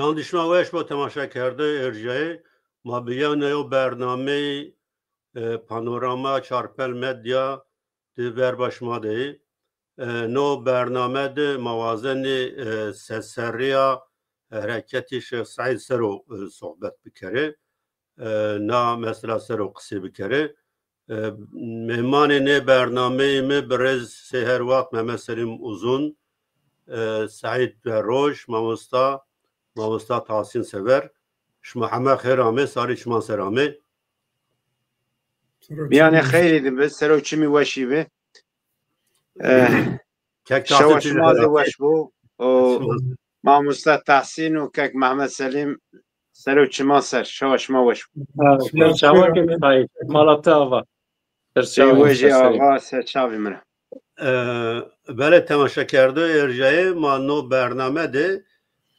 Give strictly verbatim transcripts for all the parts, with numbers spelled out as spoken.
Yan dişma weş bo temaşakerdoyê erjayê. Ma bi yewna yew bernameyî, e, Panorama Çarpel Medya di verba şima de yê. E, no bername de ma wazenê, e, sesserrîya hereketî Şêx Seîd ser o, e, sohbet bikerê. E, na mesela ser o qisê bikerê. E, mêmanê nê bernameyî mi birêz Sêher Wext, Mehmet Selîm Uzun, e, Seîd Verroj, mamosta, mamosta Tahsîn Sever. Şima heme xêr amê, sarî çiman ser amê. Miyanê xeyrî de bi, ser o çimî weşî bi. E, Kek Tahsîn şewa çimî xêr amê. Şima zî weş bo. O mamosta Tahsîn û kek Mehmet Selîm, ser o çiman ser. Şewa şima weş bo. Ha, ser çawa kek Tahîr. Mala te ava. Ser çavê wejî ava, ser çavê mi ra. E, belê temaşakerdoyê erjayê, ma no bername de,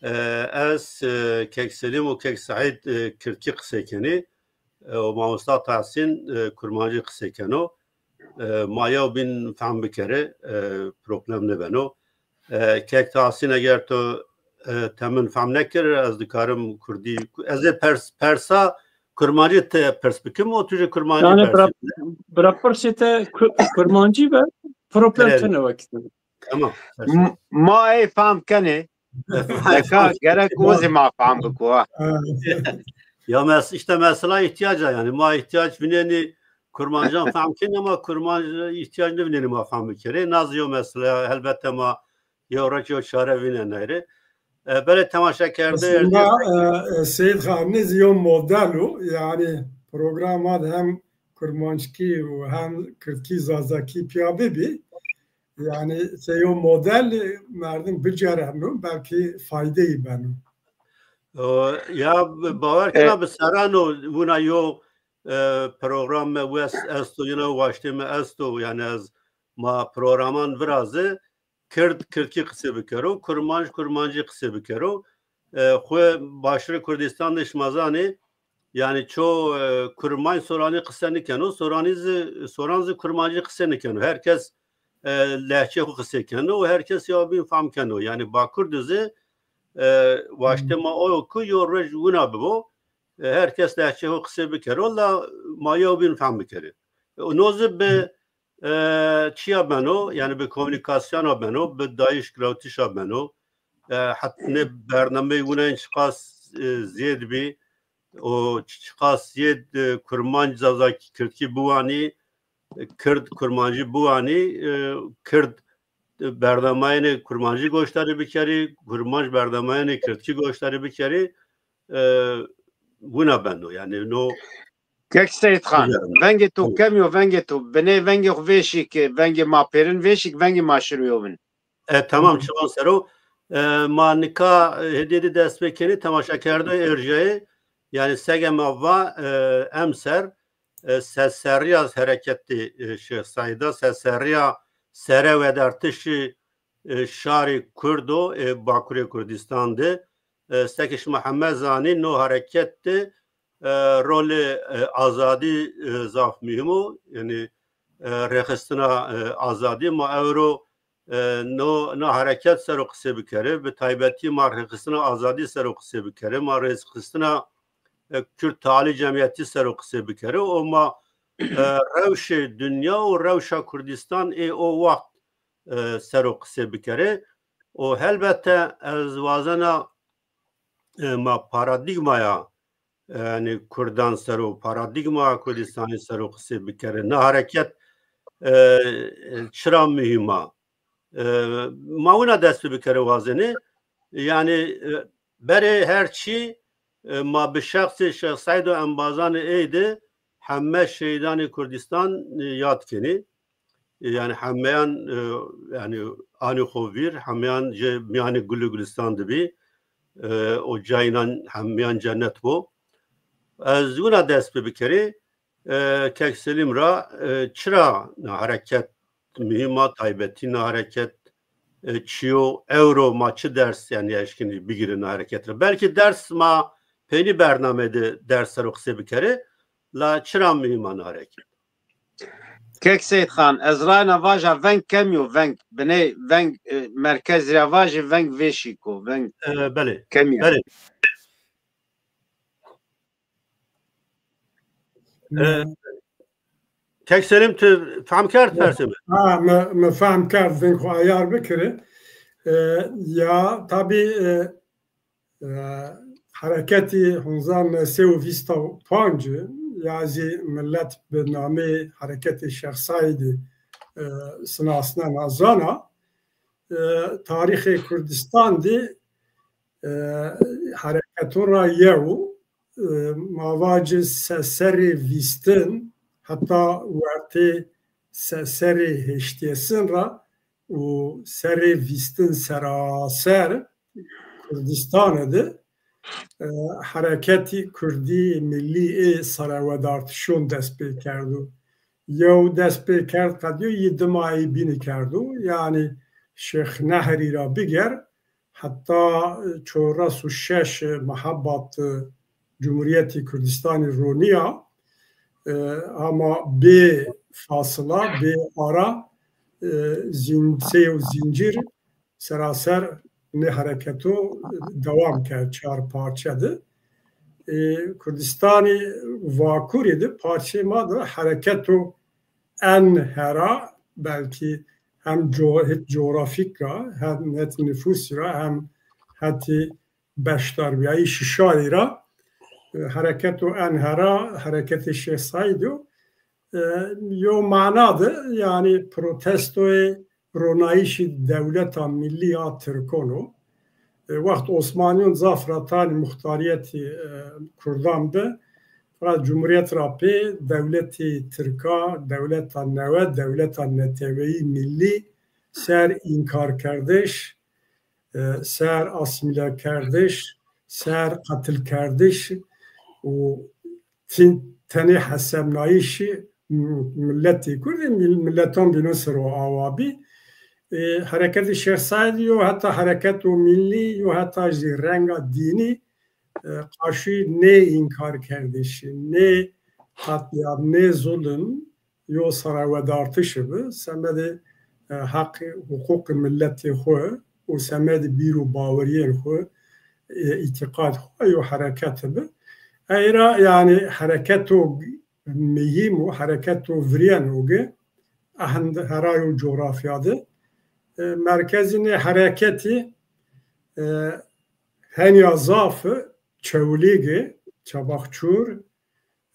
e, ez, e, kek Selîm û kek Seîd, e, kirdkî qisey kenê. E, û mamosta Tahsîn, e, kurmancî qisey keno. E, ma yew bîn fehm bikerê, e, problem nêbeno. E, kek Tahsîn, eger to, e, temin fehm nekir, ez dikarim kurdî, ez ê pers, persa kurmancî te pirs bikim û tu jî kurmancî. Yani pers bira, bira pirsê te ku-, kurmancî be, problem tene wekî. Tamam. M-, ma ey fehm kenê. Eka gerek o zî ma fehm biko ha. Ya mes-, işte mesela îhtîyac a, yani ma îhtîyac vînenî kurmancan fehm kenî ama kurmanc îhtîyac nêvînenî ma fehm bikerê. Na zî yo mesela, helbete ma yew reç yew çare vînenê rê. E, belê temaşakerdoyê erjayê. Aslında, e, e, Seyîd Xanî zî yo model o. Yani programa de hem kurmanckî û hem kirdkî zazakî pîya bibî. Yani sey yo model, e, merdim bicereno, belkî faydeyî beno. O, ya, bawer kena bi serran o wina yo, e, program mi wes esto, yina waştê mi esto, yani ez ma programan viraze, kird kirdkî qisê bikero, kurmanc kurmancî qisê bikero. E, xwu Başûrê Kurdîstan de şima zanê, yani ço, e, kurmanc soranî qise nikeno, soranî zî, soran zî kurmancî qise nikeno. Her kes, e, lehçê xwu qisê keno û her kes ya bîn fam keno. Yani Bakur de zî, e, waştê ma o yo ku yo roj wina bibo, e, her kes lehçê xwu qisê bikero, la ma yew bîn fam bikerê. E, no zî bi e, çiya beno, yani bi komunîkasyona beno, bi dayîş girewtişa beno. E, het nê bernameyê winayên çiqas, e, zêd bî, o çi-, çiqas zêd, e, kurmanc zazakî kirdkî biwanî, e, kird kurmancî biwanî, e, kird, e, bernamayênê kurmancî goşdarî bikerî, kurmanc bernamayênê kirdkî goşdarî bikerî, e, wina beno. Yani no Kek Seyîd Xan, vengê to kemî yo, vengê to. Binê vengê xwu vêşî ke, vengê ma pêrin vêşî ke, vengê ma şino yo vin. E, tamam, çiman ser o. E, ma nika, e, hêdî de dest pê kenî, temaşakerdoyê erjayê, yani sege ma va, e, emser, e, sesserrîya hereketê, e, Şêx Seîd a, sesserrîya serewedartişî, e, şarê Kurd o, e, Bakurê Kurdîstan de, e, seke şima heme zanî, no hereket de, e, rolê, e, azadî, e, zaf muhîm o. Yanî, e, rêxistina, e, azadî, ma ewro, e, no, no hereket ser o qisê bikerê, bi taybetî ma rêxistina azadî ser o qisê bikerê, ma rêxistina, e, Kurd Tealî Cemîyetî ser o qisê bikerê û ma, e, rewşê dinya û rewşa Kurdîstan ê o wext, e, ser o qisê bikerê. Û helbete ez wazena, e, ma paradîgmaya, e, yanî Kurdan ser o, paradîgmaya Kurdistanî ser o qisê bikerê. Na hereket, e, e, çira muhîm a? E, ma wina dest pê bikerê wazenê. Yanî, e, berê her çî, e, ma bi şexsê Şêx Seîd û embazanê ey de heme şehîdanê Kurdîstan, e, yad kenê. E, yanî hemeyan, e, yanî anî xo vîr, hemeyan jê mîyanê gul û gulistan de bî. E, o cayê înan hemeyan cennet bo. Ez wina dest pê bikerê, e, kek Selîm ra, e, çira na hereket muhîm a, taybetî na hereket, e, çi yo, ewro ma çi ders, yanî eşkenî bigîrê na hereket ra? Belkî ders ma peynî bername de ders ser o qisê bikerê, la çira muhîm a na hereket? Kek Seyîd Xan, ez rayna vaja veng kemî yo, veng. Biney veng, e, merkezî ra vajî veng vêşîk o, veng E, belê. kemî ya. Belê. E, Kek Selim, tu fehm kerd persê mi? Ha, mi, mi fehm kerd, veng xo ayar bikiri. E, ya, tabî, e, e, hereketî hezar new sey û vîst û panc ya zî milet bi namê Hereketê Şêx Seîdî, e, sinasnena, zana. E, tarîxê Kurdistan de, e, hereketon ra yew, e, ma vacî se serrê vîstin heta wertê se serrê heştêsin ra û serrê vîstin seraser Kurdistane de, e, hereketî kurdî, millî ê serewedartişon dest pê kerdo. Yew dest pê kerd qedîyo, yî dima ey bînî kerdo. Yanî Şêx Nehrî ra biger heta çewres û şeş Mehebat, e, Cumhuriyetî Kurdistanî ronîya, e, ama bê fasila, bê ara, e, zîn-, sey û zincîr seraser nê hereketo dewam kerd çar parçe de. E, Kurdistanî Vakurî de, parçeyê ma de hereketo en hera, belkî hem co-, het coğrafîk ra, hem het nifûsî ra, hem hetî beşdarbîyayîşî şarî ra, e, hereketo en hera, hereketê Şêx Seîd o. E, yo mana de, yanî protestoyê ronayîşî dewleta millî ya tirkon o. E, wext Osmanîyon zaf ra tanî muxtarîyetî, e, kurdan bi. Feqet Cumhurîyet ra pê dewletê tirka, dewleta newe, dewleta neteweyî millî ser înkarkerdiş, e, ser asîmîlekerdiş, ser qetilkerdiş û tin-, tenê hesebnayîşî m-, miletê Kurdî, mil-, miletan bînon ser o awa bî. E, hereketê Şêx Seîdî yo heta hereketo millî, yo heta jî renga dînî, e, qarşî nê înkarkerdişî, nê qetlîam, nê zulim, yo serewedartişî bi, semedê, e, heqî, huqûqê miletê xwu û semedê bîr û bawerîyên xwu, e, îtîqad xwu yo hereket bi. Ey ra, yanî, hereketo muhîm û hereketo virîyen o gi, ehend hera yo coğrafya de. E, merkezî nê hereketî, e, henya zaf, Çewlîg, Çabaxçur,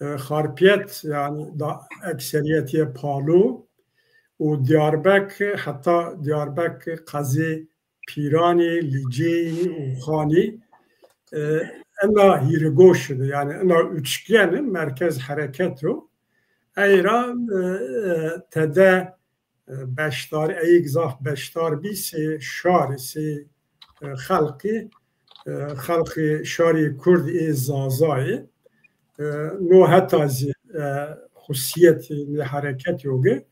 e, Xarpiyet, yanî da ekserîyetîye Palo û Diyarbek, heta Diyarbek qezê Pîranî, Lîceyî û Xanî, e, ena hîrgoşî de, yanî ena üçgen merkez hereket o. Ey ra, e, e, tede e, beşdar, eyîg zaf beşdar bî, sê şarî, sê, e, xelqî, e, xelqê şarê Kurd ê Zazayê. E, no heta zî, e, xusîyetê nê hereketî yo gi,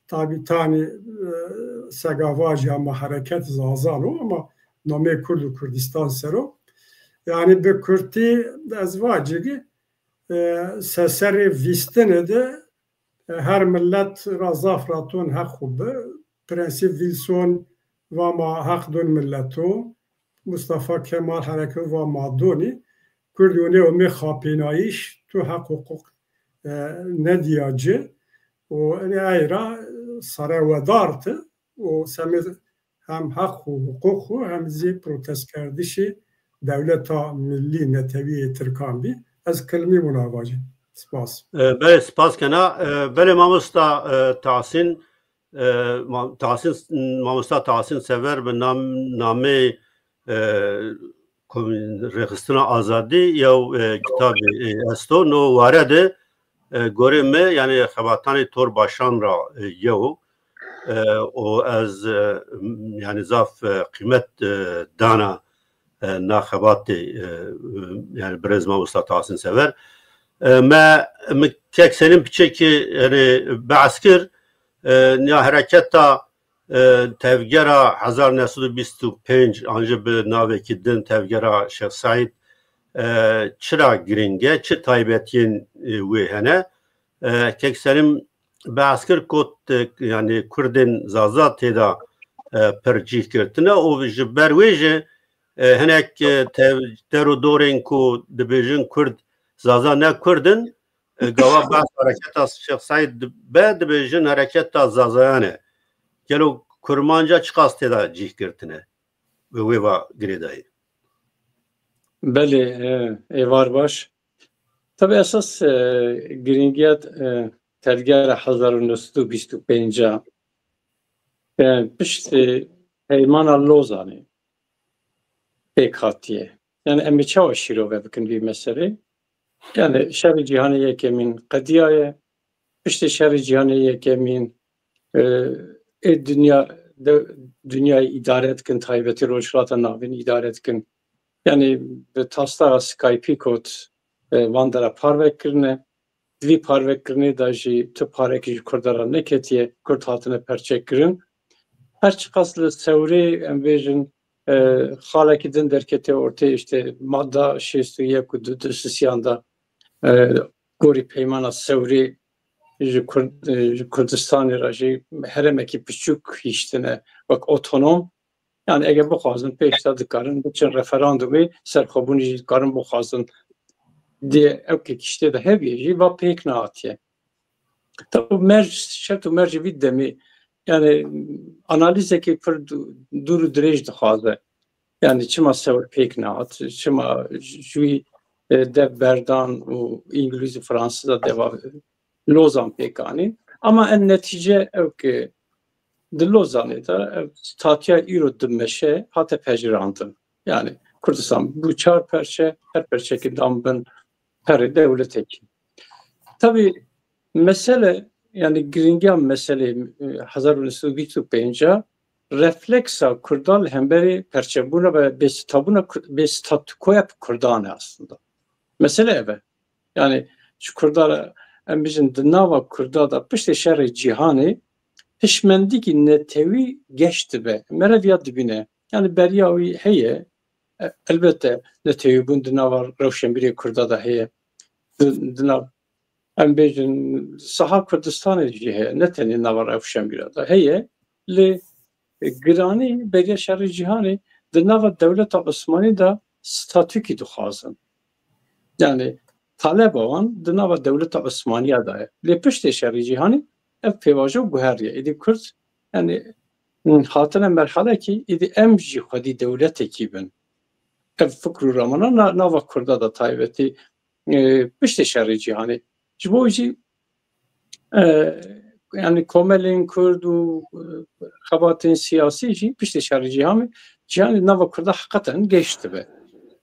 tabî tanî, e, sega vajî ama hereket Zazan o, ama namê Kurd û Kurdistan ser o. Yanî bi kurtî ez vacî gi, e, se serrê vîstine de, e, her milet ra zaf ra ton heq xwu bi. Prensî Wilson va ma heq don mileto. Mustafa Kemal hereket va ma donî. Kurdî û nê omê xapênayîş, tu heq huqûq, e, nedîya ci. Û enê ey ra sere wedart û semê hem heq û huqûq xwu hem zî protestkerdişê dewleta millî netewî yê tirkan bî. Ez kilmî wina vajî. Spas. E, belê, spas kena. E, belê mamosta, e, Tahsîn, e, ma-, Tahsîn, mamosta Tahsîn Sever bi nam-, nameyê, e, komîn-, Rêxistina Azadî yew, e, kitabî, e, esto. No ware de, e, gorê mi, yanî xebatanê Tor Başan ra, e, yew. E, û ez, e, m-, yanî zaf, e, qîmet, e, dana, e, na xebatê, e, e, yanî birêz mamosta Tahsîn Sever. E, me, mi kek Selîm piçekî, yanî behs kir, e, nîya hereketa, e, tevgera hezar new sed û bîst û pênc, ancî bi navekî din tevgera Şêx Seîd, e, çira girîng e, çi taybetîyên, e, wê hene? E, kek Selîm, behs kir kot, e, yanî Kurdên Zaza têda, e, pir cih girtine û ji ber wê jî, e, hinek, e, tev-, der û dorên ku dibêjin Kurd, Zaza ne Kurd in, e, gava behs hereketa Şêx Seîd dibe, dibêjin hereketa Zazayan e. Gelo kurmanca çiqas têda cih girtine? Bi wê va girêdayî. Belê, e, êvar baş. Tabi esas, e, girîngiya, e, tedgera hezar û new sed û bîst û pênc a, e, piştî Peymana Lozanê pêk hatiye. Yanî em ê çawa şîrove bikin vî meselê? Yanî şerê cîhanê yekemîn qedîyaye. Piştê şerê cîhanê yekemîn, e, ê dinya de, dinyayê îdare dikin, taybetî Rojhilata Navîn îdare dikin. Yanî bi taslaxa Skypeî kot, e, van dera parve kirine. Di vî parvekirinê de jî tu parekî ji Kurda ra nêketiye, Kurd hatine perçe kirin. Her çiqas li sewrê, em bêjin, e, xalekî din derketiye ortê, îşte madda şêst û yek û du du sisiyan de, e, gorî peymana sewrê ji Kurd-, e, ji Kurdistanê re jî herêmekî piçûk hiştine wek otonom. Yanî ege bixwazin pêş de dikarin biçin referandumê, serxwebûnî jî dikarin bixwazin. Dê ewkê kiştê de hebîye jî va pêk nehatiye. Tabi merc, şert û mercê vî demî, yanî analîzekî pir dû-, dûr û dirêj dixwaze. Yanî çima sewr pêk nehat, çima ji wî, e, dev berdan û Îngilîz û Fransîza deva Lozan pêk anîn. Ama en netîce ew ke di Lozanê de ev statîya îro dimeşe hate pejirandin. Yanî Kurdistan bû çar perçe, her perçekî dan bin perê dewletekî. Tabî mesele, yanî girîngiya meselê, e, hezar û new sed û bîst û pênc a refleksa Kurdan li hemberî perçebûna ve bêsitabûna Kur-, bêstatûkoya Kurdan e aslında. Mesele ev e. Yanî ji Kurda re em bijin di nava Kurda de piştê şerê cîhanê hişmendîkî netewî geş dibe. Mere viya dibîne. Yanî beriya wî heye. E, elbette netewîbûn di nava rewşenbîrê Kurda de heye. Di, di nav, em bêjin, saha Kurdistanê jî heye. Ne tenê nava rewşenbîra de heye. Lê, e, giranî beriya şerê cîhanê di nava dewleta Osmanî de statûkî dixwazin. Yanî taleba wan di nava dewleta Osmanîya de ye. Lê piştê şerê cîhanî ev pêvajo guheriye. Êdî Kurd, yanî, hatine merhelekî êdî em jî xwedî dewletekî bin. Ev fikr û ramana na-, nava Kurda de taybetî, e, piştê şerê cîhanî. Ji bo jî, e, yanî komelên Kurd û, e, xebatên siyasî jî piştê şerê cîhanî, cîhanî nava Kurda heqeten geş dibe.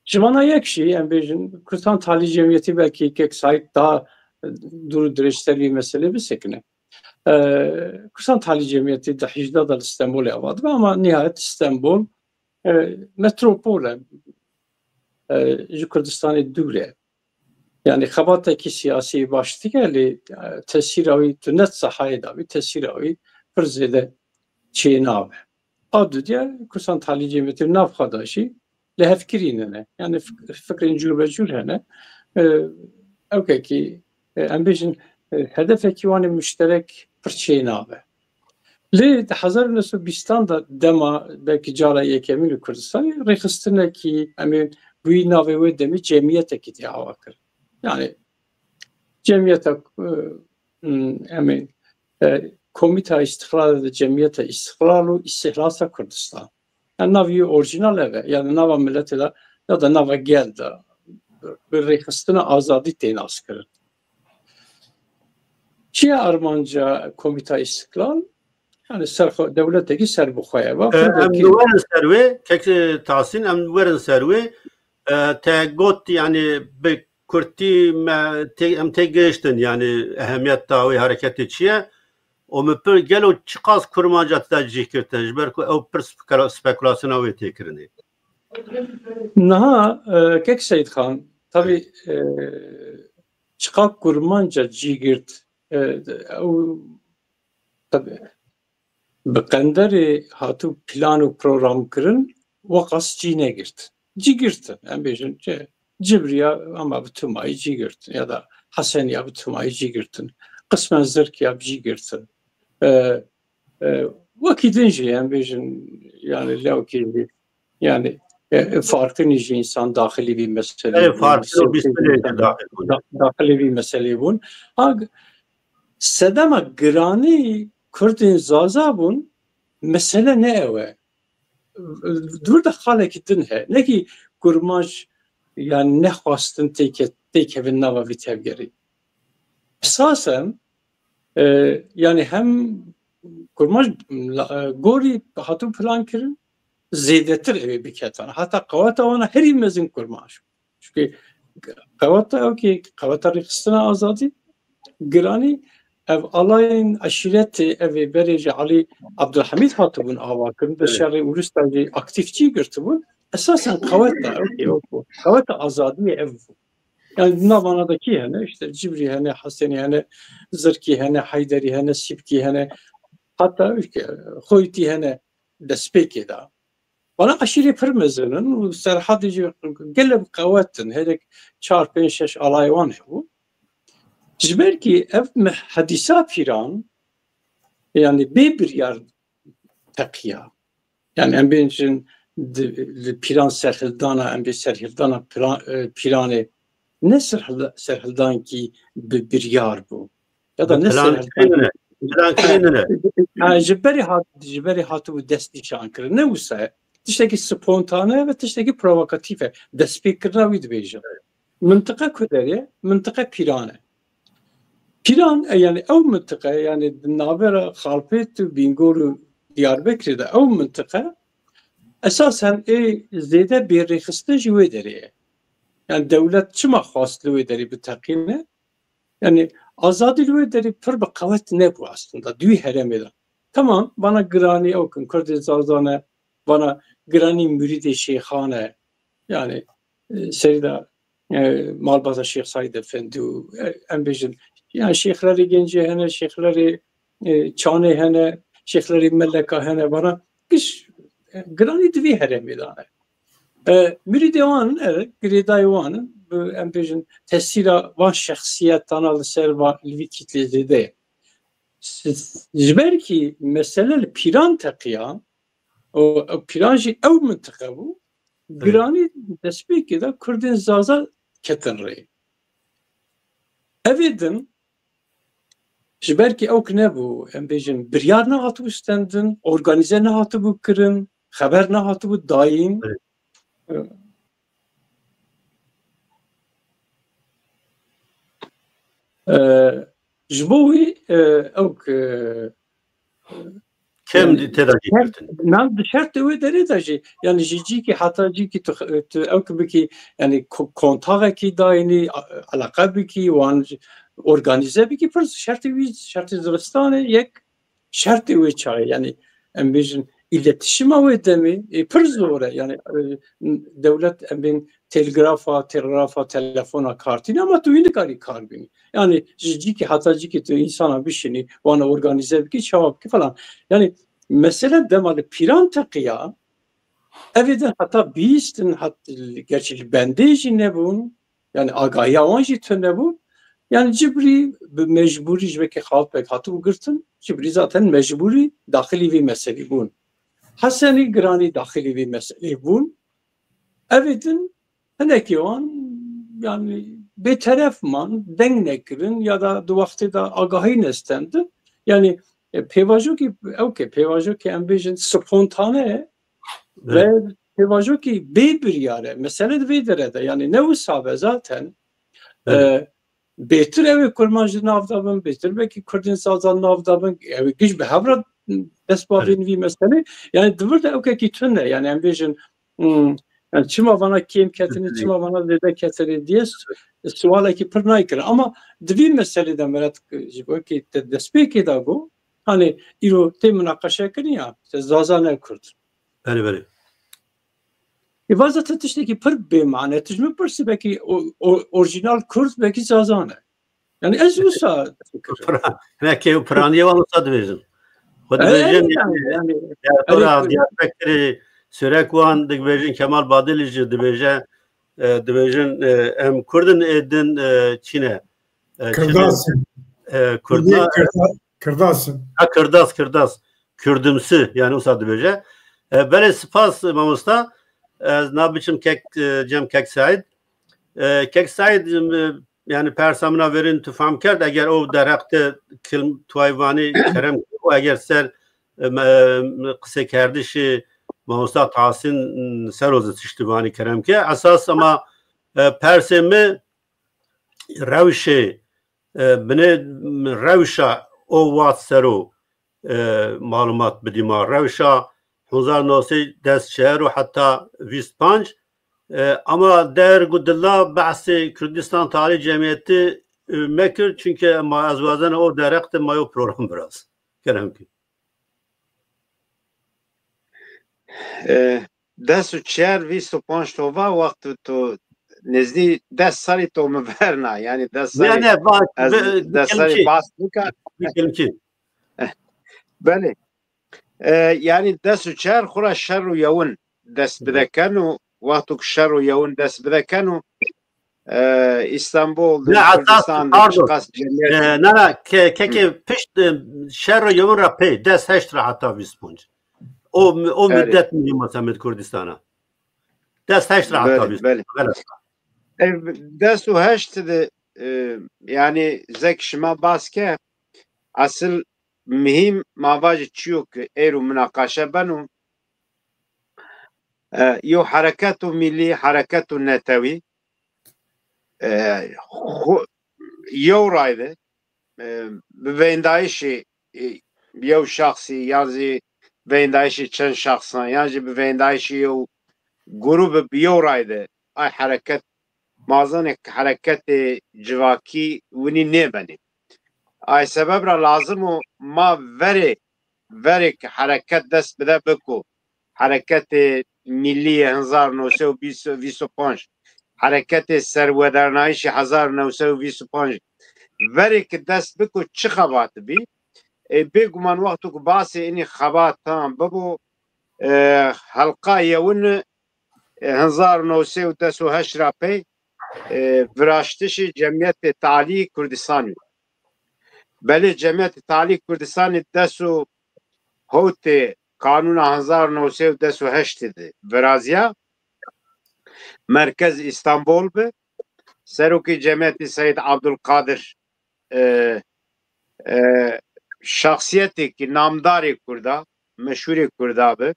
Ji vana yek jî, em bêjin, Kurdistan Talî Cemiyetî belkî kek Saîd daha, e, dûr û dirêj ser vî meselê bisekine. E, Kurdistan Talî Cemiyetî di hejda de li Stenbolê ava dibe, ama nihayet Stenbol, e, metropol e, e, ji Kurdistanê dûr e. Yanî xebatekî siyasî baş dike, lê, e, tesîra wî tu net sahayê de bî, tesîra wî pir zêde çênabe. A dudiya Kurdistan Talî Cemiyetî nav xwe de jî lihevkirî nene. Yanî fik-, fikrên cûrbecûr hene. E, ewkekî, e, em bêjin, e, hedefekî wan ê muşterek pir çênabe. Lê di hezar û new sed û bîstan de dema belkî cara yekemîn li Kurdistanê rêxistinekî, em ê bûyî navê wê demî cemiyetekî tê ava kir. Yanî cemiyeta, e, em ê, e, Komîta Îstîqlalê de Cemiyeta Îstîqlal û Îstîhlasa Kurdistan. Yanî navê wî orîjînal ev e. Yanî nava miletê de ya da nava gel de bi rêxistina azadî tê naskirin. Çi ye armanca Komîta Îstîqlal? Yanî serxwe-, dewletekî serbixwe ye. Va E, em Kurdekî niwerin ser wê, kek, e, Tahsîn, em werin ser wê. E, te got, yanî bi kurtî me tê-, em têgihiştin, yanî ehemiyeta wê hereketê çi ye? Û mi pir gelo çiqas kurmanca tida cih girtin, ji ber ku ew pir spekula-, spekulasyona wê tê kirinê. Niha, e, kek Seyîd Xan, tabî, e, çiqa kurmanca cih girt, e, ew, tabî, bi qenderê hatû plan û program kirin, weqas cî negirt. Cî girtin, em bêjin, ci-, Cibriya ama bi timayî cî girtin ya da Hesenîya bi timayî cî girtin. qismen zirk ya bi cî girtin. E, e, wekî din jî, em bêjin, yani lewkî, yani, e, e, farqînî jî însan daxilî vî meselê Evet, bûn, farqî o sewtê bîst vî însan daxil bûn. da-, daxilî vî meselê bûn. Ha, sedema giranî Kurdên Zaza bûn, mesele ne ew e. Di vir de xalekî din he. Ne kî kurmanc, yani nexwastin têke-, têkevin nava vî tevgerî. Esasen, e, yani hem kurmanc la-, e, gorî hatû plan kirin, zêdetir ewê biketan. Heta qeweta wana herî mezin kurmanc. Çunke qeweta ew kî qeweta rêxistina azadî, giranî ev alayên eşîretê, evê berê ji Elî Abdulhamîd hatibûn ava kirin, di Evet. şerê Urus de jî aktîf cî girtibûn. Esasen qeweta ew kî ew bû. Qeweta azadiyê ev bû. Yani di navana de kî hene, işte Cibrî hene, Hesenî hene, Zirkî hene, Heyderî hene, Sîpkî hene, heta işte Xoytî hene destpêkê de. Vana eşîrê pir mezin in û Serhedê jî gelek qewet in. Herek çar, pênc, şeş alay wan hebû. Ji ber kî ev me-, hedîsa pîran, yani bê biryar teqiya. Yani em bêjin di, di pîran serhildana, em bê serhildana pîran-, e, pîranê ne serhilda-, serhildankî bi biryar bû. Ya da Bi ne plan serhildankî kirinine. Plan kirinine. Ha, ji berê hat-, ji berê hatibû dest nîşan kirin. Ne wisa ye? Tiştekî spontane ve tiştekî provokatîf e. Destpêkirina wî dibêjin. Mintiqe ku derê, mintiqe pîran e. Pîran, e, yani ew mintiqe, yani di navbera Xalpêt û Bîngol û Diyarbekirê de ew mintiqe esasen ê zêde bêrêxistin jî wê derê ye. Yani dewlet çima xwast li wê derê biteqîne? Yani azadî li wê derê pir bi qewet nebû aslında. Di wî herêmê de. Tamam, vana giranî ew kin, Kurdê Zaza ne, vana giranî murîdê şêxan e. Yani, e, serî de, e, malbata Şêx Seîd Efendî û, e, em bêjin, yani şêxlerê gencê hene, şêxlerê, e, çanê hene, şêxlerê meleka hene, vana giş, e, giranî di vî herêmê de ne. E, murîdê wan, e, girêdayê wan, bi, em bêjin, tesîra van şexsîyetana li ser va-, li vî kîtlê zêde ye. S-, ji ber kî mesele li pîran teqiya, û, û pîran jî ew mintiqe bû, Evet. giranî destpêkê de Kurdên Zaza ketin rê. Evê din, ji ber kî ewk nebû, em bêjin, biryar nehatibû stendin, organîze nehatibû kirin, xeber nehatibû dayîn. Evet. E, ji bo wî, e, ewk, e, Kem yani, di têda jî şert, girtin. Nan di şertê wê derê de jî, yani ji cîkî heta cîkî tu, tu ewk bikî, yani ko-, kontaxekî dayînî, a-, eleqe bikî, wan organîze bikî, pir şertê wî, şertê zivistanê yek şertê wê çaye, yani em bêjin îletişîma wê demê, e, pir zor e, yani, e, dewlet em bên telgrafa, telegrafa, telefona kar tîne ama tu wî nikarî kar bînî. Yani ji cîkî heta cîkî tu însana bişinî, wana organîze bikî, çawa bikî falan. Yani mesele dema li pîran teqiya, evê din heta bîstin, hat-, gerçî li bendê jî nebûn, yani agahiya wan jî tune bû. Yani Cibrî bi mecbûrî ji vekê Xalpek hatibû girtin, Cibrî zaten mecbûrî daxilî vî meselî bûn. Hesenî giranî daxilî vî meselî bûn. Evê din hinekî wan, yani bêteref man, deng nekirin ya da di wextê de agahî nestendin. Yani, e, pêvajo kî, ew ke pêvajo kî em bêjin spontane ye ve Evet. pêvajo kî bê biryar e. Mesele di vê dere de, yani ne wisa be zaten, Evet. e, bêtir ew ê kurmanc di nav de bin, bêtir belkî kurdên Zaza nav de bin, ew ê giş bi hev re dest bavên Evet. vî meselê. Yani di vir de ewkekî tune, yani em bêjin, hmm, yani çima vana kêm ketinî, Evet. çima vana zêde ketinî diye s-, siwalekî pir nayê kirin. Ama di vî meselê de meret ji bo kî te destpêkê de got, hani îro tê minaqeşe kirin ya, işte Zaza ne Kurd. Belê, belê. Ê, va zaten tiştekî pir bêmane. Tu ji min pirsî, belkî o, o, orîjînal Kurd, belkî Zaza ne. Yani ez wisa fikir. Pra-, belkî ew piranîye wan wisa dibêjin. Xwe E, dibêjin, e, yani, yani, yani, diyartora, yani, Diyarbekirê, Sêwreg wan dibêjin, Kemal Badilî jî dibêje, e, dibêjin, e, em Kurd in, ê din, e, çî ne? E, çi ne? Kirdas in. e, Kurdî, Kurdî, Kirda-, Kirdas. Ha, Kirdas, Kirdas. Kurdimsi, yanî usa dibêje. E, belê spas, mamosta. Ez na biçim kek, e, cem kek Saîd. E, kek Saîd, e, yanî persa min a verîn tu fam kerd, eger o derheq de kilm-, tuay vanî kerem, o eger ser, e, me-, e, qisekerdişê mamosta Tahsîn ser o zî tiştî vanî kerem ke. Esas ama, e, persê mi rewşê, e, binê rewşa o wext ser o, e, malumat bidî ma. Rewşa hezar new sey des çar û heta vîst panc, e, ama derg û dilla behsê Kurdistan Tarîh Cemîyetî, e, mekir, çunke ma ez wazena o derheq de ma yo program viraz. Kerem ki. E, des û çar, vîst û panc to va, wexto to nezdî des serrî to mi verna. Yanî des serrî, ne, ne, va, ez be-, des serrî bas bika. Belê. E, yanî des û çar xura şer û yewin dest bide keno. Wexto ki şer û yewin dest bide keno, e, Îstanbul de, ne, esas, Kurdistan de, pardon, çiqas cemîyet, e, na, na, ke-, kekê pişt, e, şer û yewin ra pey, des heşt ra heta vîst panc. O, o müddet mi yema semed Kurdistana. Des heşt ra heta vîst. Belê. E, des û heşt de, e, yanî zek şima bas ke, esil muhîm ma vajî çîyo ke êro munaqaşe beno, e, yew hereket û mîlî, hereket û netewî, e, xo-, yew ray de, e, bi veyndayişê, e, yew şexsî yan zî veyndayişê çend şexsan yan jî bi veyndayişê yew grûbi bi yew ray de ay hereket, ma zanê ke hereketê civakî winî nêbenê. Ay sebeb ra lazim o ma verê, verê ke hereket dest bide biko, hereketê mîlî yê hezar new sey û vîst, vîst û panc, hereketê serwedernayîşê hezar new sey û vîst û panc, verê ke dest biko çi xebat bî? E, bêguman wexto ke basê inî xebatan bibo, e, helqa yewin, e, hezar new sey û des û heşt ra pey, e, viraştişê Cemîyetê Tealî Kurdistanî yo. Belê, Cemîyetê Tealî Kurdistanî des û hewtê Kanûna hezar new sey û des û heştî de virazîya. Merkez Îstanbul bi. Serokê cemîyetî Seyîd Abdulkadir, e, e, şexsîyetêkî namdarê Kurda, meşhûrê Kurda bi.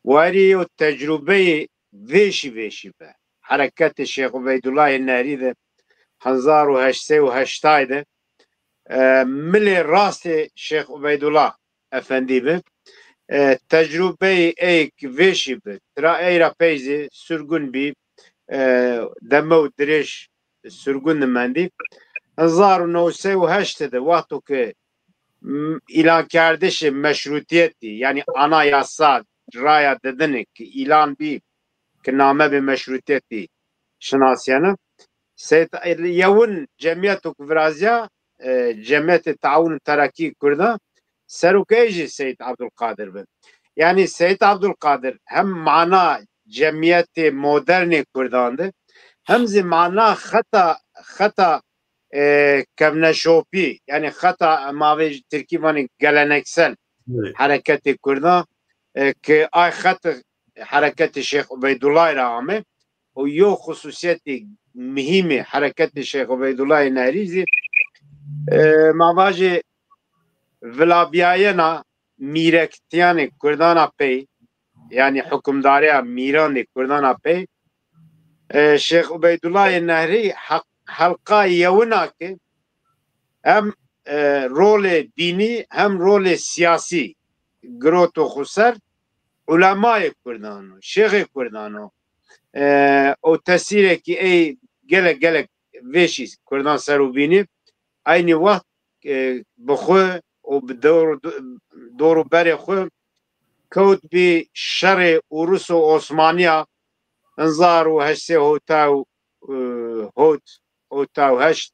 Wayirê yew tecrubeyê vêşî vêşî bi. Hereketê Şêx Ubeydullahê Nehrî de hezar û heşt sey û heştay de, e, milê rastê Şêx Ubeydullah Efendî bi. E, tecrubeyê ey ki vêşî bi. Tira ey ra pey zî surgun bî, e, demew dirêj surgun de mendî. Hezar û new sey û heşt de wexto ke, m-, îlankerdişê meşrutîyetî, yanî anayasa, raya didinê ki îlan bî, ki name bi meşrutîyetî şinasîyena. Seyîd, yewin cemîyeto ki virazîya, e, Cemîyetê Teawun Terakî Kurdan, serokê ey jî Seyîd Abdulkadir bi. Yanî Seyîd Abdulkadir hem mana cemîyetê modernê Kurdan de, hem zî mana xeta, xeta, e, kevneşopî, yanî xeta ma vê tirkî vanê geleneksel, evet, hereketê Kurdan, e, ki ay xet hereketê Şêx Ubeydullahî ra ame û yew xususîyetê muhîmê hereketê Şêx Ubeydullahê Nehrî zî, e, ma vajê vilabîyayena mîrektîyanê Kurdan a pey, yanî hukimdarîya mîrandê Kurdan a pey, e, Şêx Ubeydullahê Nehrî heq-, helqa yewin a ke hem, e, rolê dînî hem rolê sîyasî giroto xwu ser, ulemayê Kurdan o, şêxê Kurdan o. E, o tesîrêkî ey gelek gelek vêşî Kurdan ser o bînî. Eynî wext, e, bi xwu û bi dor, dor û berê xwu kewt bî şerê Urus û Osmanîya hezar û heşt sey hewta û, e, hewt, hewta û heşt.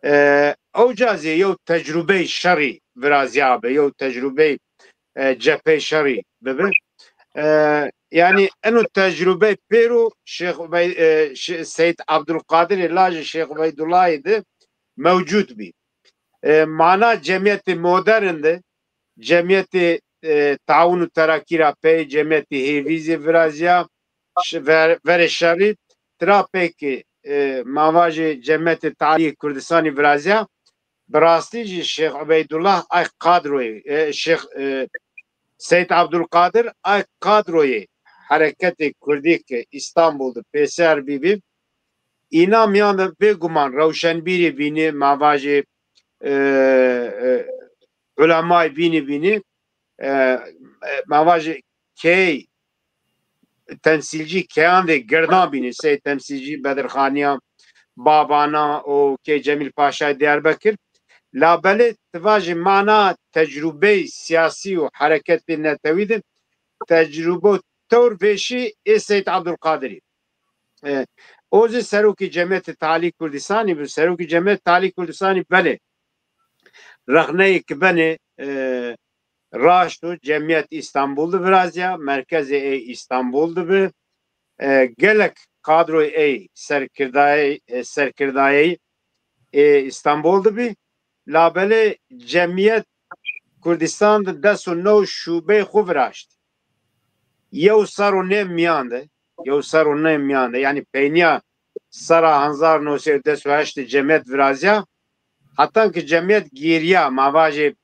E, ewca zî yew tecrubeyê şerî virazîyabi, yew tecrubeyê, e, cepheyê şerî bibi. E, yanî eno tecrubeyê pêro Şêx Ubey-, e, Şê-, Seyîd Abdulkadirê lajê Şêx Ubeydullahî de mewcud bî. E, mana cemîyetê modern de, cemîyetê, e, Taûn û Terakî ra pey, cemîyetê Hêvî zî virazîya, ş-, ver-, verê şerî, tira pey ki, e, ma vajê cemîyetê talîyê Kurdistanî virazîya, bi rastî jî Şêx Ubeydullah ay kadroyê, e, Şêx, e, Seyd Abdulkadir ay kadroyê hereketê kurdî ki Îstanbul de pêser bîbî, îna mîyan de bêguman rewşenbîrî bînî, ma vajê, e, e, ulemayê bînî bînî, e, e, ma vajê key temsîlcî keyan de girdan bînî, sey temsîlcî Bedirxanîya, Babana û key Cemîl Paşayê Diyarbekir. Labelê ti vajî mana tecrubeyê sîyasî û hereketê netewî de tecrubo tewr vêşî ê Seyd Abdulkadirî. E, o zî serokê Cemîyetê Talî Kurdistanî bi, serokê Cemîyetê Talî Kurdistanî belê. Rexneyê ki benê, e, raşt o, cemîyet Îstanbul de virazîya, merkezê ey Îstanbul de bi. E, gelek kadroyê ey serkirdayey, e, serkirdayey ê Îstanbul de bî. Labelê cemîyet Kurdistan de des û new şubeyê xo viraşt. Yew serr û nêm mîyan de, yew serr û nêm mîyan de, yanî peynîya serra hezar û new sey û des û heşt de cemîyet virazîya, hetan ki cemîyet gêrîya, ma vajê,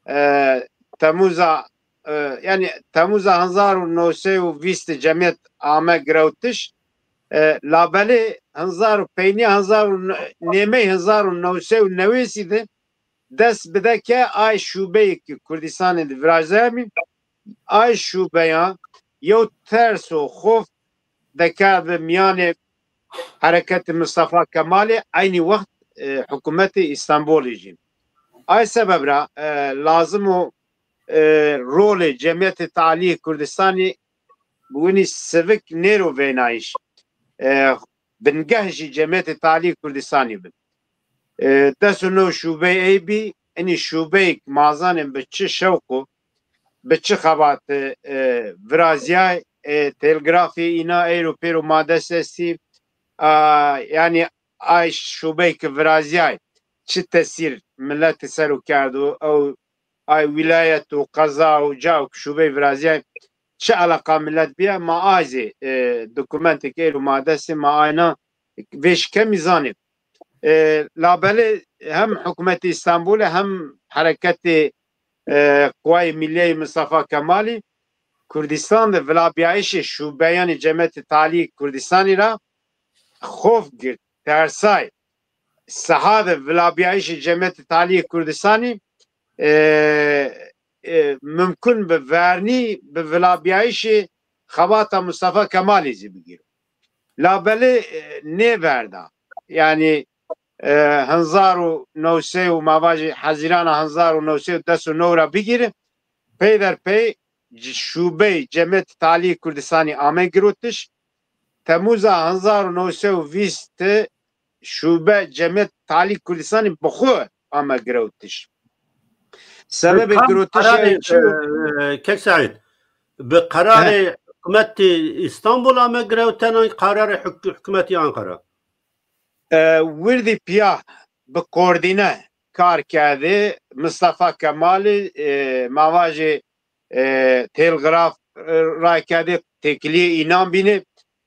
e, Temûza, e, yanî Temûza hezar û new sey û vîst de cemîyet ame girewtiş, e, labelê hezar û peynîya hezar û ne-, nêmey hezar û new sey û newêsî de dest bide ke ay şubeyê ki Kurdistanê de virazîyayî, ay şubeyan yew ters û xof dekerdbi mîyanê hereketê Mistefa Kemalî, eynî wext, e, hikûmetê Îstanbulî jî. Ay sebeb ra, e, lazim o, e, rolê Cemîyetê Talîyê Kurdistanî winî sivik nêro vênayîş. E, bingeh jî Cemîyetê Talîyê Kurdistanî bi. E, des û new şubeyê ey bî, inî şubeyêk ma zanên bi çi şewq û bi çi xebati, e, virazîyay, e, telgrafê îna eyro pêro ma dest estî. A, yanî ay şubeyê ki virazîyay çi tesîr miletî ser o kerdo, ew ay wîlayet û qeza û ca û şubeyê virazîyay çi eleqa milet bîya, ma ay zî, e, dokumentêk êro ma dest ê, ma ayna vêşî kemî zanê. E, labelê hem hikûmetê Îstanbulî hem hereketê, e, Quwayê Millîyeyê Mistefa Kemalî Kurdistan de vilabîyayîşê şubeyanê Cemîyetê Talîyê Kurdistanî ra xof girt, tersay. Siha de vilabîyayîşê Cemîyetê Talîyê Kurdistanî, e, e, mumkun bi vernî bi vilabîyayîşê xebata Mistefa Kemalî zî bigîro. Labelê, e, nêverda. Yanî, e, hezar û new sey û ma vajî hezîrana hezar û new sey û des û new ra bigîre, peyderpey c-, şubeyê Cemîyetê Talîyê Kurdistanî ame girotiş. Temûza hezar û new sey û vîst de şube Cemîyet Talî Kurdistanî bi xo ame girewtiş. Sebebê girotişê ey çi yo? E, Kek Seîd, bi qerarê hikûmetê Îstanbul ame girewtena, qerarê huk-, hikûmetê Anqara? E, wirdî pîya bi koordîne kar kerdê. Mistefa Kemalî, e, ma vajê, e, telgraf, e, ray kerdê, têkilîyê înan bînê.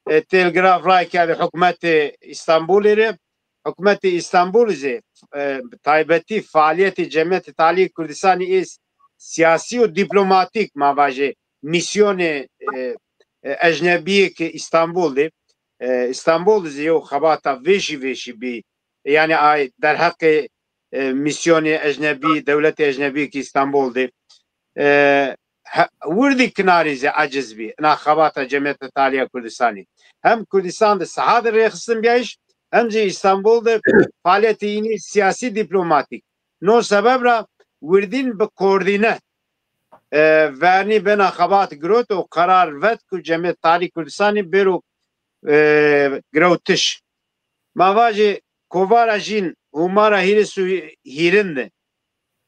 E, telgraf ray kerdê hikûmetê Îstanbulî rê. Hikûmetê Îstanbulî zî, e, taybetî faalîyetê Cemîyetê Talîyê Kurdistanî ê sîyasî û dîplomatîk, ma vajê mîsyonê, e, e, ecnebîyê ki Îstanbul de, e, Îstanbul de zî yew xebata vêşî vêşî bî. Yanî ay derheqê, e, mîsyonê ecnebî, dewletê ecnebî ki Îstanbul de, e, he-, wirdî kinarî zî eciz bî ina xebata Cemîyetê Talîya Kurdistanî. Hem Kurdistan de siha de rêxistin bîyayîş, hem zî Îstanbul de faalîyetê înî sîyasî dîplomatîk. No sebeb ra wirdîn bi koordîne, e, vernî bena xebat girot û qerar vet ku Cemîyetê Talî Kurdistanî bêro, e, girewtiş. Ma vajê kovara jîn hûmara hîris û hîrin de,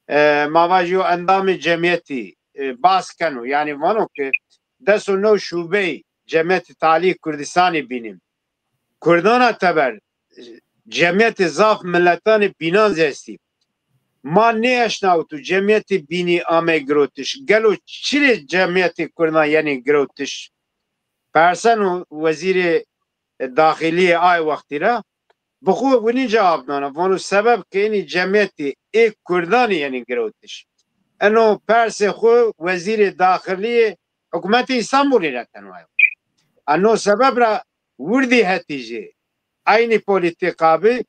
e, ma vajê yo endamê cemîyetî, e, bas keno. Yanî vano ke des û new şubeyî Cemîyetê Talî Kurdistanî bînî. Kurdana teber, cemîyetê zaf miletanê bînan zî estî. Ma nêeşnawit û cemîyetê bînî ame girewtiş. Gelo çirê cemîyetê kurdan yenê girewtiş? Perseno wezîrê daxilîyê ay wextî ra bi xwu winî cewab dano. Vano sebeb ke inî cemîyetê ê kurdanî yenî girewtiş. Eno persê xwu wezîrê daxilîyê hukûmetê Îstanbulî ra keno ayo. A no sebeb ra wirdî hetî jî eynî polîtîka bi,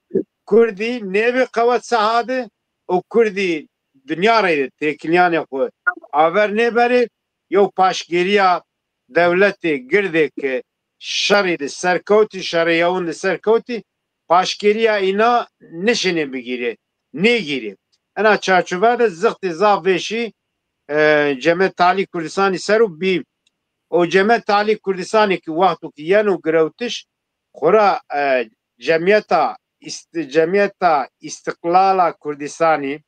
kurdî nêbi qewet seha de û kurdî dinya reyde têkilîyanê xwu aver nêberê. Yew paştgêrîya dewletê girdê ke şerî de serkewtî, şerê yewin de serkewtî, paştgêrîya îna nişinê bigîrê, nêgîrê. Ena çarçove de zixtê zaf vêşî e, Cemîyet Talî Kurdistanî ser û bî. O Cemîyet Talî Kurdistanî ki wexto ki yeno girewtiş, xora e, Cemîyeta Îst-, Cemîyeta Îstiqlala Kurdistanî,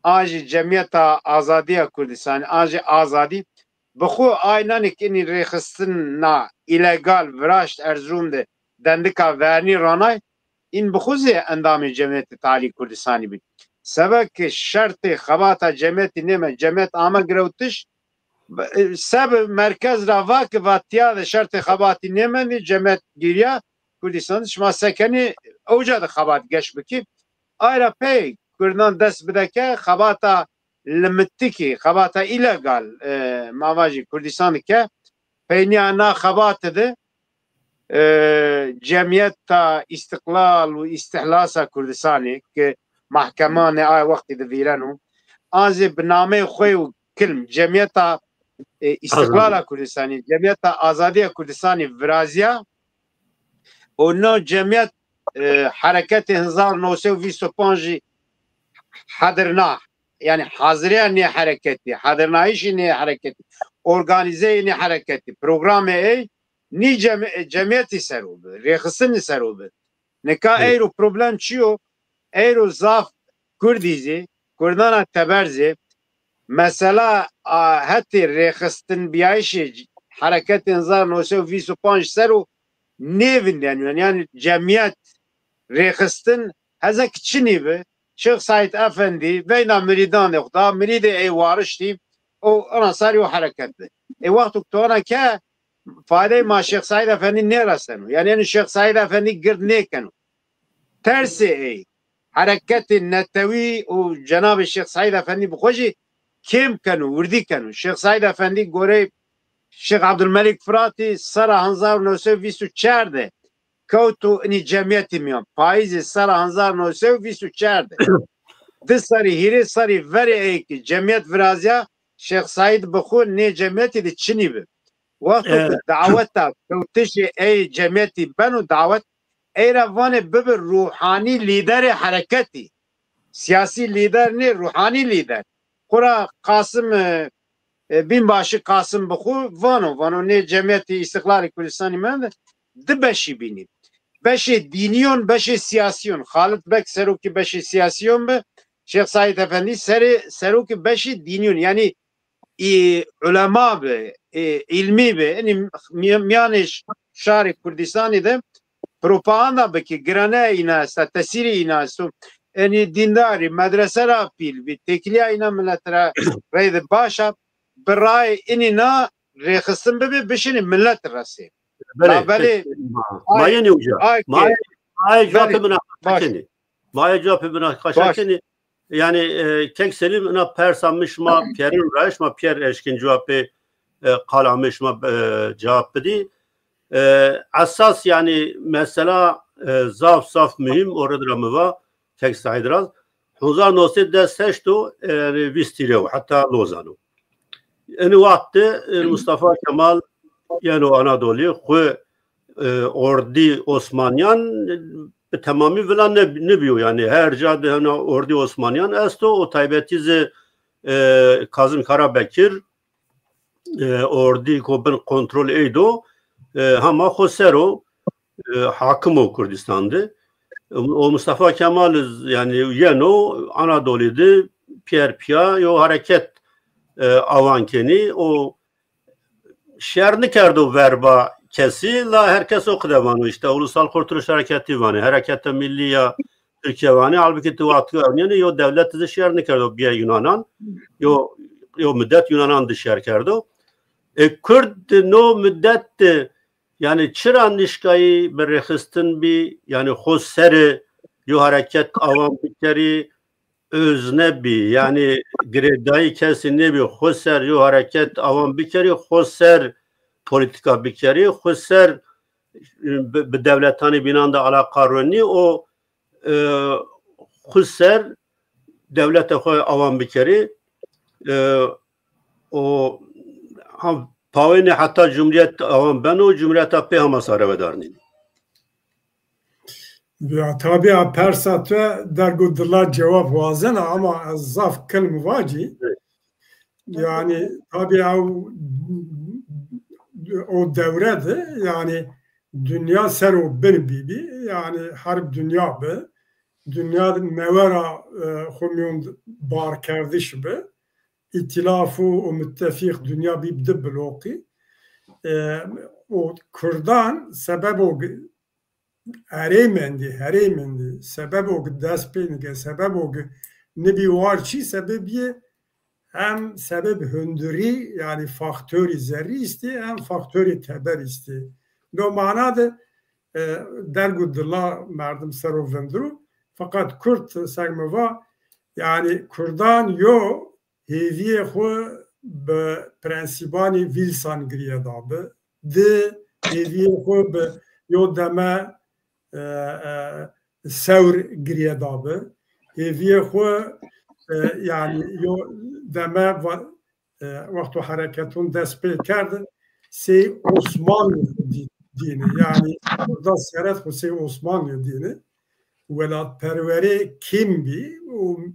an jî Cemîyeta Azadîya Kurdistanî, an jî Azadî, bi xwu aynanê ki inî rêxistina îlegal viraşt Erzurum de dendika vernî ranay, în bi xwu zî endamê Cemîyetê Talî Kurdistanî bî. Sebe ki şertê xebata cemîyetî nêmend, cemîyet ame girewtiş, e, se bi merkez ra va ki va tîya de şertê xebatî nêmendî, cemîyet gîrya Kurdîstan de, şima se kenî ewca de xebat geş bikî. Ay ra pey kurdan dest bide ke xebata limitikî, xebata îlegal, e, ma vajî Kurdîstan de ke peynîya na xebate de e, Cemîyeta Îstiqlal û Îstihlasa Kurdistanî ki mahkemanê ay wextî de vîreno, an zî bi nameyê xwu û kilm Cemîyeta e, Îstiqlala Kurdistanî, Cemîyeta Azadîya Kurdistanî virazîya û no cemîyet e, hereketê hezar new sey û vîst û panc jî hedirna, yanî hazirîya nê hereketî, hedirnayîşê nê hereketî, organîzeyê nê hereketî, programê ey nî cem-, cemîyetî ser o bi, rêxistinî ser o bi. Nika eyro problem çi yo? Eyro zaf kurdî zî, kurdana teber zî, mesela a, hetê rêxistinbîyayîşê hereketê hezar new sey û vîst û panc ser o nêvindeno. Yanî cemîyet, rêxistin hezek çinî bi. Şêx Seîd Efendî veyna mirîdanê xwu da, mirîdê ey wariştî û ina sarî o hereket bi. Ê wexto to ina ke faydeyê ma Şêx Seîd Efendî nêreseno. Yanî, yanî Şêx Seîd Efendî gird nêkeno. Tersê ey, hereketê netewî û cenabê Şêx Seîd Efendî bi xwu jî kêm keno, wirdî keno. Şêx Seîd Efendî goreyê Şêx Ebdulmelîk Firatî serra hezar û new sey û vîst û çar de kewto inî cemîyetî mîyan. Payîzê serra hezar û new sey û vîst û çar de. Di serrî, hîrê serrî verê ey ki cemîyet virazîya, Şêx Seîd bi xwu nê cemîyetî de çinî bi. Wexto ki daweta kewtişê ey cemîyetî beno dawet, ey ra vanê bibi ruhanî lîderê hereketî. Sîyasî lîder nê, ruhanî lîder. Xwura Qasim, e, e, Bînbaşî Qasim bi xwu vano, vano nê Cemîyetê Îstîqlalê Kurdistanî mende di beşî bînî. Beşê dînîyon, beşê sîyasîyon. Xalid Beg serokê beşê sîyasîyon bi, Şêx Seîd Efendî serê, serokê beşê dînîyon. Yanî î, ulema bi, î, îlmî bi. Inî mî-, mîyanê ş-, şarê Kurdîstanî de propaganda bikî, girane îna esta, tesîrê îna esto. Inî dîndarî, medrese ra pîl bî, têkilîya îna milet ra reyde baş a, bi rayê inî na rêxistin bibê, bişinê milet resê. Belê, labelê ma, ma yenê uca. Ma, ma cevapê mina kenê. Ma cevapê mina kaşa kenê. Yanî, e, kek Selîm, ina persa mi şima pîyerin ra, şima pîyer eşkên cewapê, e, qala mi şima, e, cewap bidî. E, esas, yanî, mesela, e, zaf, zaf muhîm, o rê ra mi va, kek Seîd ra, hezar new sey des heşt o, e, yanî, vîst tîre o, heta Lozan o. Enî wext de, e, Mustafa Kemal yeno Anadolî, xwu, e, ordî Osmanîyan, e, bi temamî vila ne-, nêbîyo. Yanî her ca de hena ordî Osmanîyan esto, o taybetî zî, e, Kazim Karabekir, e, ordî ko bin kontrol ey do, e, hema xwu ser o, e, hakim o Kurdistan de. O Mustafa Kemal, yanî, yeno Anadolî de pîyer pîya yo hereket, e, awan kenî. O şer nikerdo verba kesî, la her kes o qide vano, îşte Ulusal Kurtuluş Hareketi vanê, Hareketa Millî ya Tirkîye vanê, halbukî ti wextî ewnîyenê yo dewlet di şer nikerdo bîye Yunanan, yo, yo midet Yunanan di şer kerdo. E, Kurd di no midet di, yanî çira nişkayî bi rêxistin bî, yanî xo ser yo hereket awan bikerî, özne bî, yanî girêdayî kesî nêbî, xo ser yo hereket awan bikerî, xo ser polîtîka bikerî, xo ser, e, bi, bi dewletanê bînan de alaqa ronî û, e, xo ser dewlete xo awan bikerî, e, û ha, pawênê heta cumhuriyet awan beno, cumhuriyeta pê hema sare vedarnî. Ya, tabî a persa tu derg û dila cewab wazena ama ez zaf kilm vacî. Evet. Yanî tabî ew o dewre de yanî dinya ser û bin bîbî. Yanî herb dinya bi. Dinya newe ra, e, xo mîyon barkerdiş bi. Îtîlaf û, û muttefîq dinya bî di bloqî. E, û Kurdan sebebo erê mendî, herê mendî. Sebebo ki dest pê nike, sebebo ki nibî war çî, sebebîye hem sebeb hundirî, yanî faktorî zerrî îstî, hem faktorî teber îstî. No mana de, e, derg û dila merdim ser o vindirû. Feqet Kurd, seg mi va, yanî Kurdan yo hêvîyê xwu bi prensîbanî Wilson giriye dabi. Di, hêvîyê xwu bi yo deme, e, e, sewr giriye dabi. Hêvîyê xwu, e, yanî yo deme va-, e, wexto hereketûn dest pê kerd, sey Osmanlî dî-, dîni. Yanî da seret xwu sey Osmanlî dîni. Welatperwerê kêm bî û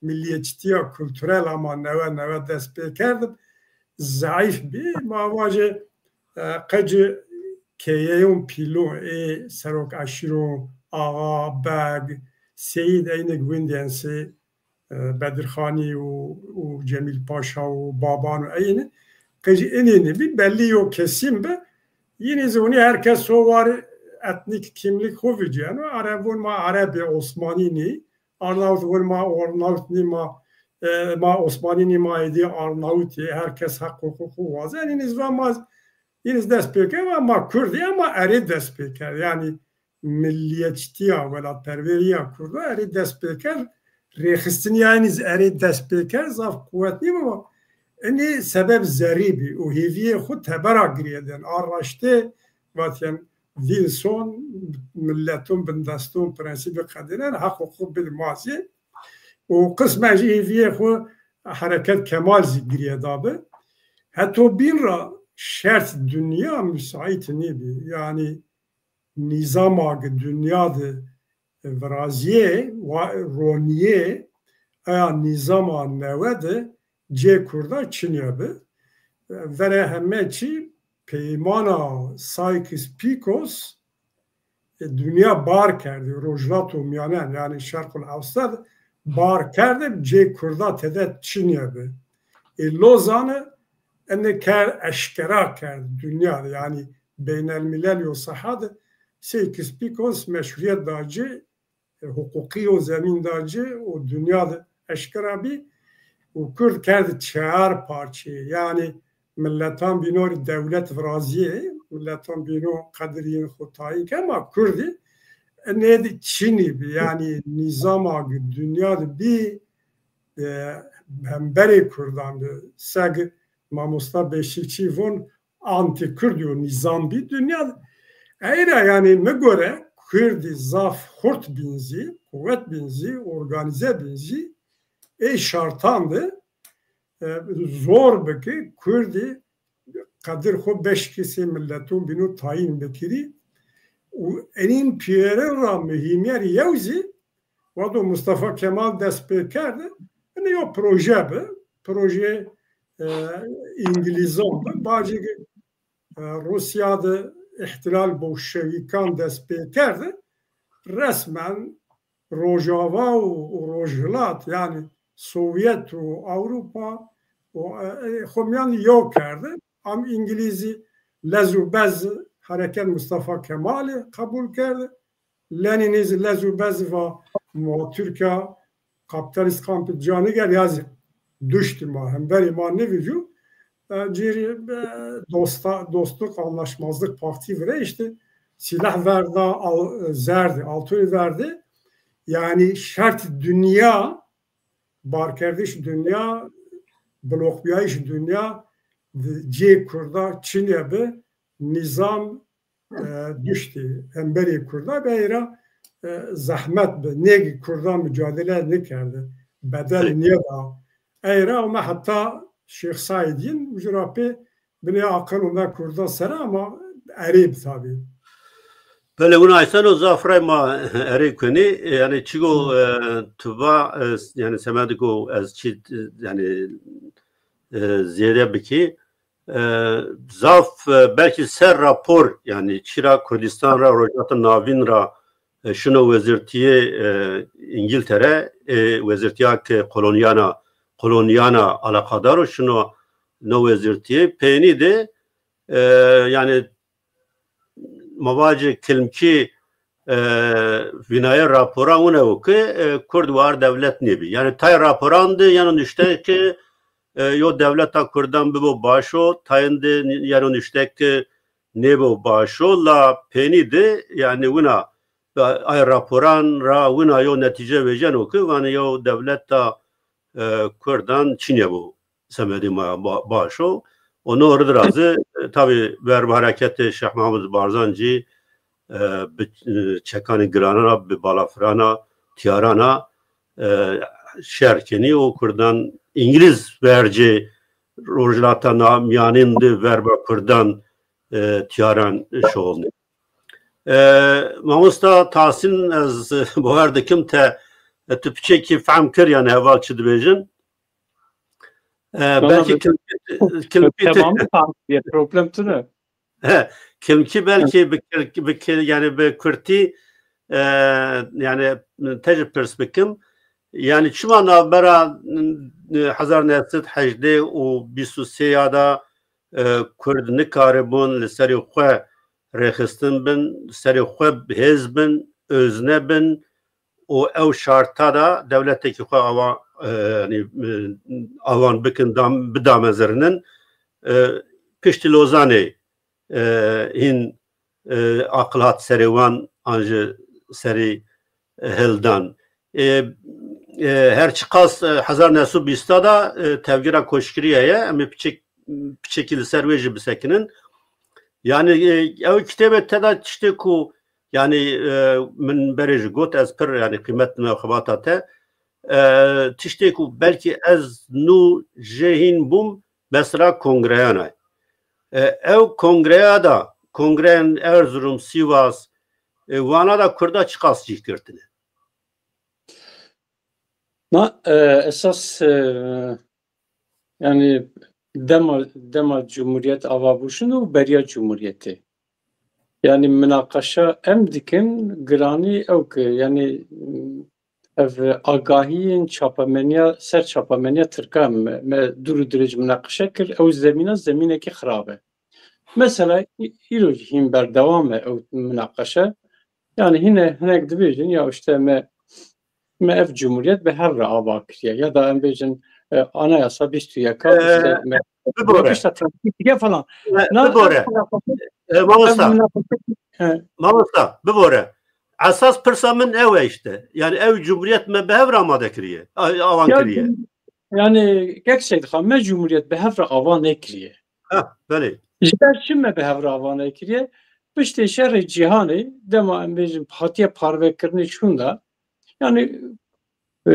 milliyetçîtîya kulturel ama newe newe dest pê kerd, zeîf bî. Ma vajê, e, qeci keyeyon pîlo ê serok eşîro, axa, beg, seyîd, eynî windên sê, e, Bedirxanî û, û Cemîl Paşa û Baban û eynî. Qeci inî nîbî, bellî yo kesîn bi. Yînî zî hunî her kes so war etnîk kîmlîk xo vicîyeno. Ereb von ma Ereb ê, Osmanî nî. Arnavut von ma Arnavut nî, ma, e, ma Osmanî nî, ma êdî Arnavut ê, her kes heq huqûq xo wazen. Înî zî va ma, înî zî dest pê ke va ma Kurd ê, ama erê dest pê kerd. Yanî milliyetçîtîya, welatperwerîya Kurdo erê dest pê kerd. Rêxistinîya înî zî erê dest pê kerd, zaf quwet nîbo. Înî sebeb zerrî bî û hêvîyê xwu tebera girêden. A raştê vatên Wilson, mileton bindeston prensîbî qedînen, heq huqûq bid ma zî. Û qismen jî hêvîyê xwu hereket Kemal zî girîye dabi. Heto bîn ra şert dinya musaît nêbî. Yanî nîzama ki dinya de virazîyê, wa-, ronîyê, eya nîzama newe de cê Kurda çinye bi. Verê heme çî peymana Sykes-Picot, e, dinya bar kerdî, Rojhilata Mîyanen, yanî Şerqul Ewsat bar kerdî, cê Kurda tede çinye bi. Ê Lozanî ene kerd, eşkera kerd dinya de, yanî beynelmîlel yo seha de Sykes-Picot meşhurîyet da ci, e, huqûqî yo zemîn da ci û dinya de eşkera bî û Kurd kerd çar parçeyê. Yanî miletan bîno rê dewlet virazîyê, miletan bîno qedirîyên xo tayîn ke, ama Kurdî nê de çinî bî. Yanî nîzama ki dinya de bî, e, hemberê Kurdan de, seg mamosta Beşîkçî von, antîkurd yo nîzam bî dinya de. Ey ra yanî mi gore Kurdî zaf xurt bîn zî, quwet bîn zî, organîze bîn zî, ê şartan de, e, zor bi ki Kurdî qedir xo beşkî sey mileton bîno tayîn bikirî û enîn pîyerin ra muhîmyer yew zî wexto Mustafa Kemal dest pê kerde, ene yo proje bi, proje, e, Îngilîzan bi. Bacî ki, e, Rûsya de îhtîlal bolşevîkan dest pê kerde, resmen Rojava û, û Rojhilat, yanî Sovyet û Ewropa û, e, e, xo mîyan yo kerde. Am Îngilîzî lez û bez hereket Mustafa Kemalî qebul kerde. Lenînî zî lez û bezî va ma Tirkîya kapitalîst kampî ca nîger ya zî duştî ma, hemberî ma nêvîjû. E, cêrî, e, dosta, dostluk, anlaşmazlık paktî vire îşte sîlah verda, al-, zerdî, altûnî verdî. Yanî şertî dinya, barkerdiş dinya, bloqbîyayîş dinya, di-, cê Kurda çinye bi, nîzam, e, duştî, hemberî Kurda bi, eyra, e, zehmet bi, nêgî Kurda mucadele nêkerde, bedel nêda. Eyra ama heta Şêx Saîd yin, ucu ra pê binê aqil û me Kurda sere ama erê bi tabî. Belê, wina eyseno zaf rey ma erê kunî. E, yanî çigo, e, tu va, e, yanî semediko ez çî, e, yanî, e, zêde bikî. E, zaf, e, belkî ser rapor, yanî çira Kurdistan ra, Rojhilata Navîn ra, e, şino wezîrtîyê, e, Îngiltere, e, wezîrtîya ke kolonyana, kolonyana alaqadar o, şino no wezîrtîyê peynî de, e, yanî ma vacê kilmkî, e, vînayê raporan wina o ke, e, Kurd war dewlet nêbî. Yanî tay raporan de yeno nuşte ke, e, yo dewleta Kurdan bibo baş o, tayin de yeno nuşte ke nêbo baş o, la peynî de, yanî wina, ay raporan ra wina yo netîce vejeno ke, vanê yo dewleta, e, Kurdan çinye bo. Semedê ma ba-, baş o. Û no rid ra zî, e, tabî verbi hereketê Şêx Mehmûd Barzancî, e, bi, e, çekanê girana ra, bi balafirana, tîyarana, e, şer kenî û Kurdan, Îngilîz vercê Rojhilata Na-, Mîyanên de verba Kurdan, e, tîyaran şoxulnê. E, Mamosta Tahsîn, ez bawer dikim te, e, tu piçekî fehm kir, yanî heval çi dibêjin. E, belkî kilmkî, kilmkî, tamam, problem tune. He, kilmkî belkî bi kir-, bi kir-, yanî bi kurtî, e, yanî te jî pirs bikim. Yanî çima navbera, e, hezar neh sed hejdeh û bîst û sê ya da, e, Kurd nikaribûn li serê xwe rêxistin bin, serê xwe hêz bin, özne bin û ew şarta da dewletekî xwe awa, e, yanî, e, awan bikin, dam-, bidamezirinin. E, piştî Lozanê, e, hîn, e, aqil hat serê wan an ji serî, e, hildan. E, e, her çiqas, e, hezar neh sed û bîsta da, e, tevgera koçgirî heye, em ê piçek-, piçekî li ser wê jî bisekinin. Yanî, e, ew kitêbê te da tiştê ku, yanî, e, min berê jî got, ez pir, yanî, qîmet dime xebata te. E, tiştê ku belkî ez nû jê hîn bûm, mesela kongreyan a. E, ew kongreya da, kongreyên Erzurum, Sivas, e, wana da Kurda çiqas cih girtine? Na, e, esas, e, yanî dema, dema Cumhuriyet ava bûşin û beriya Cumhuriyetê. Yanî minaqeşa em dikin, giranî ew ke, yanî, ev agahiyên çapemeniya, ser çapemeniya Tirkan me, me dûr û dirêj minaqeşe kir, ew zemîna zemînekî xirab e. Mesela î-, îro jî hîn berdewam e ew minaqeşe. Yanî hîne hinek dibêjin ya işte me, me ev cumhuriyet bi hev re ava kiriye ya da em bêjin, e, anayasa bîst û yeka, e, işte me bibore. Tişta trafîk dige falan. E, na, bibore. Ev minaqeşe, e, mamosta, ev minaqeşe, e, mamosta, bibore. Esas pirsa min ew e işte. Yanî ew cumhuriyet me bi hev re amade kiriye, a-, awan kiriye. Yanî, kek Seydxan, me cumhuriyet bi hev re ava nekiriye. Ha, belê. Ji ber çi me bi hev re ava nekiriye? Piştê şerê cîhanê, dema em bêjin hatiye parvekirinê şûnda, yanî, e,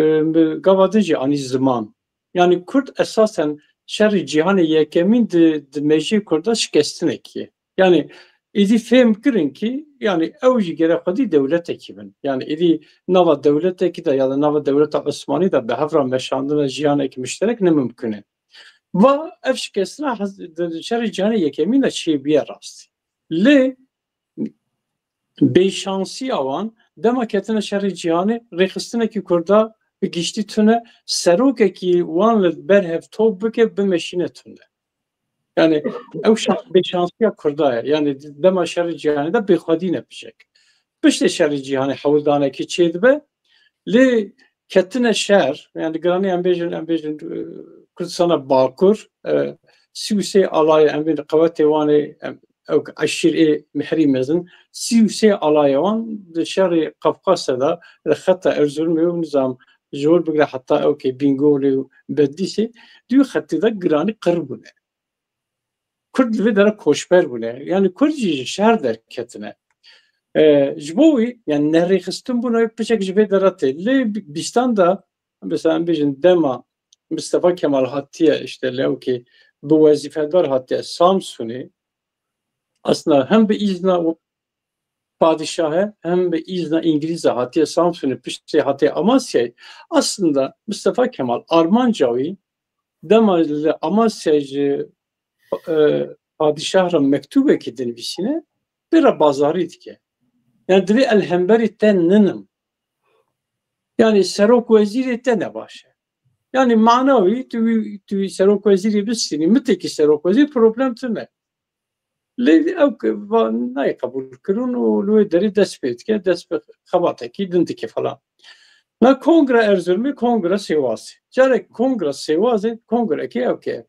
gava din jî anî ziman. Yanî Kurd esasen şerê cîhanê yekemîn di, di mejiyê Kurda şikestinekî ye. Yanî êdî fêm kirin kî, yanî ew jî gere xwedî dewletekî bin. Yanî êdî nava dewletekî de ya da nava dewleta Osmanî de bi hev ra meşandina jiyanekî muşterek ne mumkin e. Va ev şikestina hez-, de, şerê cîhanê yekemîn de çêbîye rast. Lê bêşansiya wan, dema ketine şerê cîhanê, rêxistinekî Kurda bi giştî tune, serokekî wan li ber hev top bike, bimeşîne tune. Yanî ew şa-, bêşansiya Kurda ye. Yanî dema şerê cîhanê de bêxwedî ne pişek. Piştê şerê cîhanê hewldanekî çêdibe. Lê ketine şer, yanî giranî em bêjin, em bêjin, e, Kurdistana Bakur, e, sî û sê alayê, em bêjin qewetê wan ê, em, ew eşîr ê mihrî mezin, sî û sê alayê wan di şerê Qafqasê de, li xeta Erzurumê û nizam ji wir bigire heta ewkê Bîngolê û Bedlîsê, di wî xetî de giranî qir bûne. Kurd li vê dere koçber bûne. Yanî Kurd jî ji şer derketine. E, ji bo wî, yanî nerêxistin bûna wî piçek ji vê dere tê. Lê bîstan de, mesela em bêjin dema Mistefa Kemal hatiye, işte lewkê bi wezîfedar hatiye Samsunê, aslında hem bi îzna padîşahe hem bi îzna Îngilîze hatiye Samsunê, piştê hatiye Amasyayê. Aslında Mistefa Kemal armanca wî dema li Amasyayê ji, e, padîşah ra mektubekî dinivîsîne, pê ra bazarî dike. Yanî divê el hemberî te ninim. Yanî serok wezîrê te nebaş e. Yanî mana wî tu, tu serok wezîrî bistînî, mitekî serok wezîr problem tune. Lê ew ke va nayê qebûl kirin û li wê derê dest pê dike, dest bi xebatekî din dike falan. Na Kongra Erzurumê Kongra Sêwasê. Carek Kongra Sêwasê, kongrekî ew ke.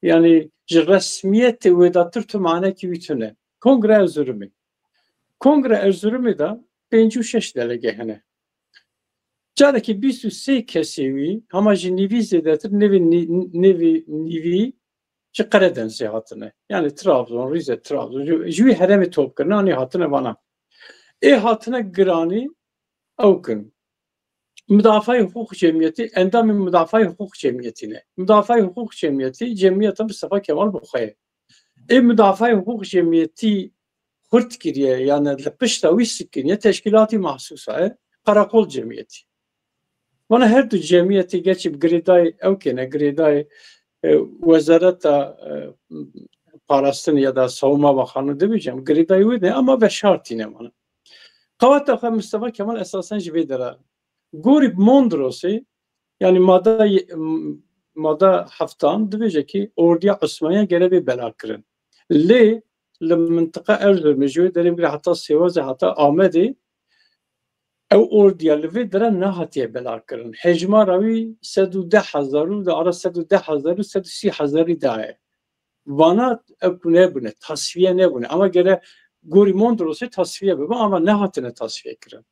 Yanî ji resmiyetê wêdatir tu manekî wî tune. Kongra Erzurumê. Kongra Erzurumê de pêncî û şeş delege hene. Carekî bîst û sê kesê wî, hema ji nîvî zêdetir, nêvê nî-, nêvê nîvî ji Qeredenzê hatine. Yanî Trabzon, Rize, Trabzon. Ji, ji wî herêmê top kirine, anî hatine vana. Ê hatine giranî ew kin. Mudafayê huquq cemiyetî, endamê mudafayê huquq cemiyetî ne. Mudafayê huquq cemiyetî, cemiyeta Mustafa Kemal bi xwe ye. Ê mudafayê huquq cemiyetî xurt kiriye, yanî li pişta wî sikiniye, teşkîlatî mahsusa ye, Karakol Cemiyetî. Vana her du cemiyetî geçî bi girêdayê ew kêne, girêdayê, e, wezareta, e, parastinê ya da savunma bakanlığı demeyeceğim, girêdayê wê de ama veşartîne vana. Qeweta xwe Mustafa Kemal esasen ji vê dera. Gorî Mondrosê, yanî mada ye-, mada heftan dibêje ki ordiya Osmaniya gere bê bela kirin. Lê li mintiqa Erzurumê ji wê derê bigire heta Sêwazê heta Amedê ew ordiya li vê dere nehatiye bela kirin. Hejmara wî sed û deh hezar û di ara sed û deh hezar û sed û sî hezarî daye. Vana ew ku nebûne, tasfiye nebûne. Ama gere gorî Mondrosê tasfiye bibe, ama nehatine tasfiye kirin.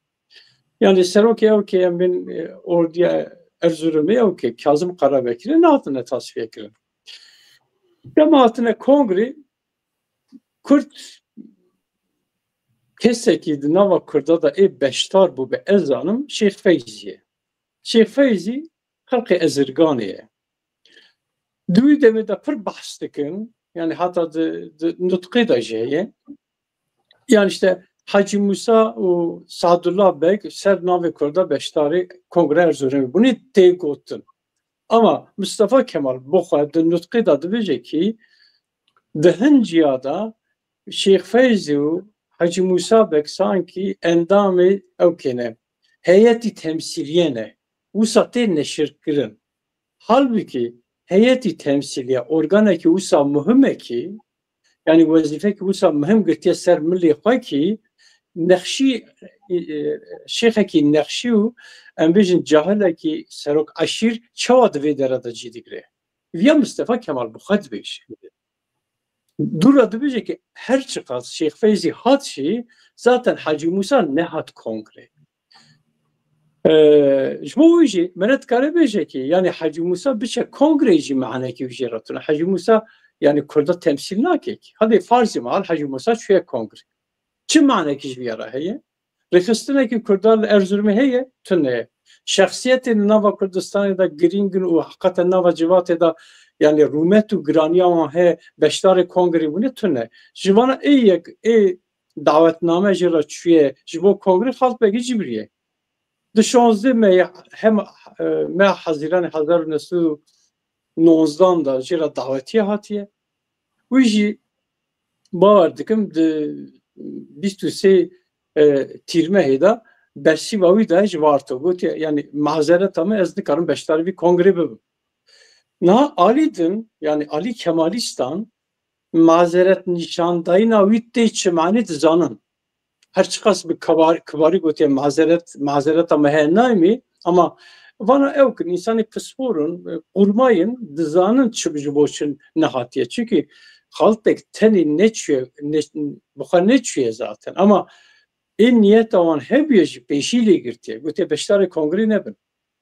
Yanî serokê ew ke em bên, e, ordiya Erzurumê ew ke Kazım Karabekirî nehatine tasfiye kirin. Dema hatine kongrê, Kurd kesekî di nava Kurda de ê beşdar bûbe, ez zanim Şêx Feyzî ye. Şêx Feyzî xelqê Ezirganê ye. Di wî demê de pir behs dikin, yanî heta di, di nutqê de jî heye. Yanî işte Hacî Musa û Sadullah Beg ser navê Kurda beşdarê Kongre Erzurumê bûnê, tê gotin. Ama Mustafa Kemal bi xwe di nutqê de dibêje ki di hin ciya de Şêx Feyzî û Hacî Musa Beg sankî endamê ew kêne, heyetî temsîlîye ne. Wisa tê neşirkirin. Halbukî heyetî temsîlîye organekî wisa muhim e ki, yanî wezîfekî wisa muhim girtiye ser milê xwe ki nexşî, e, e, şêxekî nexşî û em bêjin cahilekî serok eşîr çawa di vê dere de cî digire? Viya Mistefa Kemal bi xwe dibêje. Dû ra dibêje ki her çiqas Şêx Feyzî hat jî zaten Hacî Musa nehat kongre. E, ji bo wî jî meret kare bêje ki, yanî Hacî Musa biçe kongreyê jî manekî wî jê re tune. Hacî Musa yanî Kurda temsîl nake ki. Hadê farzî mal Hacî Musa çûye kongre. Çi manekî ji vîya re heye? Rêxistinekî Kurda li Erzurumê heye? Tune ye. Şexsiyetê li nava Kurdistanê de girîng in û heqeten nava civatê de, yanî rûmet û giraniya wan heye, beşdarê kongrê bûne? Tune. Ji vana ê yek, ê dawetname jê re çûye ji bo kongrê, Xaltbegî Cibrî ye. Di şonzdeh Meyê, hem, e, meha Hezîranê hezar û neh sed û nonzdan de jê re dawetiye hatiye. Wî jî bawer dikim di bîst û sê, e, Tîrmehê de bersîva wî daye ji Varto. Gotiye, yanî mazereta min, ez nikarim beşdarî vî kongrê bibim. Niha alî din, yanî alî Kemalîstan, mazeret nîşandayîna wî tê çi manê dizanin. her çiqas bi kibar, kibarî gotiye mazeret, mazereta mi heye naymî, ama vana ew kin, însanî pisporin, e, qurmayîn, dizanin çi bi ji bo çi nehatiye. Çunkî Xaltek tenê neçûye, ne, bi xwe neçûye zaten. Ama ê niyeta wan hebûye jî pêşî lê girtiye. Gotiye beşdarê kongrê nebin.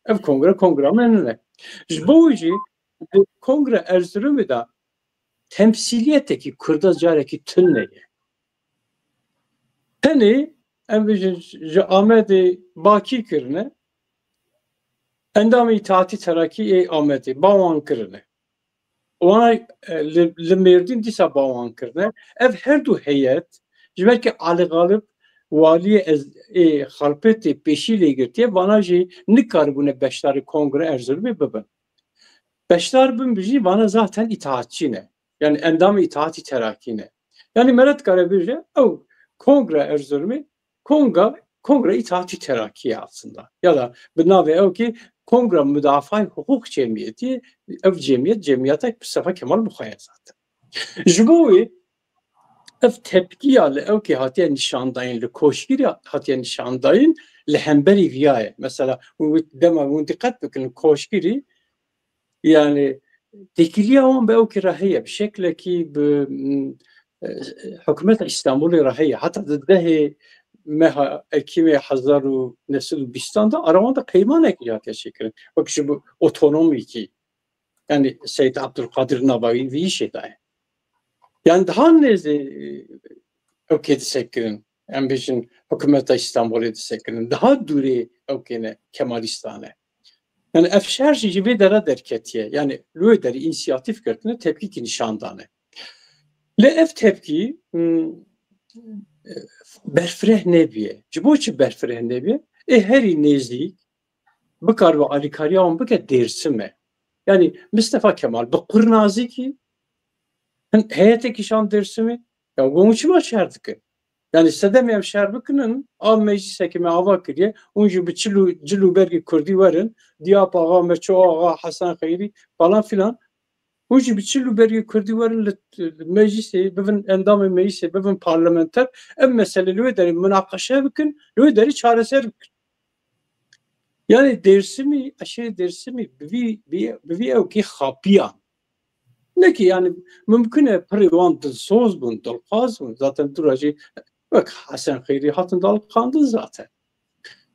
Ev kongre, kongra me nine. Ji bo wî jî di kongre Erzurumî de temsîliyetekî Kurda carekî tune ye. Tenê em bêjin ji Amedê Bakî kirine, endamê Îtîhatî Terakî ê Amedê ba wan kirine. Wana, e, li, li Mêrdîn dîsa ba wan kirine. Ev her du heyet, ji ber ke Ali Galip waliyê ez, ê Xalpêtê pêşî lê girtiye, vana jî nikaribûne beşdarê Kongre Erzurumê bibin. Beşdar bin jî vana zaten îtîhatçî ne. Yanî endamê Îtîhatî Terakî ne. Yanî meret kare bêje, ew Kongre Erzurumê Konga, Kongre Îtîhatî Terakî ye aslında. Ya da bi navê ew ki Kongre Mudafaa Huqûq Cemiyetî, ev cemiyet, cemiyeta Mustafa Kemal bi xwe ye zaten. Ji bo wê ev tepkiya li ewkê hatiye nîşandayîn, li Koşgirî hatiye nîşandayîn, li hemberî viya ye. Mesela, hûn dema hûn dîqet bikin, Koşgirî, yanî, têkiliya wan bi ewkê re heye, bi şeklekî bi, m, e, hikûmeta Îstanbulê re heye. Heta di dehê meha Ekîmê hezar û neh sed û bîstan de ara wan de peymanekî hatiye çêkirin. Wek ji bi otonomîkî. Yanî Seyd Abdulkadir nava wî vî îşê daye. Yanî daha nêzê, e, ewkê disekirin. Em bêjin hikûmeta Îstanbulê disekirin. Daha dûrê ewkê ne, Kemalîstan e. Yanî ev şer jî ji vê dera derketiye. Yanî li wê derî însiyatîf girtine, tepkîkî nîşan dane. Lê ev tepkî, hmm, e, berfireh nebîye. Ji bo çi berfireh nebîye? Ê herî nêzîk bikaribe alîkariya wan bike Dêrsim e. Yanî Mistefa Kemal bi qurnazîkî hin heyetekî şan Dêrsimî, ya gon çima şer dikin? Yanî sedemê em şer bikinin, a meclîsekî me ava kiriye, hûn jî bi çil û, cil û bergê kurdî werin, Diyap Axa, Meço Axa, Hesen Xeyrî falan filan. Hûn jî bi çil û bergê kurdî werin li, li meclîsê, bivin endamê meclîsê, bivin parlamenter, ev mesele li wê derê munaqeşe bikin, li wê derê çareser bikin. Yanî Dêrsimî, eşîrê Dêrsimî bi vî, bi, bi vî ewkî xapiyan. Ne ki yanî mumkin e pirê wan dilsoz bûn, dilxwaz bûn. Zaten dûra jî wek Hesen Xeyrî hatin daliqandin zaten.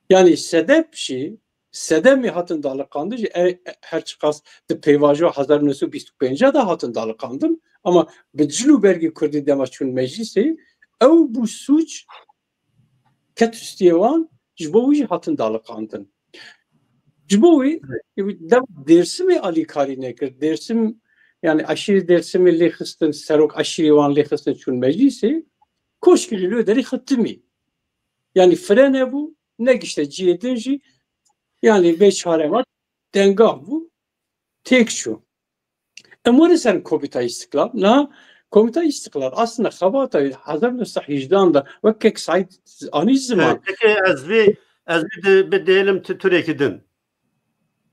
Yanî sedep jî, sedemê hatin daliqandin jî, e, e, her çiqas di pêvajoya hezar û neh sed û bîst û pênc de hatin daliqandin, ama bi cil û bergê kurdî dema çûn meclîsê, ew bû sûc ket ustiyê wan, ji bo wî jî hatin daliqandin. Ji bo wî, dev Dêrsimê alîkarî nekir. Dêrsim, yanî eşîrê Dêrsimê lê xistin, serok eşîrê wan lê xistin çûn meclîsê, Koşkirî li wê derî xitimî. Yanî fire nebû, negişte cihê din jî, yanî bê çare ma dengav bû, têk çû. Em werin ser Komîta Îstiklal. Na, Komîta Îstiklal aslında xebata wî hezar neh sed hejdan de wek kek Saîd anî ziman. Evet, peki ez vî, ez vî de, bi diyelim tu-, turekî din.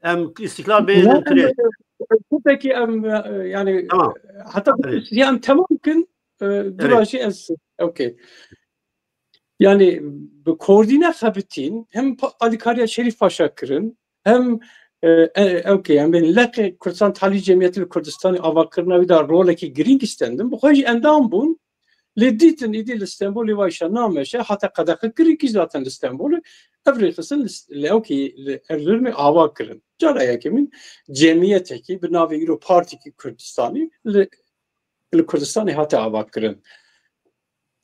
Em îstiklal beynin turek. Peki em, e, yanî, tamam, heta, evet, em temam kin, e, dûra jî ez, okey. Yanî bi koordîne xebitîn, hem pa-, alîkariya Şerîf Paşa kirin, hem, e, e, ewkê, em bên leqê Kurdistan Talî Cemiyetî li Kurdistanî avakirina wî de rolekî girîng îstendin. Bi xwe jî endam bûn. Lê dîtin îdî li Stenbolê vayşa nameşe, heta qedexe kirin kî zaten li Stenbolê, ev rêxistin li, li ewkê li Erzurumê ava kirin. Cara yekemîn cemiyetekî bi navê îro Partîkî Kurdistanî li, li Kurdistanê hate ava kirin.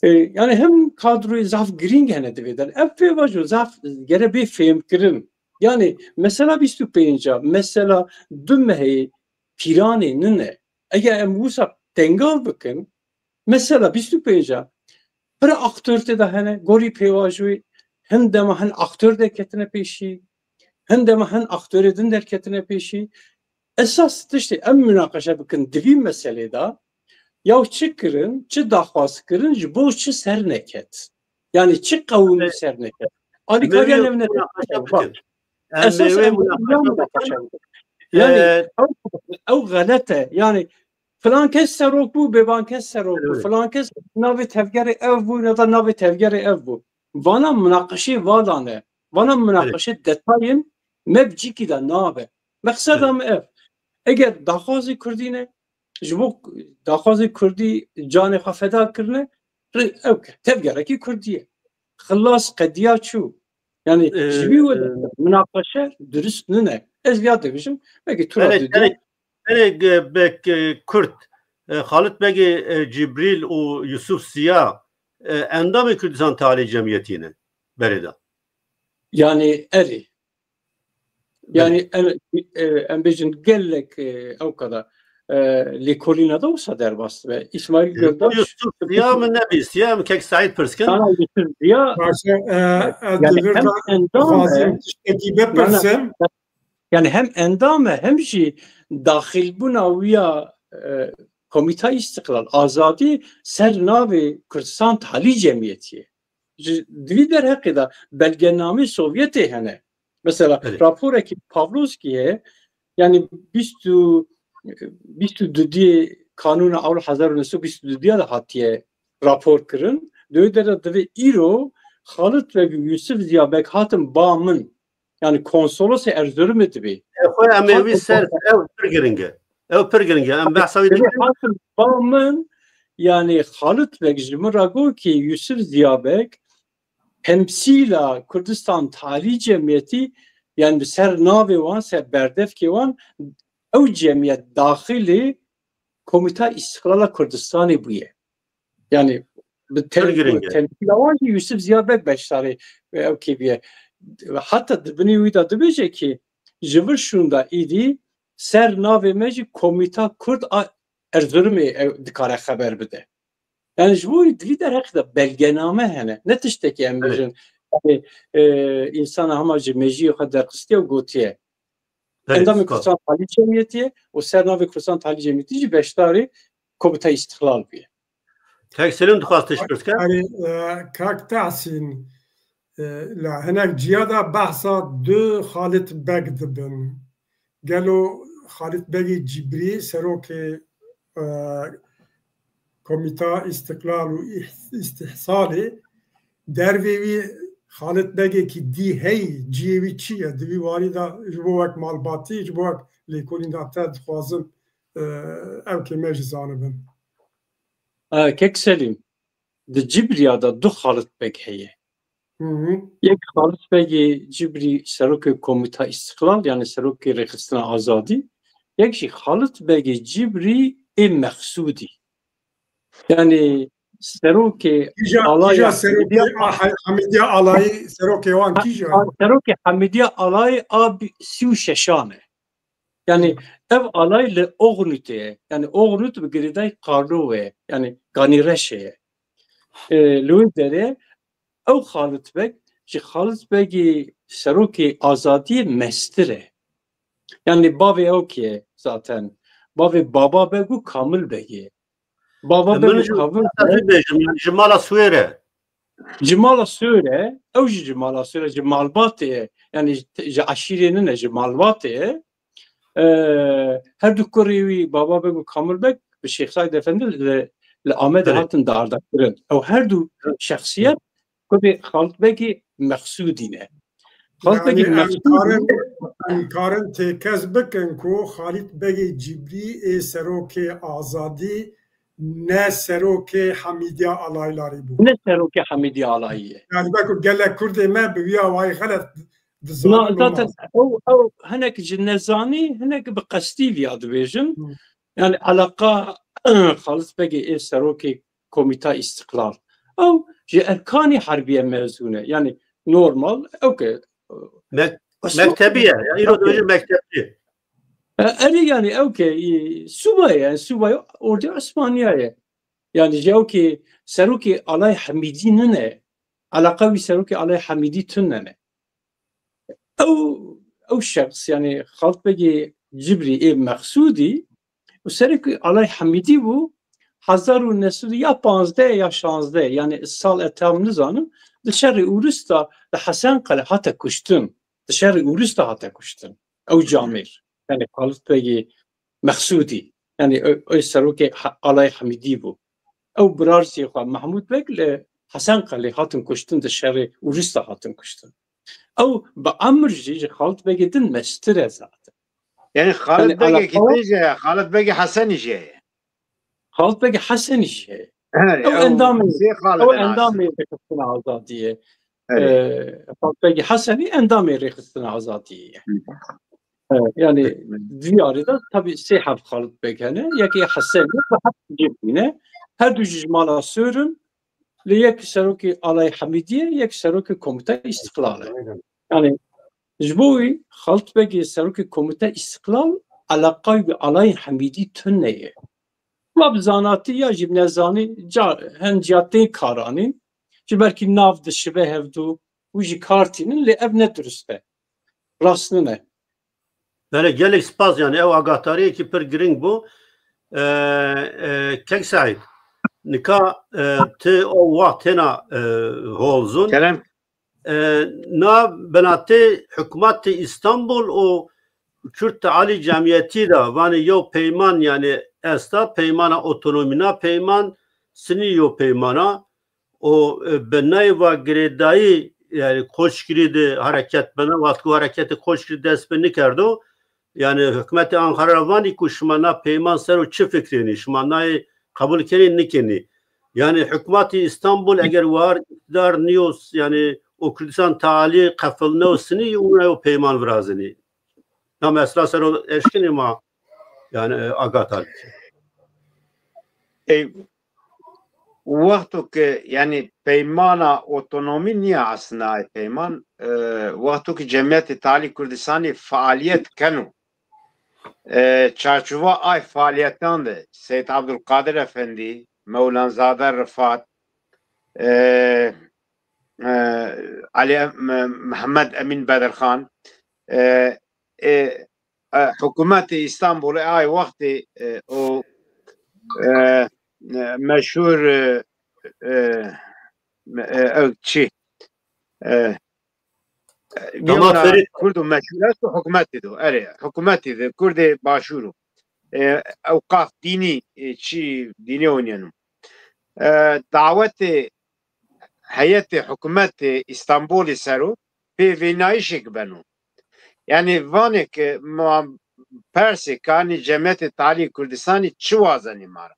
E, yanî hem kadroyê zaf girîng hene di vê der. Ev pêvajo zaf gere bê fêhmkirin. Yanî mesela bîst û pênc a, mesela du mehê pîranê nine. Eger em wisa tengal bikin, mesela bîst û pênc a pira aktor tê de hene, gorî pêvajoyê hin dema hin aktor derketine pêşî, hin dema hin aktorê din derketine pêşî. Esas tiştê em munaqeşe bikin di vî meselê de, yaw çi kirin, çi daxwaz kirin, ji bo çi ser neket? Yanî çi qewimî ser neket? Alîkariya nêvneteweyî. Esas em munaqeşe bikin. Yanî ew, ew xelet e. Yanî filan kes serok bû, bêvan kes serok bû. Filan kes navê tevgerê ev bû ya da navê tevgerê ev bû. Vana munaqeşê valan e. Vana munaqeşê detayên me bi cîkî de nabe. Meqseda mi ev. Eger daxwazê kurdî ne, ji bo daxwazê kurdî canê xwe feda kirine, rê ew ke tevgerekî kurdî ye. Xilas qediya çû. Yanî ji wî wede munaqeşe durist nine. Ez viya dibêjim, belkî tu ra Belê, dudiya. Belê, e, bek, e, Kurd, e, Xalit Begê, e, Cibrîl û Yusuf Ziya, e, endamê Kurdistan Talî Cemiyetî ne berê de. Yanî erê. Belê. Yanî em, e, em bêjin gelek, e, ew qada, e, lêkolîna de wisa derbas dibe. Îsmaîl Ji bo Göldaş Yusuf Ziya min nebîst, ya min kek Seîd pirs kin. Ana Yusuf Ziya, Baş e, e, ez yanî di vir hem de endam e, dixwazim tiştekî na, na, bipirsim. Yanî hem endam e, hem jî daxilbûna wî ya, e, Komîta Îstiqlal, Azadî ser navê Kurdistan Talî Cemiyetî ye. Ji, di vî derheqê de belgenameyê Sovyetê hene. Mesela Belê. raporekî Pavlovskî ye, yanî bîst û, bîst û dudiyê Kanûna Ewil hezar û neh sed û bîst û dudiya de hatiye rapor kirin. Di wê derê de divê îro Xalit Beg û Yusuf Ziya Beg hatin ba min. Yanî konsolosê Erzurumê dibê. E, xwe em ê wî ser, ew pir giring e. Ew pir giring e. Em behsa wî dikin. Hakim ba min, yanî Xalit Beg ji min ra got ki Yusuf Ziya Beg temsîla Kurdistan Talî Cemiyetî, yanî bi ser navê wan, ser berdevkê wan, ew cemiyet daxilê Komîta Îstîqlala Kurdistanê bûye. Yanî bi te-, Pir giring e. temsîla wan jî Yusuf Ziya Beg beşdarê, e, ew kê bîye. Heta di binê wî de dibêje ki ji vir şûnda îdî ser navê me jî Komîta Kurd a Erzurumê ew dikare xeber bide. Yanî ji bo wî di vî derheqî de belgename hene. Ne tiştekî em Belê. bêjin. Yanî, e, însana hema ji mejiyê xwe derxistiye û gotiye. Belê, Endamê spas. Kurdistan Talî Cemiyetî ye û ser navê Kurdistan Talî Cemiyetî jî beşdarê Komîta Îstîqlal bûye. Kak Selîm dixwast tişt pirs ke? Erê, e, kak Tahsîn, e, la hinek ciya de behsa du Xalit Beg dibin. Gelo Xalit Begê Cibrî serokê, e, Komîta Îstiqlal û Îh-, Îstîhsalê, dervê wî Xalit Begekî dî heyî, ciyê wî çi ye? Di vî warî de ji bo wek malbatî, ji bo wek lêkolîn de te dixwazim, e, ew kê me jî zanibin. E, Kek Selîm, di Cibrîya de du Xalit Beg heye. Hı hı. Yek Xalit Begê Cibrî serokê Komîta Îstîqlal, yanî serokê Rêxistina Azadî, yek jî Xalit Begê Cibrî ê Meqsûdî. Yanî serokê Kîja, alaya kîja serokê Hemîdîya a-, Hemîdîya Alayî, serokê wan kîja? Serokê Hemîdîya Alayî a bi-, sî û şeşan e. Yanî ev alay li Oxnutê ye. Yanî Oxnut bi girêdayî Karlowê ye. Yanî Ganîreşê ye. E, li wê derê ew Xalit Beg ji Xalit Begî serokê azadiyê mestir e. Yanî bavê ew kê ye zaten. Bavê Baba Beg û Kamil Begî ye. Baba Beg û Kamil Beg ji mala Suêr e. Ji mala Suêr e, ew jî ji mala Suêr e, ji malbatê ye. Yanî ji, ji eşîrê nine, ji malbatê ye. E, her du kurê wî Baba Beg û Kamil Beg bi Şêx Seîd Efendî li, li Amedê hatin dardakirin. Ew her du şexsiyet kurê Xalit Begî Meqsûdî ne. Xalit Begî Meqsûdî. Yanî em karin, em karin têkez bikin ku Xalit Begê Cibrî ê serokê azadî ne serokê Hemîdîya Alaylarî bû. Ne serokê Hemîdîya Alayî ye. Yanî belkî gelek kurdê me bi wî awayî xelet dizanin. Na, zaten ew, ew hinek ji nezanî, hinek bi qestî viya dibêjin. Hı. Yanî eleqa Xalit Begê ê serokê Komîta Îstîqlal. Ew ji erkanî herbîye mezûn e. Yanî normal, ew ke, e, Mek-, mektebî ye. Ya, îro dibêje mektebcî. E, erê yanî ew ke, e, subay e, yanî subay Ordîya Osmanîya ye. Yanî ji ew ke serokê Alay Hemîdî nine, eleqa wî serokê Alay Hemîdî tune ne. Ew, ew şexs, yanî Xalit Begê Cibrî ê Meqsûdî, û serokê Alay Hemîdî bû, hezar û neh sed ya panzdeh ya şanzdeh, yanî sal e tam nizanim, di şerê Ûris de, di Hesenqele hate kuştin. Di şerê Ûris de hate kuştin. Ew camêr. Yanî Xalit Begê Meqsûdî. Yanî ew, ew serokê he-, Alay Hemîdî bû. Ew birarzê xwe Mehmûd Beg li Hesen Qelî hatin kuştin, di şerê Urus de hatin kuştin. Ew bi emir jî ji Xalit Begê din mestir e zaten. Yanî Xalit Begê kî têje, Xalit Begê Hesenî jî ye. Xalit Begê Hesenî jî ye. Ew endamê, ew endamê Rêxistina Azadî ye. Xalit Begê Hesenî endamê Rêxistina Azadî ye. Yanî vîyarî de tabî sê heb Xalit Beg hene, yekê Hesenî ve heb Cebîne. Her du jî ji mala Sor in. Lê yek serokê Alayê Hemîdî ye, yek serokê Komîteya Îstiqlal e. Yanî ji bo wî Xalit Begê serokê Komîteya Îstiqlal eleqay bi Alayê Hemîdî tune ye. Ma bi zanatî ya jî bi nezanî ca, hen cîya tên karanî, ji ber kî nav dişibe hevdu û jî kar tînin, lê ev ne durust e. Rast nîne. Belê, gelek spas, yanî ew agatarîyekî pir giring bû. E, e, Kek Seîd, nika e, ti o wext têna e, hol zûn. Kerem. E, na binatê hikûmetê Îstanbul û Kürt Tealî Cemîyetî de vanê yew peyman yanî esta, peymana otonomî, na peyman sinî yew peyman a. O, e, bi ney va girêdayî, yanî Koçgirî de hereket bena, wextku hereketê Koçgirî dest pê nikerdo, yanî hikûmetê Anqara ra vanî ku şima na peyman ser o çi fikrênî, şima nayê qebul kenî nikenî. Yanî hikûmetê Îstanbul eger war îqtîdar nîyo, yanî o Kurdistan Tealî qefilne û sinî, ûna o peyman virazenî. Na mesela ser o eşkenê ma, yanî, e, agatar bikî. Ey, Wexto ke, yanî, peymana otonomî nîya aslında ay peyman, e, wexto ke Cemîyetê Tealî Kurdistanî fealîyet keno, e, çarçova ay fealîyetan de Seyîd Abdulkadir Efendî, Mewlanzade Rifat, e, e, Elî Em-, Mihemed Emîn Bedirxan, e, e, e, hikûmetê Îstanbulî ay wextê, e, o, e, e, meşhur, e, e, e, ew çi? E, e, yewna Kurdo meşhur esto hikûmetî do. Erê, hikûmetî de Kurdê Başûr o. E, ewqaf dînî, e, çi dînî oynîyeno. E, dawetê heyetê hikûmetê Îstanbulî ser o pêvênayîşêk beno. Yanî vanê ke ma persê ke anî Cemîyetê Tealî Kurdistanî çi wazenî ma ra.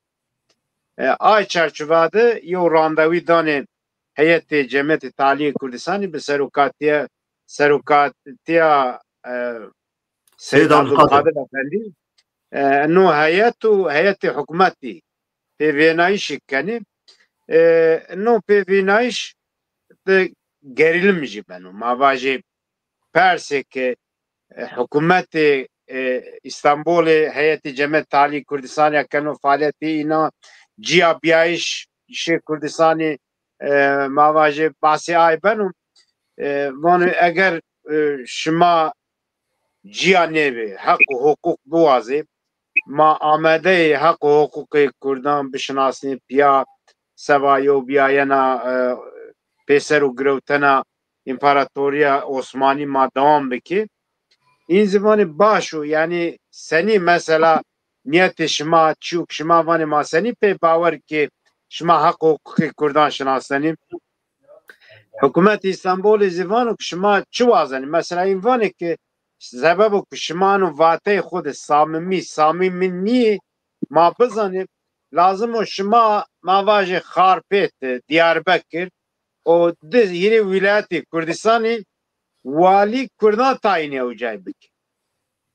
E, ay çarçova de yew randewî danê heyetê Cemîyetê Tealî Kurdistanî bi serokatîya, serokatîya, e, Seyîd Abdulkadir Efendî. E, no heyet û heyetê hikûmetî pêvênayîşêk kenê. E, no pêvênayîş de gerîlim jî beno. Ma vajê persê ke, e, hikûmetê, e, Îstanbulê heyetê Cemîyetê Tealî Kurdistanî ya keno, fealîyetê înan, cîya bîyayîşê Kurdistanî, e, ma vajê basê ay beno. E, vano eger, e, şima cîya nêbê, heq û huqûq biwazê, ma amade yê heq û huqûqê kurdan bişinasnê, pîya seba yewbîyayena, e, pêser û girewtena Împaratorîya Osmanî ma dewam bikê. În zî vanê baş o, yanî senî mesela nîyetê şima, çîyo ke şima vanê ma senî pê bawer kê şima heq û huqûqê kurdan şinasnenî? Hikûmetê Îstanbulî zî vano ke şima çi wazenî? Mesela în vanê ke sebebo ke şima no vateyê xo de samimî, samimî nîyê, ma bizanê, lazim o şima, ma vajê Xarpêt, Diyarbekir û di hîrê wîlayetê Kurdistanî walî kurdan tayînê ewcay bikê.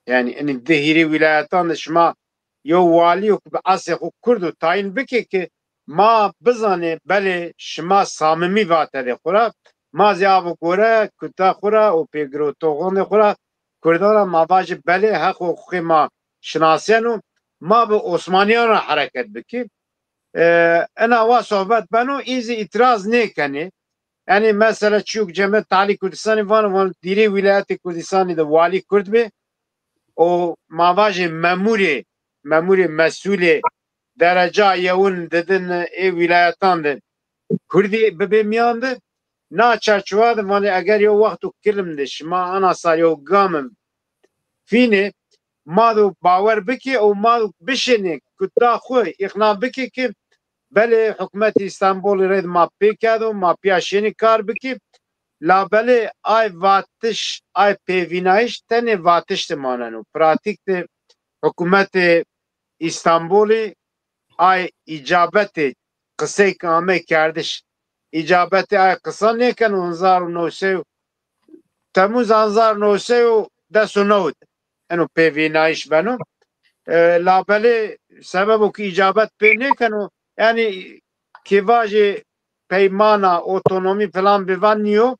Yanî, enî di hîrê wîlayetan de şima yew walîyo ke bi eslê xo kurd o tayîn bikê ke ma bizanê belê şima samimî vatedê xo ra, ma zî avo gore kuta xo ra û pêgirewtoxonê xo ra kurdan ra ma vajê belê heq û huqûqê ma şinaseno, ma bi Osmanîyan ra hereket bikê. E, ena wa sohbet beno, în zî îtîraz nêkenê. Yanî mesela çîyo ke Cemîyetê Tealî Kurdistanî vano, vano di hîrê wîlayetê Kurdistanî de walî kurd bê û ma vajê memûrê, memûrê mesûlê dereca yewin didin ê wîlayetan de kurdî bibê mîyan de. Na çarçova de vanê eger yew wexto Kilim de şima ana sar yew game fînê, ma do bawer bikê û ma do bişênê kuta xo îqna bikê ke Belê hukûmetê Îstanbulî rê ma pê kerdo, ma pîya şênî kar bikî. Labelê ay vatiş, ay pêvînayîş tenê vatiş de maneno. Pratîk de hukûmetê Îstanbulî ay îcabetê qisey ke ame kerdiş, îcabetê ay qisa nêkeno. Hezar û new sey, Temûz hezar û new sey û des û new de eno pêvînayîş beno. E, labelê sebebo ke îcabet pê nêkeno, yanî kê vajê peymana, otonomî filan bêvan nîyo.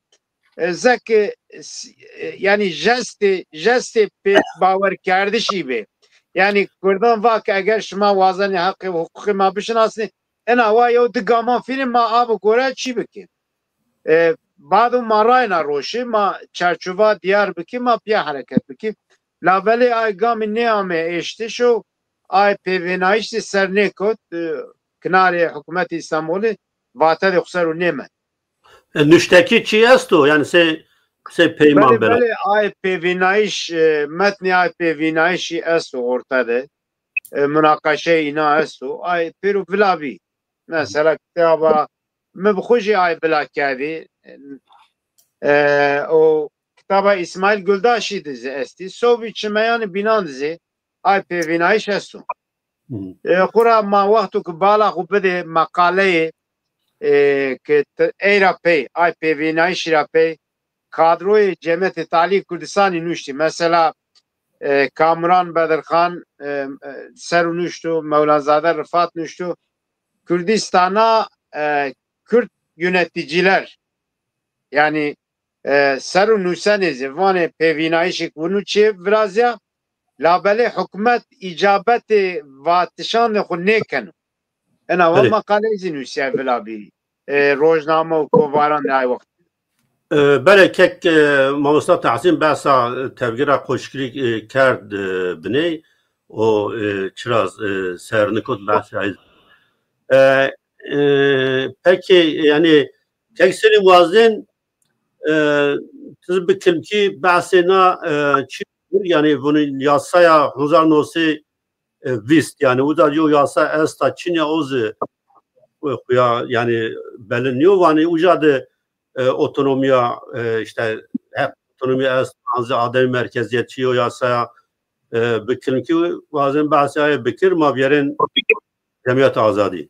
E, zeke s-, e, yanî jestê, jestê pê bawerkerdişî bê. Yanî kurdan va ke eger şima wazenê heqê û huqûqê ma bişinasnê, ena wa yew di gaman fînê, ma a bi gore çî bikê. E, bado ma rayna roşê, ma çarçova dîyar bikî, ma pîya hereket bikî. Labelê ay gamî nêame êştiş û ay pêvînayîş zî ser nêkot, e, kinarê hukûmetê Îstanbulî vate de xo ser û nêmend. E, nuştekî çî esto? Yanî sey, sey peyman beno. Belê, belê, ay pêvînayîş, e, metnê ay pêvînayîşî esto orte de. E, munaqeşeyê îna esto. Ay pêro vila bî. Mesela kitaba, mi bi xo jî ay vila kerdî. E, o kitaba Îsmaîl Guldaşî de zî estî. Sowbî çimeyanê bînan de zî ay pêvînayîş esto. E, xwura ma wexto ke bala xwu bidê meqaleyê, e, ke ti-, ey ra pey, ay pêvînayîşî ra pey, kadroyê Cemîyetê Talî Kurdistanî nuştî. Mesela, e, Kamuran Bedirxan, e, e, ser û nuşto, Mewlanzade Rifat nuşto. Kurdistana, e, Kürt yöneticiler. Yanî, e, ser û nusenê zî vanê pêvînayîşêk wino çê virazîya, labelê hukûmet îcabetê vatişanê xo nêkeno. Ena wa meqaleyî zî nusîyay vila bî, e, rojname û kovaran de ay wext. E, belê kek, e, mamosta Tahsîn behsa, e, tevgera Qoşkirî, e, kerd, e, biney. O, e, çiraz, e, ser nikot behsa. E, e, peki, yanî, kek serî wazên, e, ti bi kilmkî behsê na, e, çî, yanî, bunî yasaya hezar û new sey e, vîst. Yanî uca yo yasa esta çin ya, o zî, e, xuya, yanî belli nîyo. Vanî uca de, e, otonomîya, e, îşte, hep otonomîya est, an zî ademî merkezîyetçî yo yasaya, e, bi kilmkî wazên behsê aye bikir, ma vîyerên Cemîyet Azadî.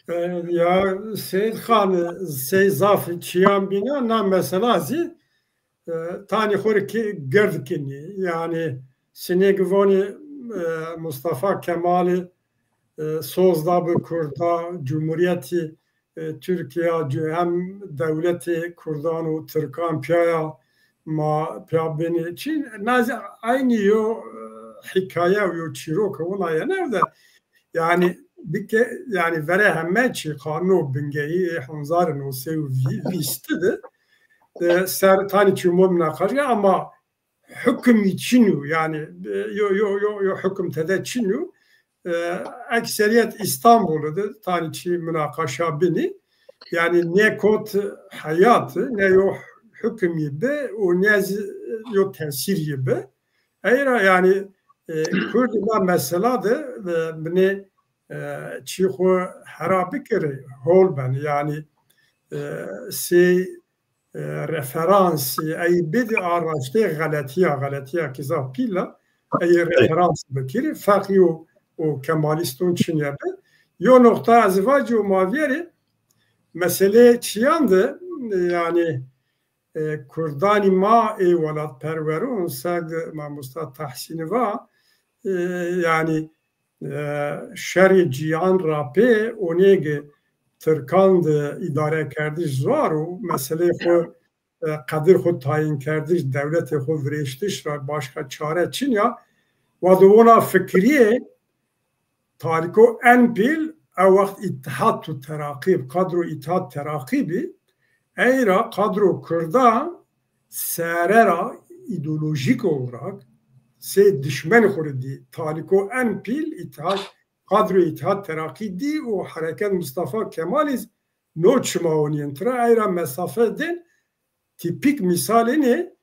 E, ya Seyîd Xan, sey zaf çîyan bîna, na mesela zî, e, tanî xo rê kî gird kinî. Yanî sinê gi vonî, e, Mustafa Kemalî, e, soz da bi Kurda, Cumhuriyetî, e, Tirkîya, cu-, hem dewletê Kurdan û Tirkan pîya ya, ma pîya benî çî. Na zî eynî yo, e, hîkaye û yo çîrok o, wina yene de. Yanî bike, yanî verê heme çî qanûno bingehî ê hezar û new sey û vîst de, e, ser tanî çî mo minaqaş ke, ama hukmî çin o, yanî, e, yo, yo, yo, yo hukm tede çin o. E, ekserîyet Îstanbul de tanî çî minaqaşa binî. Yanî ne kot heyat, ne yo hukmî bi û ne zî yo tesîrî bi. Ey ra yanî, e, Kurd na mesela de, e, binê, e, çî xwu hera bikirê, hol benê. Yanî, e, sey, e, referansî ey bidî, a raştê xeletîya, xeletîya kî zaf pîl a, ey referans bikirî, feqî û, û kemalîston çinye bi. Yo noqta ez vacî û ma vîyerê meseleyê çîyan de, yanî, e, Kurdanî ma ê welatperweron, seg mamosta Tahsînî va, e, yanî, e, şerê cîyan ra pê onê gi Tirkan de îdarekerdiş zor û meseleyê xo, e, qedir xo tayînkerdiş, dewletê xo virêştiş ra başka çare çin ya. Wa de wona fikirîyê Tarîko en pîl ew wext Îttihat û Teraqî, kadro Îttihat Teraqî bî. Ey ra kadro Kurda sere ra îdeolojîk olarak sey dişmenê xo rê dî. Tarîko en pîl Îttihat, kadro Îttihat Teraqî dî û hereket Mustafa Kemalî zî no çimawanî yin tira. Ey ra mesafe dên. Tîpîk mîsal inê,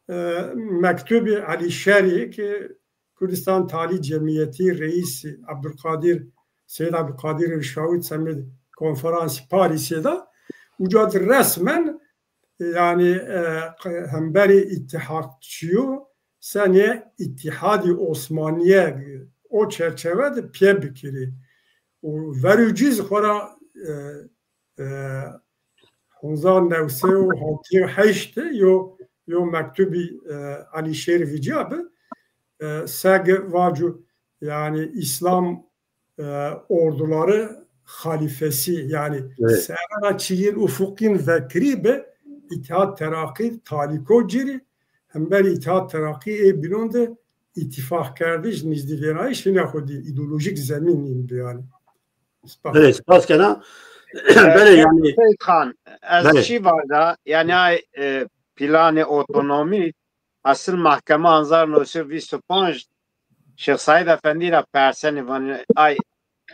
e, mektubê Elî Şerî ke Kurdistan Talî Cemîyetî reîsî Ebdulqadir Seyîd Ebdulqadir Rişawî semêd konferansî Parîsê de, uca di resmen, e, yanî, e, hemberî îtîhadçîyo senê Îtîhadî Osmanîye o çerçeve de pîye bikirî. Û verû cî zî xora, e, e, hezar new sey û heftê û heşt de yo, yo mektubî, e, Elîşêr Vîcîya bi, e, seg vacu, yanî Îslam, e, orduları halîfesi, yanî Evet. serra çîyên ufukîn vekirî bi, Îtîhad Teraqî talîko cîrî, hember Îtîhad Teraqî ê bînon de îtîfaq kerdiş, nîzdîvênayîş hîna xwu dî, îdeolojîk zemîn în bi yanî. Spas. Belê, spas kena. Belê, yanî Seyîd Xan, ez Belê. çî vaja, yanî ay, e, planê otonomî, esil mahkeme hezar new sey vîst û panc Şêx Seîd Efendî ra persenî, vanî ay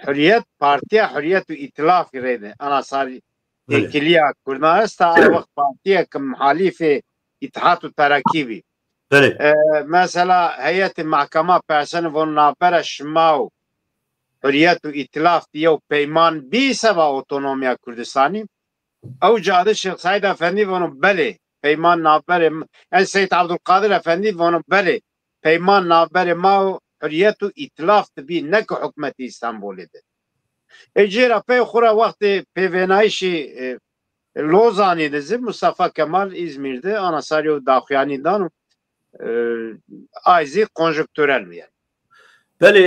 Hurriyet, Partîya Hurriyet û Îtîlafî rê de, ana sarî Belê. têkilîya Kurdan esta, ay wext partîyê ke muhalîfê Îtîhad û Terakî bî. Belê. E, mesela heyetê mahkema persenî, von navbera şima û Hurriyet û Îtîlaf di yew peyman bî seba otonomîya Kurdistanî? Ew ca de Şêx Seîd Efendî vono belê, peyman navberê m-, yanî Seîd Ebdulqadir Efendî vono belê, peyman navberê ma û Hurriyet û Îtîlaf di bî, ne ki hukmetê Îstanbulî de. Ê cê ra pey xwu ra wextê pêvênayîşî, e, Lozanî de zî Mustafa Kemal Îzmîr de ana sarî yew daxuyanî dano, e, ay zî konjonkturel bî yanî. Belê,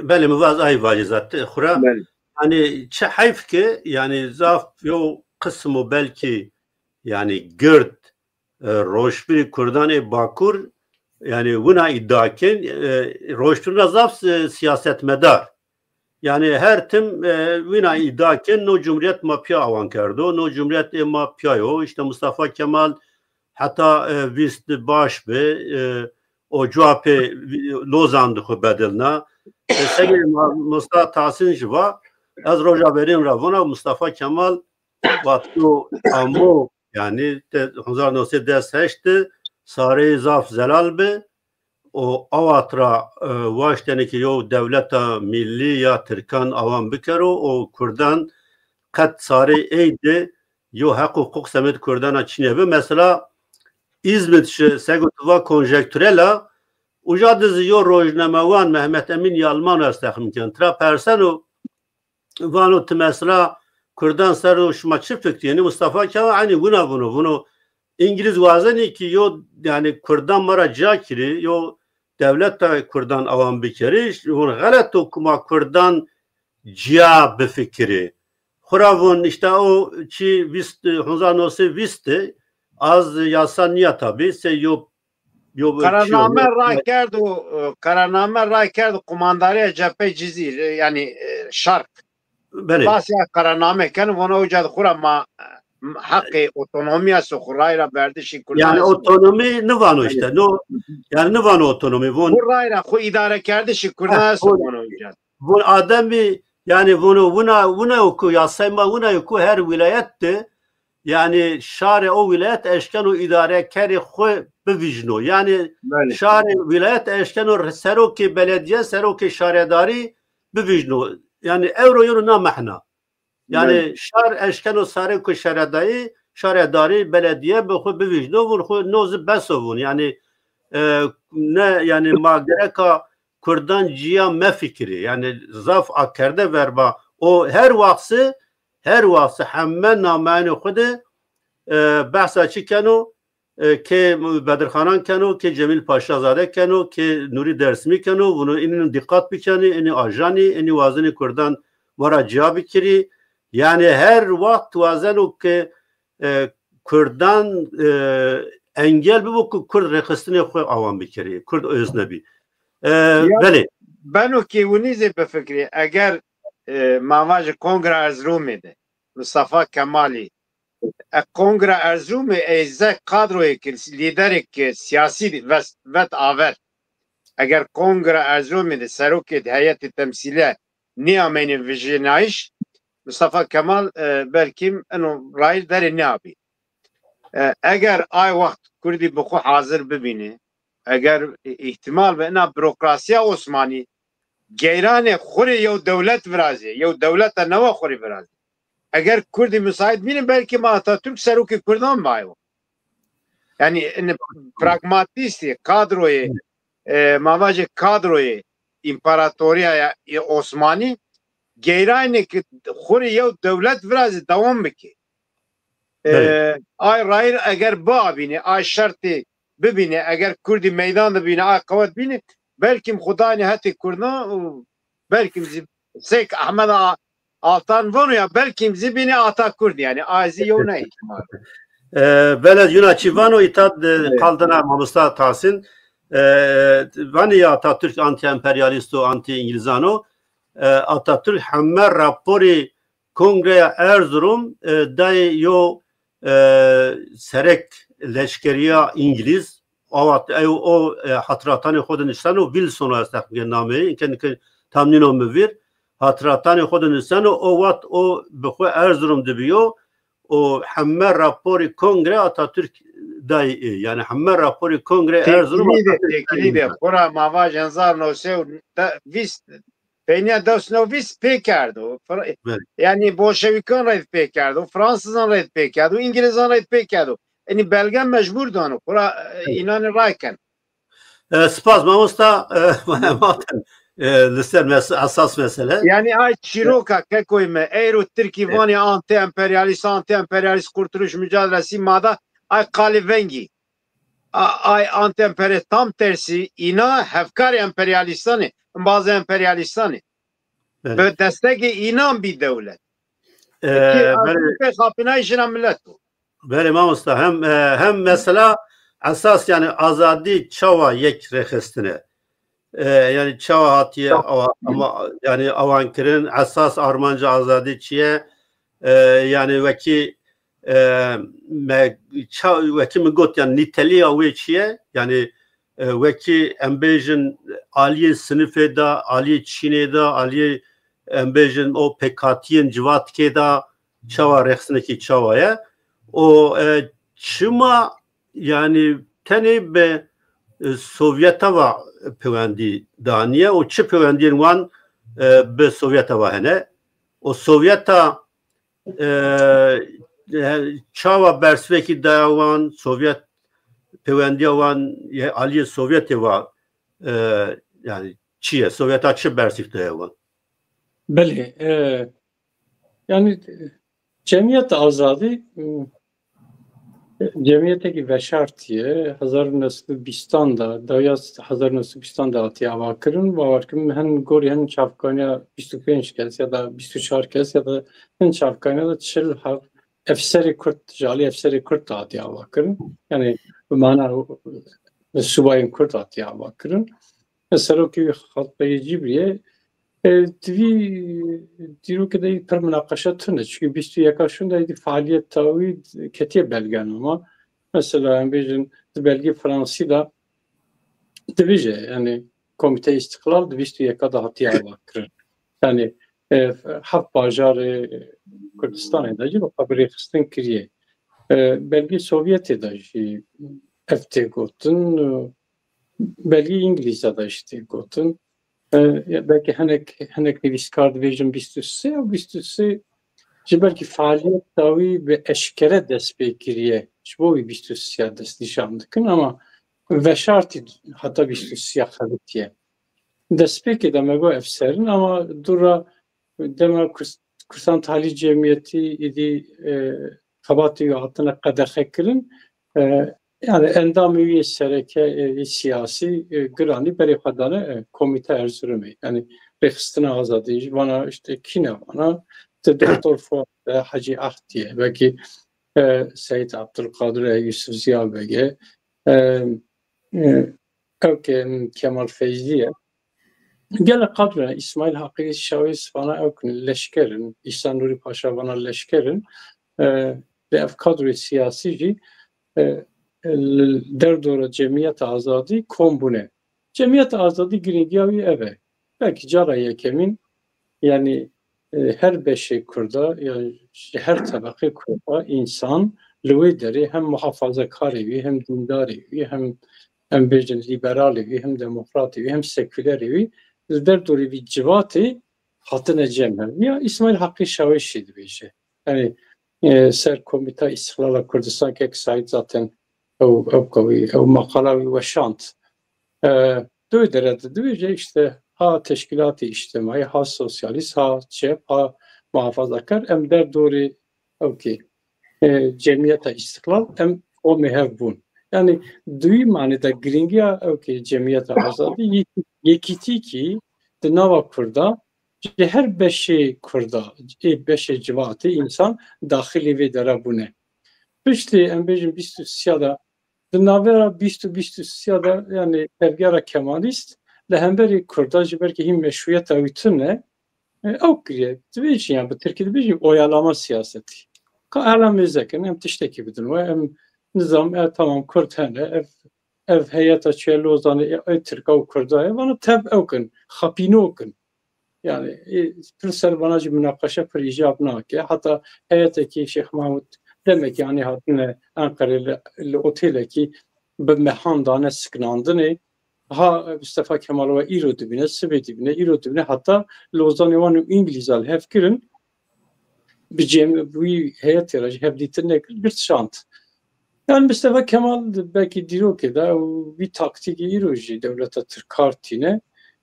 belê, mi vaz ay vacî zat xwu ra. Belê. Yanî çi heyf ke, yanî zaf yew qismo belkî, yanî gird, e, rojbirî Kurdan ê Bakur, yanî wina îdia kên, e, rojbirî ra zaf, e, siyasetmedar. Yanî her tim, e, wina îdia kên, no cumhuriyet ma pîya awan kerdo, no cumhuriyet ê ma pîya yo. Îşte Mustafa Kemal heta, e, vîst baş bi, e, o cuapê Lozan di xwu bedilna. E, senê ma-, Mustafa Tahsin jî va, ez roja verên ra vona Mustafa Kemal vatno amo, yanî te hezar new sey des heşt de sareyê zaf zelal bi. O awat ra, e, waştene ki yew dewleta millî ya Tirkan awan bikero, o Kurdan qet sarê ey de yo heq û huqûq semed Kurdana çinê bi. Mesela Îzmit şi, sego tu va, konjektürel a, uca de zî yo rojnamewan Mehmet Emîn Yalman ez texmîn ken. Tira perseno, vano ti mesela Kurdan ser o şima çi fikrî? Yanî Mustafa Kemal eynî wina vano, vano Îngilîz wazenî ki yo, yanî Kurdan ma ra cîya kirî, yo dewleta Kurdan awan bikerî, vano xelet o ku ma Kurdan cîya bifikirî. Xwura vûn, îşte o çî vîst, hezar new sey vîst de az yasa nîya tabî, sey yo, yo Kararname ray kerd û, e, kararname ray kerd û Kumandarîya Cepheyê Cizîr, e, yanî, e, Şark. Belê. Basya kararname keno, vona uca de xwura ma, e, heqê otonomîya so, xwu ray ra berdişî Kurdan. Yanî otonomî nivano îşte. No, yanî nivano otonomî. Von xwu ray ra, xwu îdarekerdişî Kurdan so, vona uca. Von ademî, yanî vono wina, wina yo ku yasay ma wina yo ku her wîlayet de, yanî şarê o wîlayet eşkeno îdarekerê xwu bivîjno. Yanî şarê wîlayet eşkeno serokê beledîye, serokê şaredarî bivîjno. Yanî ewro yeno na mehna. Yanî şar eşkeno sarê ku şaredayî, şaredarî, beledîye bi xwu bivîjno, vûn xwu no zî bes o vûn. Yanî, e, ne, yanî ma gereka Kurdan cîya mefikirî. Yanî zaf akerde verba. O her waxtî, her waxtî heme nameyanê xwu de, e, behsa çi keno? E, kê Bedirxanan keno, kê Cemîl Paşazade keno, kê Nurî Dersimî keno, vûno înî dîqat bikenî, înî ajanî, înî wazenî Kurdan ma ra cîya bikirî. Yanî her waxt wazeno ke, e, Kurdan, e, engel bibo ku Kurd rêxistinê xwu awan bikerî, Kurd ozne bî. E, belê. Beno ke winî zî bifikirî, eger, e, ma vajî Kongra Erzurumê de Mustafa Kemalî, e, Kongra Erzurumê ey zek kadroyê ke, lîderê ke sîyasî vet, vet aver. Eger Kongra Erzurumê de serokê heyetê temsîle nêameynê vijênayîş, Mustafa Kemal, e, belkî ino rayîr derê nêabî. E, eger ay wext Kurdî bi xwu hazir bibînê, eger, e, îhtîmal bi ina burokrasîya Osmanî geyranê xwu rê yew dewlet virazê, yew dewleta newa xwu rê virazê. Eger Kurdî musaît bîne, belkî ma Atatürk serokê Kurdan biayo. Yanî ini pragmatîstî, kadroyê, e, ma vajê kadroyê împaratorîya ya, ya Osmanî geyraynê ki xwu rê yew dewlet virazê dewam bikê. E, Belê. Ay rayîr eger biabînê, ay şertê bibînê, eger Kurdî meydan de bînê, ay qewet bînê, belkî xwu danê hetê Kurdan û belkî zî sek Ahmed A-, Altan vano ya, belkî zî bînê Atakurdî, yanî ay zî yewna îhtimal. E, belê, yuna çî vano, îta de Evet. qal dana mamosta Tahsin, e, vanê ya Atatürk anti-emperyalîst û anti-Îngilîzan o. E, Atatürk heme raporî Kongreya Erzurum, e, dayê yo, e, serek leşkerîya Îngilîz, o wext ew o, e, hatiratanê xo de nişteno, Wilson o, ez teqrîben nameyê, înke, înke tam nîno mi vîr. Hatiratanê xo de nişteno, o wext o bi xo Erzurum de bîyo, o heme raporî Kongre Atatürk dayê ê. Yanî heme raporî Kongre Erzurum Têkilî de, Atatürk têkilî dayê de. ê. Xora ma vajê hezar new sey û vîst, peynîya des new vîst pê kerdo. Fra-, Belê. Yanî bolşevîkan reyde pê kerdo, fransizan reyde pê kerdo, îngilîzan reyde pê kerdo. Yanî belge mecbur dano. Xora, e, Evet. înanê ray ken. E, spas mamosta, e, ma ten, e, li ser mes-, esas mesele. Yanî ay çîroka kekoyê mi, eyro tirkî Evet. vanê anti-emperyalîst, anti-emperyalîst kurtuluş mücadelesi, ma da ay qalê vengî. A-, ay anti-emperyalîst, tam tersî, îna hevkarê emperyalîstan ê, embazê emperyalîstan ê. Belê. Bi destegê înan bî dewlet. E, Peki, belê. Atatürk pê xapînayîşê na milet o. Belê mamosta, hem, e, hem mesela esas, yanî azadî çawa yek rêxistine? E, yanî çawa hatiye Tamam. awa-, ama, yanî awan kirin, esas armanca azadî çi ye? E, yanî wekî, e, me, ça-, wekî mi got, yanî nîtelîya wê çi ye? Yanî, e, wekî em bêjin aliyê sinifê de, aliyê çînê de, aliyê em bêjin o pêkhatiyên civatkê de çawa rêxistinekî çawa ye? O, e, çima yanî tenê bi, e, Sovyeta va pêwendî danîye û çi pêwendiyên wan, e, bi Sovyeta va hene? O Sovyeta, e, e, çawa bersivekî daya wan, Sovyet pêwendiya wan, ye, aliyê Sovyetê va, e, yanî çi ye? Sovyeta çi bersîv daya wan? Belê, e, yanî, e, Cemiyet Azadî, e, cemiyetekî veşartî ye. Hezar û new sed û bîstan de, dawiya hezar û new sed û bîstan de hatiye avakirin. Bawer kim hin gorî hin çavkanîya bîst û pênc kes ya da bîst û çar kes ya da hin çavkanîya de çil heb efserê Kurd, ji alî efserê Kurd de hatiye avakirin. Yanî bi mana, e, subayên Kurd hatiye avakirin. Serokê wî Xalq Begê Cibrî ye. E, di vî dîrokê de pir minaqeşe tune. Çunkî bîst û yeka şûnde êdî fealîyeta wî ketiye belgename. Mesela, em bêjin, di belgê Fransî de dibêje, yanî Komîteyê Îstîqlal di bîst û yeka de hatiye avakirin. Yanî, e, heft bajarê Kurdistanê de jî bi xwe bi rêxistin kiriye. E, belgê Sovyetê de jî ev tê gotin, e, belgê Îngilîza de jî tê gotin. E, belkî hinek, hinek nivîskar dibêjin bîst û sê û bîst û sê ji belkî fealîyeta wî bi eşkere dest pê kiriye. Ji bo wî bîst û sê ya destnîşan dikin, ama veşartî heta bîst û sê ya xebitiye. Destpêkê de me got efser in, ama dû ra dema Kurs-, Kursan Talî Cemiyetî êdî, e, xebatê wî hatine qedexekirin. E, yanî endamê wî yê sereke, e, yê siyasî, e, giranî berê xwe dane, e, Komîte Erzurumê. Yanî Rêxistina Azadî, vana îşte kî ne vana, ti Doktor Fuat be, Hecî Ahdî ye, belkî, e, Seyîd Abdulkadir e, Yusuf Ziya Beg e, e, e, ew ke Kemal Feyzî ye. Gelek kadro, Îsmaîl Haqî Şawîs vana ew kin leşker in, Îhsan Nurî Paşa vana leşker in. E, lê ev kadroyê siyasî jî, e, e, li derdora Cemiyeta Azadî kom bûne. Cemiyeta Azadî girîngiya wî ev e. Belkî cara yekemîn, yanî, e, her beşê Kurda, ya ji her tebeqê Kurda însan li wê derê hem muhafazakarê wî, hem dîndarê wî, hem em bêjin lîberalê wî, hem demokratê wî, hem sekûlerê wî li derdorê vî civatê hatine cem hev. Ya Îsmaîl Heqî Şawê şî dibêje. Yanî e, ser Komîta Îstîqlala Kurdistan kek Saîd zaten ew, ew qewî, ew maqala wî weşand. E, doy dere de dibêje îşte ha teşkîlatê îctimaî, ha sosyalîst, ha çep, ha muhafazakar, em derdorê ewkê e, Cemiyeta Îstîqlal em omê hev bûn. Yanî di wî manê de girîngiya ewkê Cemiyeta Azadî yek-, yekîtî kî di nava Kurda ji her beşê Kurda, ê beşê civatê însan daxilî vê dera bûne. Piştî em bêjin bîst û sisiya de, di navbera bîst û bîst û sisiya de, yanî tevgera kemalîst li hemberî Kurda ji ber ke hîn meşrûyeta wî tune, e, ew kiriye. Dibêjin ya bi Tirkî dibêjin oyalama siyasetî. Ka ela mêze kin, em tiştekî bidin we, em nizam, e, tamam Kurd hene, ev, ev heyeta çiye Lozanê, e, e, Tirka û Kurda ye, vana tev ew kin, xapîno kin. Yanî, e, pir ser vana jî munaqeşe pir îcab nake. Heta heyetekî Şêx Mahmud demekî anî hatine Enqerê li, li otelekî bi mehan dane siknandinê. Ha Mistefa Kemal wa îro dibîne, sibê dibîne, îro dibîne, heta Lozanê wan û Îngilîza li hev kirin, bi cem-, wî heyetê re jî hevdîtin nekir, girt şand. Yanî Mistefa Kemal belkî dîrokê de û vî taktîkê îro jî dewleta Tirk kar tîne.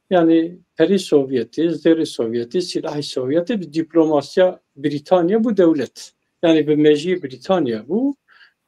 Yanî perê Sovyetî, zêrê Sovyetî, sîlahê Sovyetî bi dîplomasiya Brîtanya bû dewlet. Yanî bi mejîyê Brîtanya bû,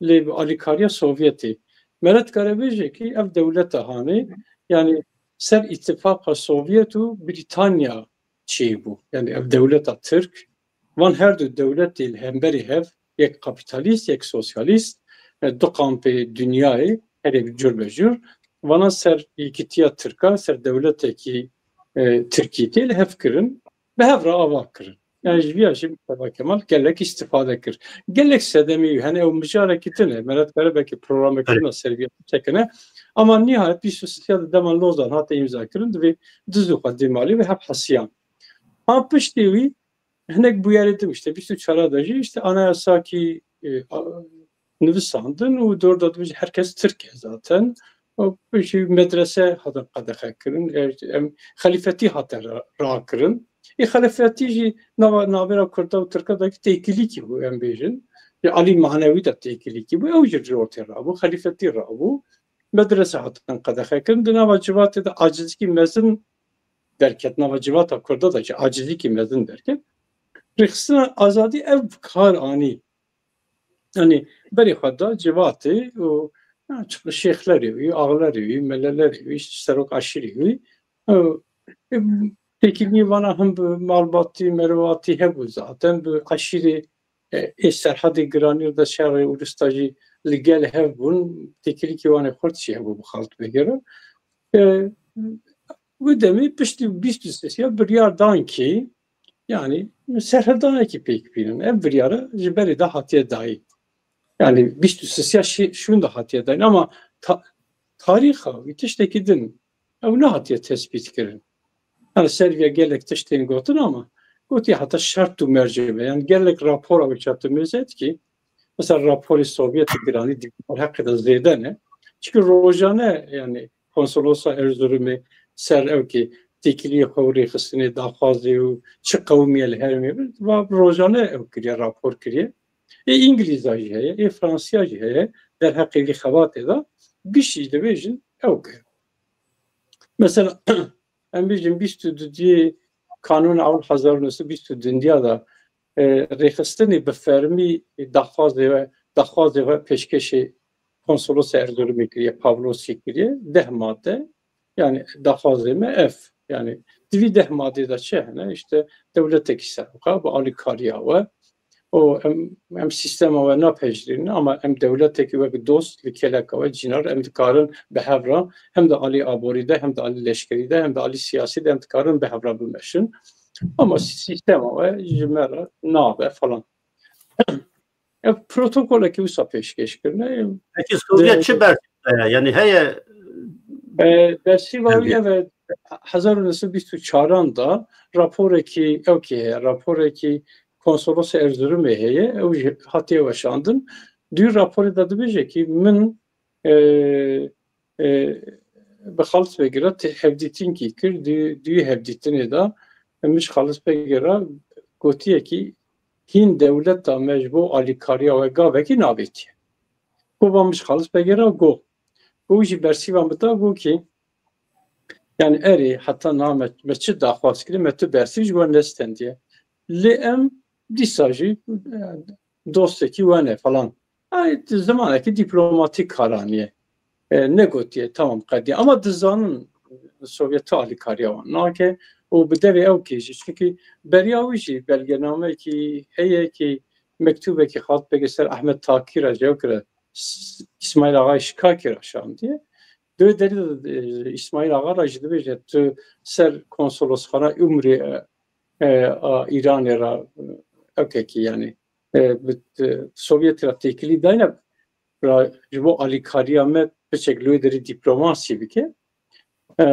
lê bi alîkariya Sovyetî. Meret kare bêje kî ev dewleta hanê, yanî ser îtîfaqa Sovyet û Brîtanya çêbû. Yanî ev dewleta Tirk, van her du dewletê li hemberî hev, yek kapîtalîst, yek sosyalîst, e, du kampê dinyayê, herê cur be cur, vana ser yekîtiya Tirka, ser dewletekî, e, Tirkî tê li hev kirin, bi hev re ava kirin. Yanî ji vîya jî Mustafa Kemal gelek îstîfade kir. Gelek sedemê wî hene, ew mijarekî din e. Meret kare belkî programekî din a ser vîya çekine. Ama nîhayet bîst û sisiya de dema Lozan hate îmza kirin, divê diz û xwe dê malî ve hep hesiyan. Ha piştê wî hinek bûyerê din, îşte bîst û çar de jî îşte anayasa kî, e, a, nivisandin û dor de dibêje herkes Tirk e zaten. Û jî medrese hatin qedexe kirin. E, em xelîfetî hate ra, rakirin. Ê xelîfetî jî nava, navbera Kurda û Tirka de kî têkilîkî bû, em bêjin. Ji alî manewî de têkilîkî bû. Ew jî ji ortê rabû, xelîfetî rabû. Medrese hatin qedexe kirin. Di nava civatê de acizîkî mezin derket. Nava civata Kurda de jî acizîkî mezin derket. Rêxistina azadî ev kar anî. Yanî berê xwe da civatê û, ya, çi-, şêxlerê wî, axlerê wî, melelerê wî, serok aşîrê wî. E, e, têkilî vana him bi malbatî, mervatî hebû zaten, bi aşîrê, e, ê Serhedê Giranî de şerê Urus de jî li gel hev bûn, têkilîkî wanê xurt jî hebû bi xalt vegera. E, wi demî piştî bîst û sê ya biryar dan kî, yanî serhildanekî pêk bînin. Ev biryara ji berê de hatiye dayî. Yanî bîst û sê ya şi-, şûn de hatiye dayîn ama ta-, tarîxa wî tiştekî din ew nehatiye tespît kirin. Yanî ser vîya gelek tiştên gotin ama gotiye heta şert û mercê be. Yanî gelek rapora wî çatimêzet kî, mesela raporê Sovyetê Giranî di-, heqê de zêde ne. Çimkî rojane yanî Konsolosa Erzurumê ser ew kî têkiliyê xwe û rêxistinê daxwazê û çi qewimîye li herêmê bi, va rojane ew kiriye, rapor kiriye. Ê Îngilîza jî heye, ê Fransiya jî heye, derheqê vî xebatê de bîş jî dibêjin ew kir. Mesela, em bêjin bîst û dudiyê Kanûna Ewil hezar û new sed û bîst û dudîya de, e, rêxistinê bi fermî daxwazê we, daxwazê we pêşkêşê Konsolosê Erzurumê kiriye, Pavlovskî kiriye, deh madde, yanî daxwazê me ev. Yanî di vî deh madê de çi hene? Îşte dewletekî serokar bi alîkariya we, û em, em sîstema we napejirînin, ama em dewletekî wek dost li kêleka we cînar, em dikarin bi hev re hem di alî aborî de, hem di alî leşkerî de, hem di alî siyasî de em dikarin bi hev re bimeşin. Ama sîstema we ji me re nabe falan. Ev protokolekî wisa pêşkêş kirine. Peki Sûriye çi bersîv daye? Yanî heye. E, bersîva wî ev e, hezar û new sed û bîst û çaran de raporekî ewkê heye, raporekî Konsolosê Erzurumê heye, ew jî hatiye weşandin. Di wî raporê de dibêje kî min, e, e, bi Xalis Begî ra ti-, hevdîtin kî kir, dü-, düyü hevdîtinê de, e, mi ji Xalis Begî ra gotiye kî hîn dewleta me ji bo alîkarîya we gavekî navêtiye. Go va mi ji Xalis Begî ra go. Go jî bersîva mi da, go kî, yanî erê heta na me, me çi daxwaz kirî, me tu bersîv ji we nestendîye. Lê em dîsa jî, e, dostekî wene falan. Ay, zimanekî dîplomatîk karanîye. E, negotiye, tamam, qedîye. Ama dizanin Sovyeto alîkarîya wan nake û bi devê ew kê jî. Çunkî beriya wî jî belgenameyekî heye kî mektubekî Xalis Begî ser Ahmet Takî ra, jewkira S-, Îsmaîl Axayê Şikakî ra şandiye. Di wê derî de, e, Îsmaîl Axa ra jî dibêje, tu ser konsolosxana Umrê, e, e, a Îranê ra, e, ewkekî yanî, e, bi, e, Sovyetî ra têkilî dayne ra ji bo alîkarîya me piçek li wê derî dîplomasî bike. E,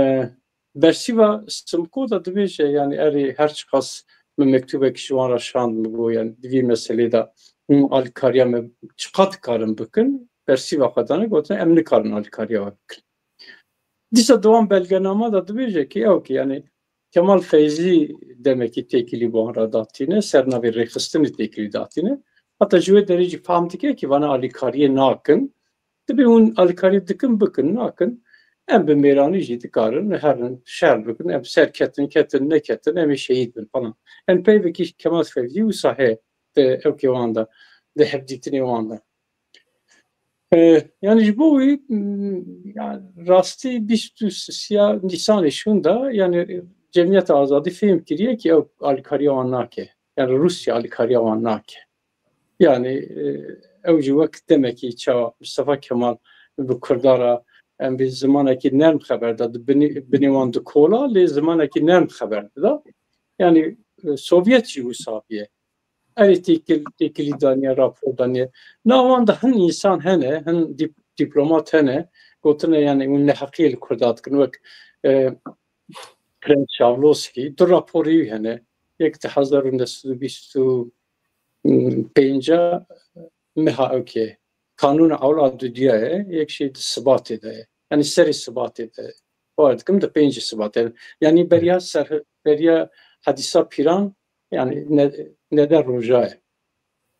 Bersîva Simko de dibêje, yanî erê her çiqas mi mektubek ji wan ra şand, mi go, yanî di vî meselê de hûn alîkarîya me çiqas dikarin bikin, bersîva xwe dane, gotine em nikarin alîkarîya we bikin. Dîsa di wan belgenama de dibêje kî ew kî, yanî Kemal Feyzî demekî têkilî bi wan re datîne, ser navê rêxistinê têkilî datîne. Heta ji wê derê jî fam dike kî vana alîkariyê nakin. Dibê hûn alîkariyê dikin, bikin, nakin. Em bi mêranî jî dikarin, herin, şer bikin, em ser ketin, ketin, neketin, em ê şehîd bin falan. Yanî peyvekî Kemal Feyzî wisa heye di ewkê wan de, di hevdîtinê wan de. E, yanî ji bo wî, m, yanî rastî bîst û sîya Nîsanê şûnda, yanî Cemiyeta Azadî fêm kiriye kî ew alîkariya wan nake. Yanî Rûsya alîkariya wan nake. Yanî, e, ew jî wek demekî çawa Mustafa Kemal bi Kurda ra, em bi zimanekî nerm xeber da, di binê, binê wan di kola, lê zimanekî nerm xeber dida. Yanî, e, Sovyet jî wisa bîye. Erê têkil-, têkilî daniye, rapor daniye. Na wan de hin însan hene, hin dîp-, dîplomat hene, gotine, yanî, hûn neheqîyê li Kurda dikin. Wek, e, Prens Şavloskî, du raporê wî hene. Yek di hezar û neh sed û bîst û pênc meha ewkê, Kanûn Ewla Dudiya ye, yek jî di Sibatê de ye. Yanî serê Sibatê de. Bawer dikim di pêncî Sibatê de. Yanî beriya ser, beriya Hedîsa Pîran, yanî ne-, nede roja ye.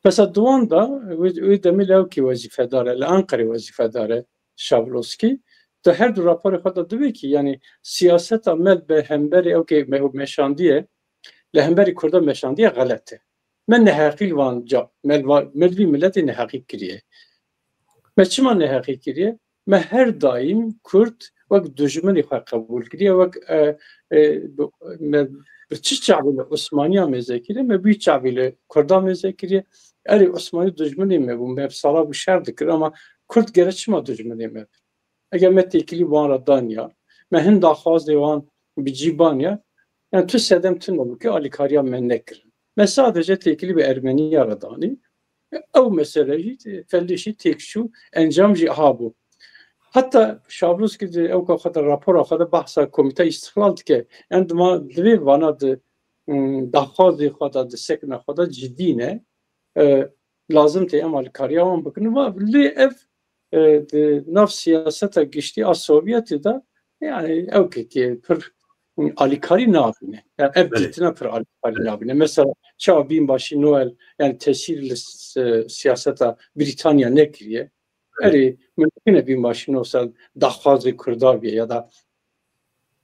Mesela di wan de, wê, wê demî li ewkê wezîfedar e, li Enqerê wezîfedar e Şavloskî. Di her du raporê xwe de dibê kî, yanî siyaseta me bi hemberî ewkê me-, meşandiye, li hemberî Kurda meşandiye xelet e. Me neheqî li van ca, me li va-, me li vî miletê neheqî kiriye. Me çima neheqî kiriye? Me her daîm Kurd wek dijminê xwe qebûl kiriye, wek, e, e, bi, me bi çi çavî li Osmaniya mêze kiriye, me bi wî çavî li Kurda mêze kiriye. Erê Osmanî dijminê me bû, me bi sala bû şer dikir, ama Kurd gere çima dijminê me bi? Eger me têkilî wan ra danya, me hin daxwazê wan bi cî banya, yanî tu sedem tune bike, alîkariya me nekirin. Me sadece têkilî bi Ermeniya ra danî. Ew mesele jî, felî jî têk çû, encam jî aha bû. Heta Şavloskî di ewka xwe de, rapora xwe de bahsa Komîta Îstîqlal dike. Yanî dima divê vana di, ım, daxwazê xwe de, di sekna xwe de cidî ne. E, lazim tê em alîkariya wan bikin. Va, lê ev, e, di nav siyaseta giştî a Sovyetî de, yanî ewkekê pir alîkarî nabîne. Yanî ev Belê. dîtina pir alîkarî nabîne. Mesela çawa bînbaşî Noel, yanî tesîr li s-, siyaseta Brîtanya nekiriye. Erê, mumkin e bînbaşî Noel daxwazê Kurda bîye ya da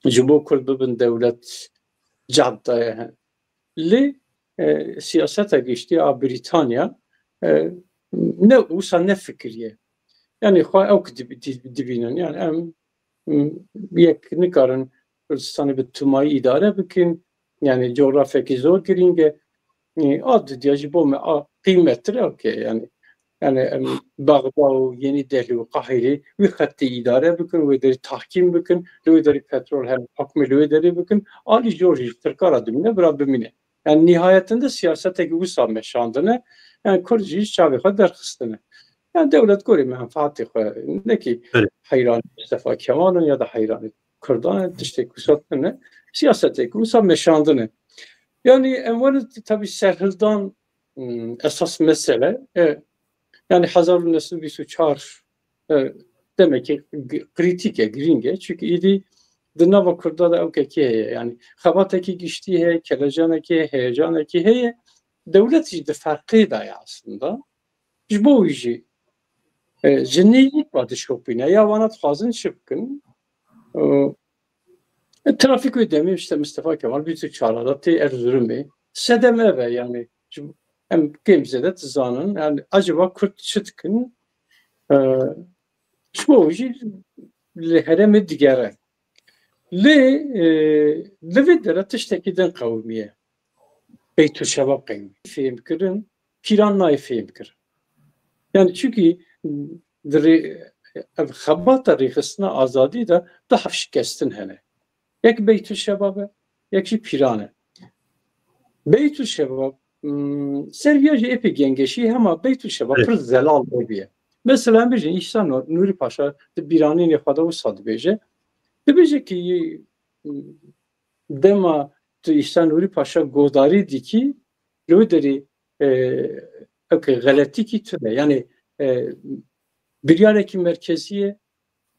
ji bo Kurd bibin dewlet cad daye. Lê, e, siyaseta giştî a Brîtanya, e, ne wisa nefikiriye. Yanî xwe ewk dib-, dib-, dibînin. Yanî em, m, yek nikarin Kurdistanê bi timayî îdare bikin. Yanî cografyekî zor girîng e. E, a didiya jî bo me a qîmettir e, okey, yanî. Yanî em Bexda û Yenî Delhî û Qahîrê wî xettê îdare bikin, wê derî tahkîm bikin, li wê derî petrol hene, hukmê li wê derî bikin, alî jor jî Tirka ra dimîne, bira bimîne. Yanî nîhayetinde siyasetekî wisa meşandine, yanî Kurd jî çavê xwe derxistine. Yanî dewlet gorê menfaatê xwe, ne kî Belê. heyranê Mustafa Kemal in ya da heyranê Kurdan in, tiştê wisa tune, siyasetekî wisa meşandine. Yanî em werin tabî serhildan, ım, esas mesele, e, yanî hezar û neh sed û bîst û çar, e, Demek ki g-, krîtîk e, girîng e. Çunkî îdî di nava Kurda de ewkekî heye. Yanî xebatekî giştî heye, kelecanekî heye, heyecanekî heye. Dewlet jî di ferqê de ye aslında. Ji bo wî jî, e, ji nêzîk va dişopîne. Ya wana dixwazin çi bikin? E, e, trafîk wê demê işte Mustafa Kemal bîst û çar de tê Erzurumê. Sedem ev e yanî. Ji, em kêm zêde dizanin. Yanî acaba Kurd çi dikin? E, ji bo wî jî li herêmê digere. Lê, e, li vê dere tiştekî din qewimîye. Beytuşebab qewimî. Fêm kirin, pîran nayê fêm kirin. Yani çunkî di rê-, ev xebata rêxistina azadî de du heft şikestin hene. Yek Beytuşebab e, yek jî pîran e. Beytuşebab, hmm, ser vîya jî epey gengeşî, hema Beytuşebab Evet. pir zelal bibîye. Mesela em bêjin Îhsan Nû-, Nûrî Paşa di bîranînê xwe de wisa dibêje. Dibêje ki, hmm, dema tu Îhsan Nûrî Paşa godarî dikî, li wê derî, e, ewke xeletîkî tune. Yani, e, biryarekî merkezî ye,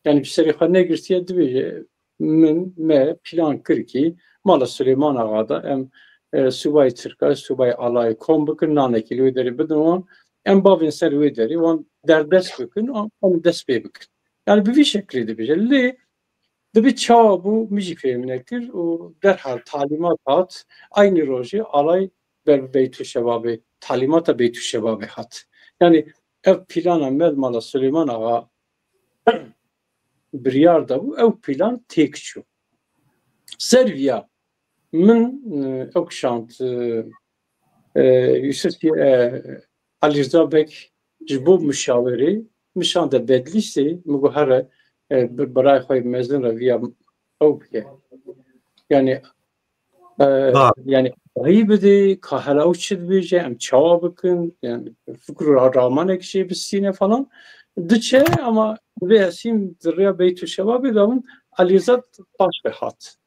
yani bi serê xwe negirtiye, dibêje, min, me plan kir ki Mala Silêman Axa de em, e, subayê Tirka, subayê alayê kom bikin, nanekî li wê derî bidin wan, em bavên ser wê derî, wan derdest bikin, em dest pê bikin. Yani bi vî şeklî dibêje. Lê Dibê çawa bû, mi jî fêm nekir û derhal talîmat hat, eynî rojê alay ber Beytuşebabê, talîmata Beytuşebabê hat. Yani ev plana me di Mala Silêman Axa biryar dabû, ew plan têk çû. Ser vîya min, e, ew kişand, e, e, Yusuf, e, Alî Rza Beg ji bo muşawerê mi şande Bedlîsê, mi got here, e, bi birayê xwe yê mezin re vîya ew bike. Yani, e, Ha. yani agahî bidê, ka hela ew çi dibêje, em çawa bikin, yani fikr û ra-, ramanek jê bistîne falan. Diçe ama vê hesîn di rêya Beytuşebabê de min Alî Rza paş ve hat.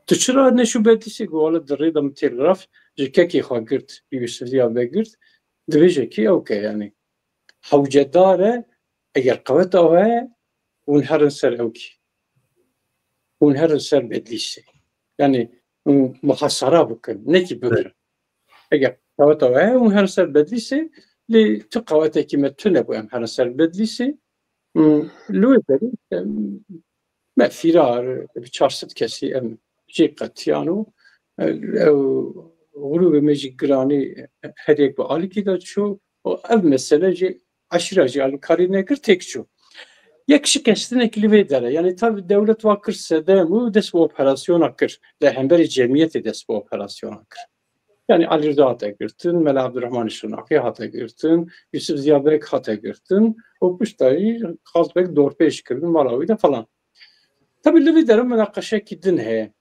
Tu çira neşû Bedlîsê? Got wele di rê de min telgraf ji kekê xwe girt, Yusuf Zîya Beg girt. Dibêje ki ew ke yani hewcedar e, eger qeweta we heye, hûn herin ser ew kî. Hûn herin ser Bedlîsê. Yani hûn muhasara bikin, ne ki bigirin. Eger qeweta we heye, hûn herin ser Bedlîsê, lê tu qewetekî me tune bû em herin ser Bedlîsê. Hmm, li wê derê, em, me fîrar, bi çar sed kesî em jê qetiyan û, e, ew grûbê me jî giranî her yek bi alikî de çû û ev mesele jî eşîra jî alîkarî nekir, têk çû. Yek şikestinek li vê dere. Yani tabî dewlet wa kir sedem û dest bi operasyona kir. Li hemberî cemiyetê dest bi operasyona kir. Yani Alî Rza hate girtin, Mela Ebdurrehmanê Şirnakî hate girtin, Yusuf Zîya Beg hate girtin û pişta jî Xalp Beg dorpêç kirin mala wî de falan. Tabî li vî dere minaqeşekî din heye.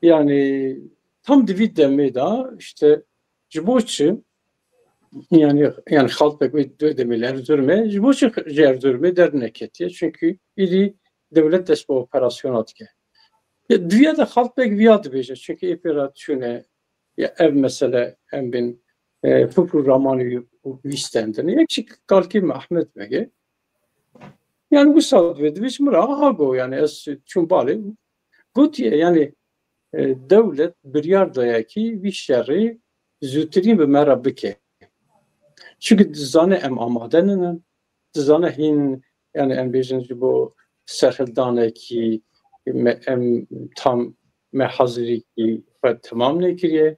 Yani tam di vî demê de işte ji bo çi, yani, yani Xalp Beg wê, wê demê li Erzurumê, ji bo çi ji Erzurumê derneketiye? Çünkü îdî dewlet dest bi operasyona dike. Ya, duya de Xalp Beg viya dibêje. Çünkü ê pê ra çûne ya ev mesele em bên, e, fikr û ramanê wî stendine. Yek jî kalkê mi Ahmet Beg e. Yani wisa dibê, dibêje mi ra aha go, yani ez çûm balê. Gotiye yani, e, dewlet biryar daye ki vî şerî zûtirîn bi me ra bike. Çünkü dizane em amade nînin, dizane hîn, yani em bêjin ji bo serhildanekî me, em tam me hazirîkî xwe temam nekiriye.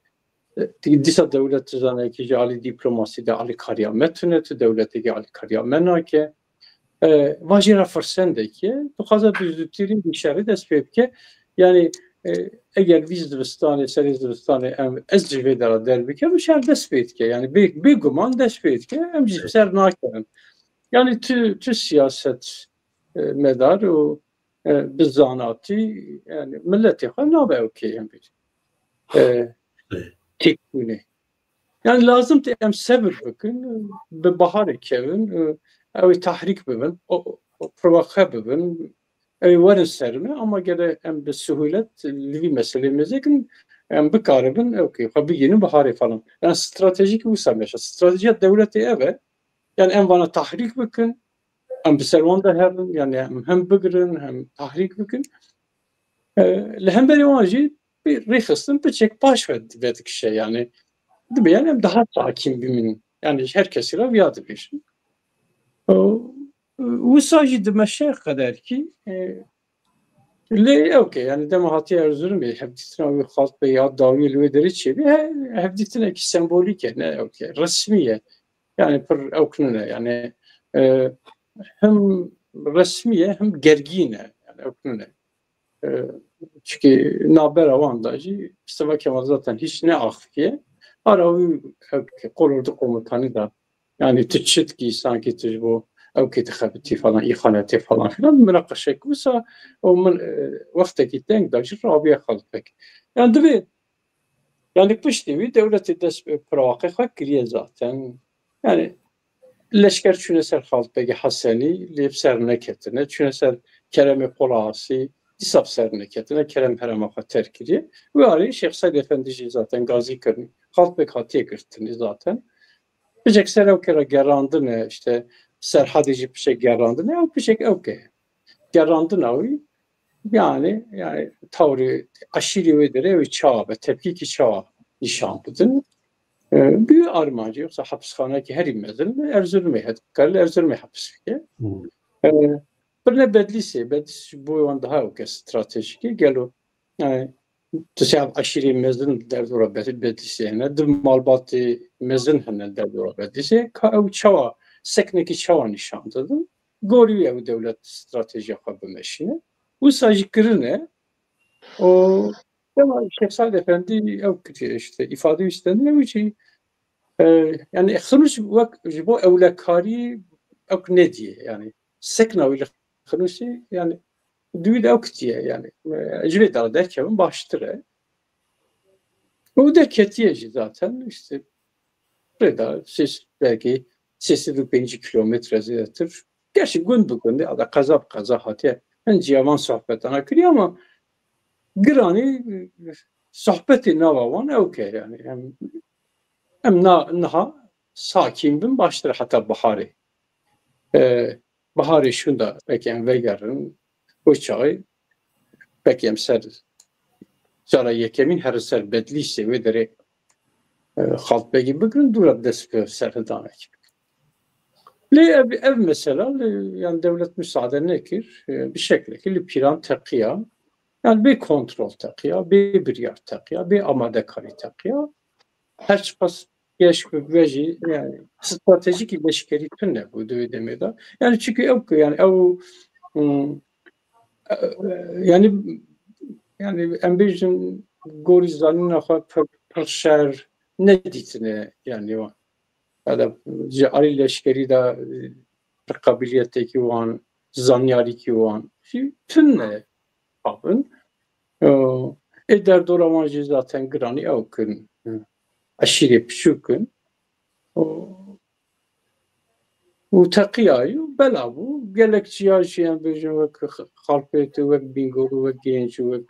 E, dîsa dewlet dizane ki ji alî dîplomasî de alîkariya me tune, tu dewletekî alîkariya me nake. E, vajî ra firsendekî ye, dixwaze bi zûtirî vî şerî dest pê bike. Yani, e, eger vî zivistanê, serê zivistanê em, ez ji vê dera derbikem, şer dest pê dike. Yani bê, bêguman dest pê dike, em jî ser nakerin. Yani tu, tu siyaset, e, medar û, e, bi zanatî, yani miletê xwe nabe ew kê em bêjin. E, têkbûnê. Yani lazim tê em sebir bikin, bi baharê kevin, ew ê tehrîk bibin, o, o, provoke bibin, ew ê werin ser me, ama gere em bi suhulet li vî meselê mêzekin, em bikaribin, ew kê xwe bigihînin baharê falan. Yani stratejîk wisa meşe. Stratejiya dewletê ev e. Yani em vana tehrîk bikin, em bi ser wan de herin, yanî em hem bigirin hem tahrîk bikin. E, li hemberî wan jî bir rêxistin piçek paş ve-, vedikişe, yanî dibe, yanî em daha sakîn bimînin. Yanî her kesî ra viya dibêjin. E, wisa jî dimeşe qeder kî, e, lê ewke, yanî dema hatiye Erzurumê, hevdîtina wî Xalp Bey ya dawî li wê derê çêbî, he-, hevdîtinekî sembolîk e, ne ewke, resmî ye. Yanî pir ewk nine, yanî, e, hem resmî ye hem gergîn e, yanî ewk nine. E, çikî nabera wan de jî Mustafa Kemal zaten hîç neaxifiye. Ara wî ewk qolordu komutanî de, yanî tu çi dikî, sankî tu ji bo ewkê dixebitî falan, îxanetê falan filan, minaqeşek wisa û min, e, wextekî teng de jî rabiye Xalpek. Yanî divê, yanî piştî wî dewletê dest bi pirawaqê xwe kiriye zaten. Yanî leşker çûne ser Xalpegê Hesenî, lê bi ser neketine. Çûne ser Keremê Qolasî, dîsa bi ser neketine. Kerem herema xwe terk kiriye. Wê arê Şêx Seyd Efendî jî zaten gazî kirin. Xalpek hatiye girtinî zaten. Piçek ser ewke ra gerandine, işte Serhadê jî piçek gerandine, ew piçek ewke. Gerandina wî, yanî, yanî tawrê eşîrê wê derê wê çawa be, tepkîkî çawa nîşan bidin. E, bi armancî, yoksa hapisxanekî herî mezin Erzurumê het, kar li Erzurumê hapis bike. E, birine Bedlîsê, Bedlîs ji bo wan daha ewke stratejîk e. Gelo, e, tu sê eşîrê mezin derdora Be-, Bedlîsê hene, di malbatê mezin hene derdora Bedlîsê. Ka ew çawa, seknekî çawa nîşan didin? Gorî wî ew dewlet stratejiya xwe bimeşîne. Wisa jî kirine. O dema Şêx Seyd Efendî ew kitiye, işte îfade wî stendine wî jî, e, yanî Xinûs wek ji bo ewlekarî ewk nedîye. Yanî sekna wî li Xinûsî, yanî di wî de ew kitiye, yanî, e, ji vê dara derkevin baştir e. Û derketiye jî zaten, işte rê de sês, belkî sê sed û pêncî kilometre zêdetir. Gerçi gund bi gundî, ada qeza bi qeza hatiye. Hin ciya van sohbetana kiriye ama giranî, e, sohbetê nava wan ewke, yanî em, em na, niha sakîn bin baştir heta biharê. E, biharê şûnda belkî em vegerin, o çaxê belkî em ser cara yekemîn herin ser Bedlîsê, wê derê, e, Xalpegî bigirin, dûra dest bi serhildanekî bikin. Lê ev, ev mesela, lê, yanî dewlet musaade nekir, e, bi şeklekî li Pîran teqiya, yanî bê kontrol teqiya, bê biryar teqiya, bê amadekarî teqiya. Her çiqas geş bi vejî, yanî stratejîkî leşkerî tune bû di wê demê de. Yanî çimkî ew, yanî ew, hmm, e, e, yanî, yanî em bêjin gorî zanîna xwe pir, pir şer nedîtine, yanî wan. Ya da ji alî leşkerî de, e, pir qabiliyetekî wan, zanyarîkî wan jî tune abin. E, ê derdora wan jî zaten giranî ew kin. Eşîrê piçûk in. O, û teqîyayî û bela bû. Gelek çiya jî em bêjin wek Xalpêt û wek Bîngol û wek Gênc û wek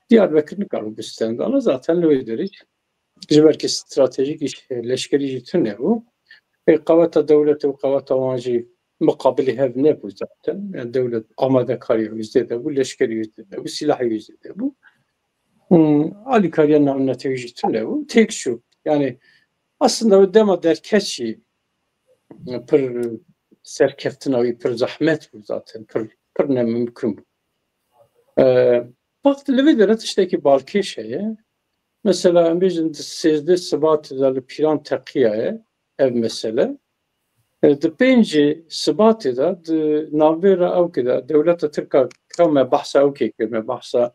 Diyarbekir nikaro bistendana. Zaten li wê derê ji ber ke stratejîk leşkerî jî tune bû. Ê qeweta dewletê û qeweta wan jî miqabilê hev nebû zaten. Yanî dewlet amadekarî wî zêde bû, leşkerî wî zêde bû, sîlahê wî zêde bû. Hmm, alîkariya navnetewî jî tune bû. Têk çû. Yanî aslında o dema derket jî pir serkeftina wî pir zehmet bû zaten. Pir, pir nemimkun bû. E, Fakat li vê derê tiştekî balkêş heye. Mesela em bêjin di sêzdeh Sibatê de li Pîran teqiyaye ev mesele. E, di pêncê Sibatê de, di navbêra ewkê de, dewleta Tirk a, ka me behsa ewkê kir, me behsa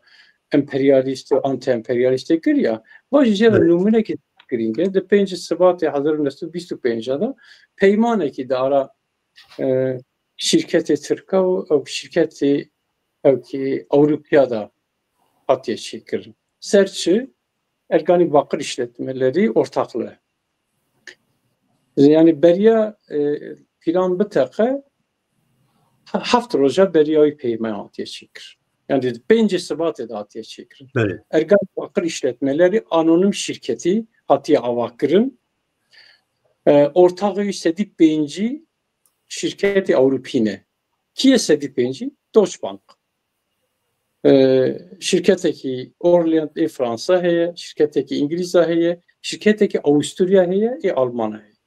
emperyalîst û anti-emperyalîstê kir ya, vajî jê re nimûnekî girîng e. Di pêncê Sibatê hezar û neh sed û bîst û pênc de peymanekî di ara, e, şîrketê Tirka û ew şîrketê ewkî Ewropîya de hatiye çêkirin. Ser çi? Erganî Bakır İşletmeleri ortaklığı. Yanî beriya, e, Pîran biteqe, he-, heft roja beriya wî peyman hatiye çêkirin. Yanî di pêncê Sibatê de hatiye çêkirin. Belê. Erganî Bakır İşletmeleri anonim şîrketî hatiye avakirin. E, ortaxê wî sedî pêncî şîrketê Ewropî ne. Kî yê sedî pêncî? Deutsche Bank. E, şirketekî Orient ê Fransa heye, şirketekî Îngilîza heye, şirketekî Awusturya heye, ê Almana heye.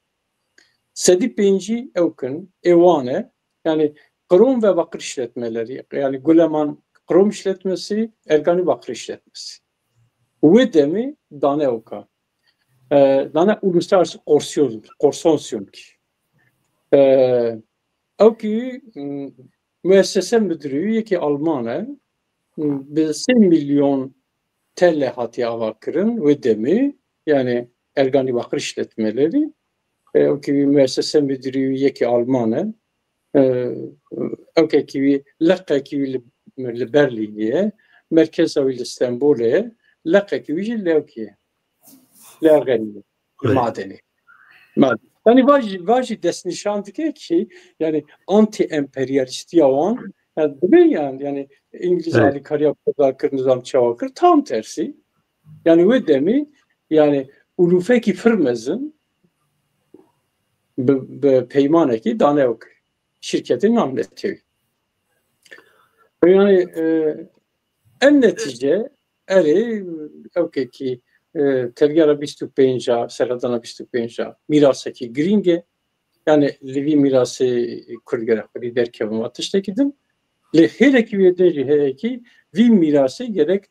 Sedî pêncî ewk in, ê wan e. Yanî Krom ve Bakır İşletmeleri, yani Guleman Krom İşletmesi, Ergani Bakır İşletmesi. Wê demî dane ewka. E, dane Uluslararası Korsiyon-, Korsonsiyon kî. E, ewkî, m, müessese müdürü yekî Alman e. M, bi sê milyon T L hatiye ava kirin wê demî, yani Ergani Bakır İşletmeleri, e, ewkî müessese müdürü yekî Alman e. E, ewkekî wî, leqekî wî li, li Berlînî ye. Merkeza wî li Stenbolê ye. Leqekî wî jî lewkî ye. Li Ergenî ye. Madenî. Madenî. Yanî vajî, vajî destnîşan dike ki, yani anti-emperyalîstîya wan, yani dibe yani, yani Îngilîz alîkarîya Kurda kir, nizam çawa kir, tam tersî. Yani wê demî, yani ulufekî pir mezin bi, bi peymanekî dane ewk şirketê namnetewî. Yani, e, en netîce erê ewkekî, e, tevgera bîst û pênc a, serhedana bîst û pênc a mîrasekî girîng e. Yani li vî mîrasê Kurd gerek xwedî derkevin, va tiştekî din. Lê hêlekî wê din jî heye ki vî mîrasê gerek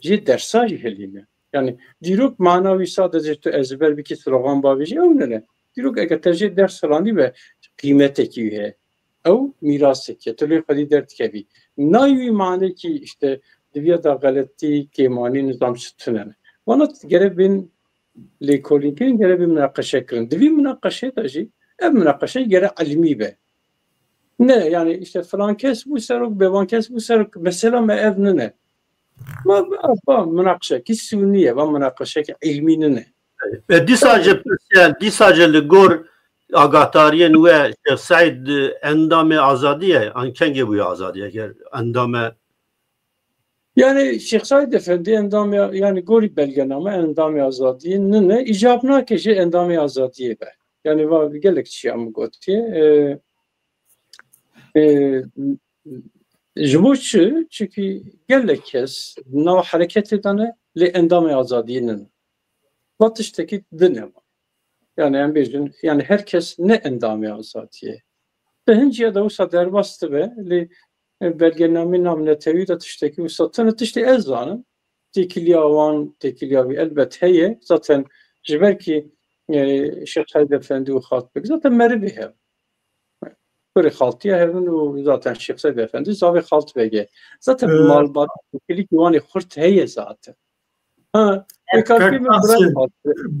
jê dersa jî helîne. Yani dîrok mana wî sadece tu ezber bikî, slogan bavêjî, ew nine. Dîrok eke te jê ders ranî ve qîmetekî wî heye. Ew mîrasekî ye. Tu lê xwedî derdikevî. Nay wî mane ki işte diviya da xeletî, kêmanî, nizam çi tunene. Vana gere bên lêkolîn kirin, gere bên minaqeşe kirin. Di vî minaqeşe de jî, ev minaqeşe gere ilmî be. Ne, yani işte filan kes bû serok, bevan kes bû serok. Mesela me ev nine. Ma, ma minaqeşekî sûnî ye, ma minaqeşekî ilmî nine. E, dîsa jî pirsîyen, dîsa jî li gor agahdariyên we Şêx Seîd, e, endamê azadî ye, an kengê bûye azadî ye, eger endame Yani Şêx Seîd Efendî endamê, yani gorî belgename endamê azadîye nine, îcab nake jê endamê azadîye be. Yani va gelek çiya mi gotiye. E, e, ji bo çi? Çunkî gelek kes di nav hereketê de ne, lê endamê azadîye nine. Va tiştekî din e. Yani em bêjin, yani her kes ne endamê azadîye. Di hincîya de wisa derbas dibe, lê, e, belgenamê namnetewî de tiştekî wisa tune, tiştê ez zanim. Têkiliya wan, têkiliya wî elbet heye. Zaten ji ber kî, e, Şêx Seîd Efendî û Xaltbek zaten merivê hev. Kurê Xaltîya hevin û zaten Şêx Seîd Efendî zavê Xaltbek e. Zaten, e, malbat têkilîkî wan ê xurt heye zaten. Ha, e, pêkakî mi Bektaş,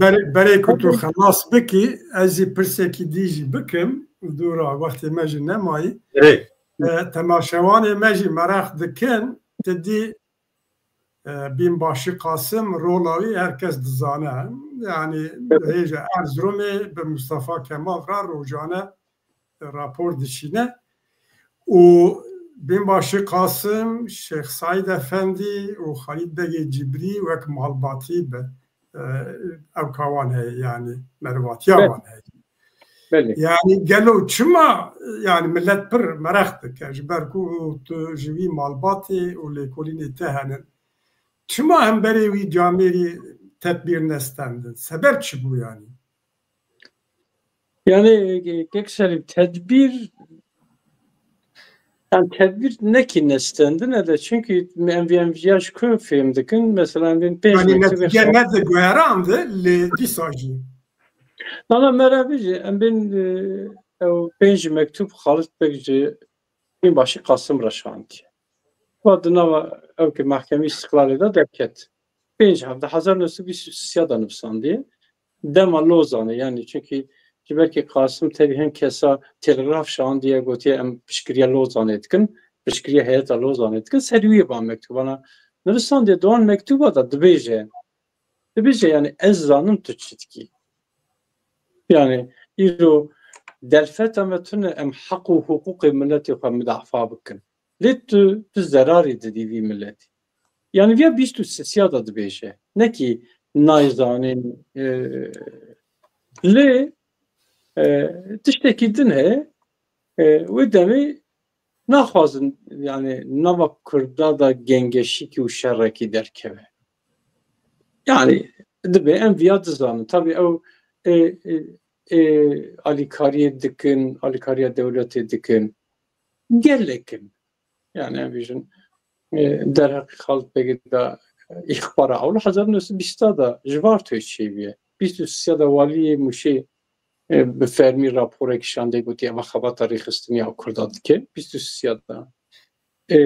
bira berê, berê ku tu xelas bikî, ez jî pirsekî dî jî bikim, dûra wextê me jî nemayî. Rê. E, temaşewanê me jî meraq dikin, ti dî, e, Bînbaşî Qasim rola wî her kes dizane. Yani hêja Erzurumê bi Mustafa Kemal ra rojane rapor dişîne û Bînbaşî Qasim, Şêx Seîd Efendî û Xalîd Begê Cibrî wek malbatî bi, e, ewka wan heye, yanî merivatiya wan heye. Belê. Yanî gelo çima, yanî milet pir meraq dike, ji ber ku tu ji wî malbatê û lêkolînê te henin. Çima hemberê wî camêrî tedbîr nestendin? Sebeb çi bû yanî? Yani, e, kek Selîm, tedbîr, yani tedbîr ne ki nestendine de, çünkü em vî, em vîya ji ku fêm dikin, mesela em bên pênc mektubê xelat. Yanî netîce nedigoyerandî, lê dîsa jî. Nana, mera vî jî, em bên, e, ew pênc mektub Xalid Beg ji Bînbaşî Qasim ra şandiye. Va di nava ew ki Mahkemê Îstîqlalê de derket. Pênc hevde hezar new sed bîst û sê de nivîsandiye. Dema Lozanê, yanî, çünkü ji ber kî Qasim tevî hin kesa telgraf şandiye, gotiye em piştgiriya Lozanê dikin, piştgiriya heyeta Lozanê dikin, ser wî ba mektuba na nivîsandiye, di wan mektuba de dibêje, dibêje, yanî, ez zanim tu çi dikî. Yanî, îro derfeta me tune em heq û huqûqê miletê xwe mudafa bikin. Lê tu, tu zerarî didî vî miletî. Yanî vîya bîst û sisiya de dibêje. Ne kî nayzanîn, e, lê, e, tiştekî din heye. E, wê demê naxwazin, yanî, nava Kurda da gengeşîkî û şerekî derkeve. Yanî, dibê em viya dizanin. Tabî ew, e, e, e, alîkariyê dikin, alîkariya dewletê dikin. Gelek in. Yanî, em vîjin, e, derheqê Xalid Begê de îxbara ewil hezar û new sed bîst da ji Vartoyê çêbîye. Bîst û sisya de waliyê Mûşê, e, bi fermî raporek şandey, gotî eva xebata rêxistinî ya Kurda dike. Bîst û sisya de. E,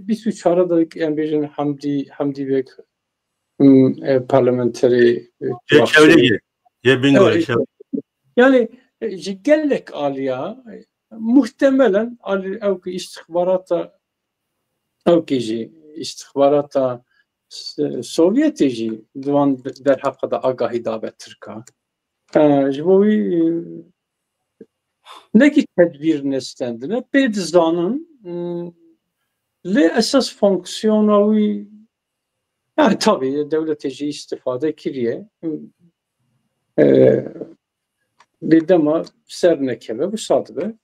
bîst û çar de, em bêjin, Hemdî, Hemdî Beg, m, e, parlamenterê, e, Yê Çewlîgî. Çewlîgî. Yê Bingolî, e, Çewlîgî. Yanî, e, ji gelek alîya, e, muhtemelen alî, ew ki îstixbarata, ew ki jî îstixbarata S-, Sovyetê jî di wan derheqa de agahî dabe Tirka. E, ji bo wî, e, ne ki tedbîr nestendine, pê dizanin, e, lê esas fonksiyona wî, yanî tabî dewletê jî îstifade kiriye. E, lê dema ser nekeve, wisa dibe.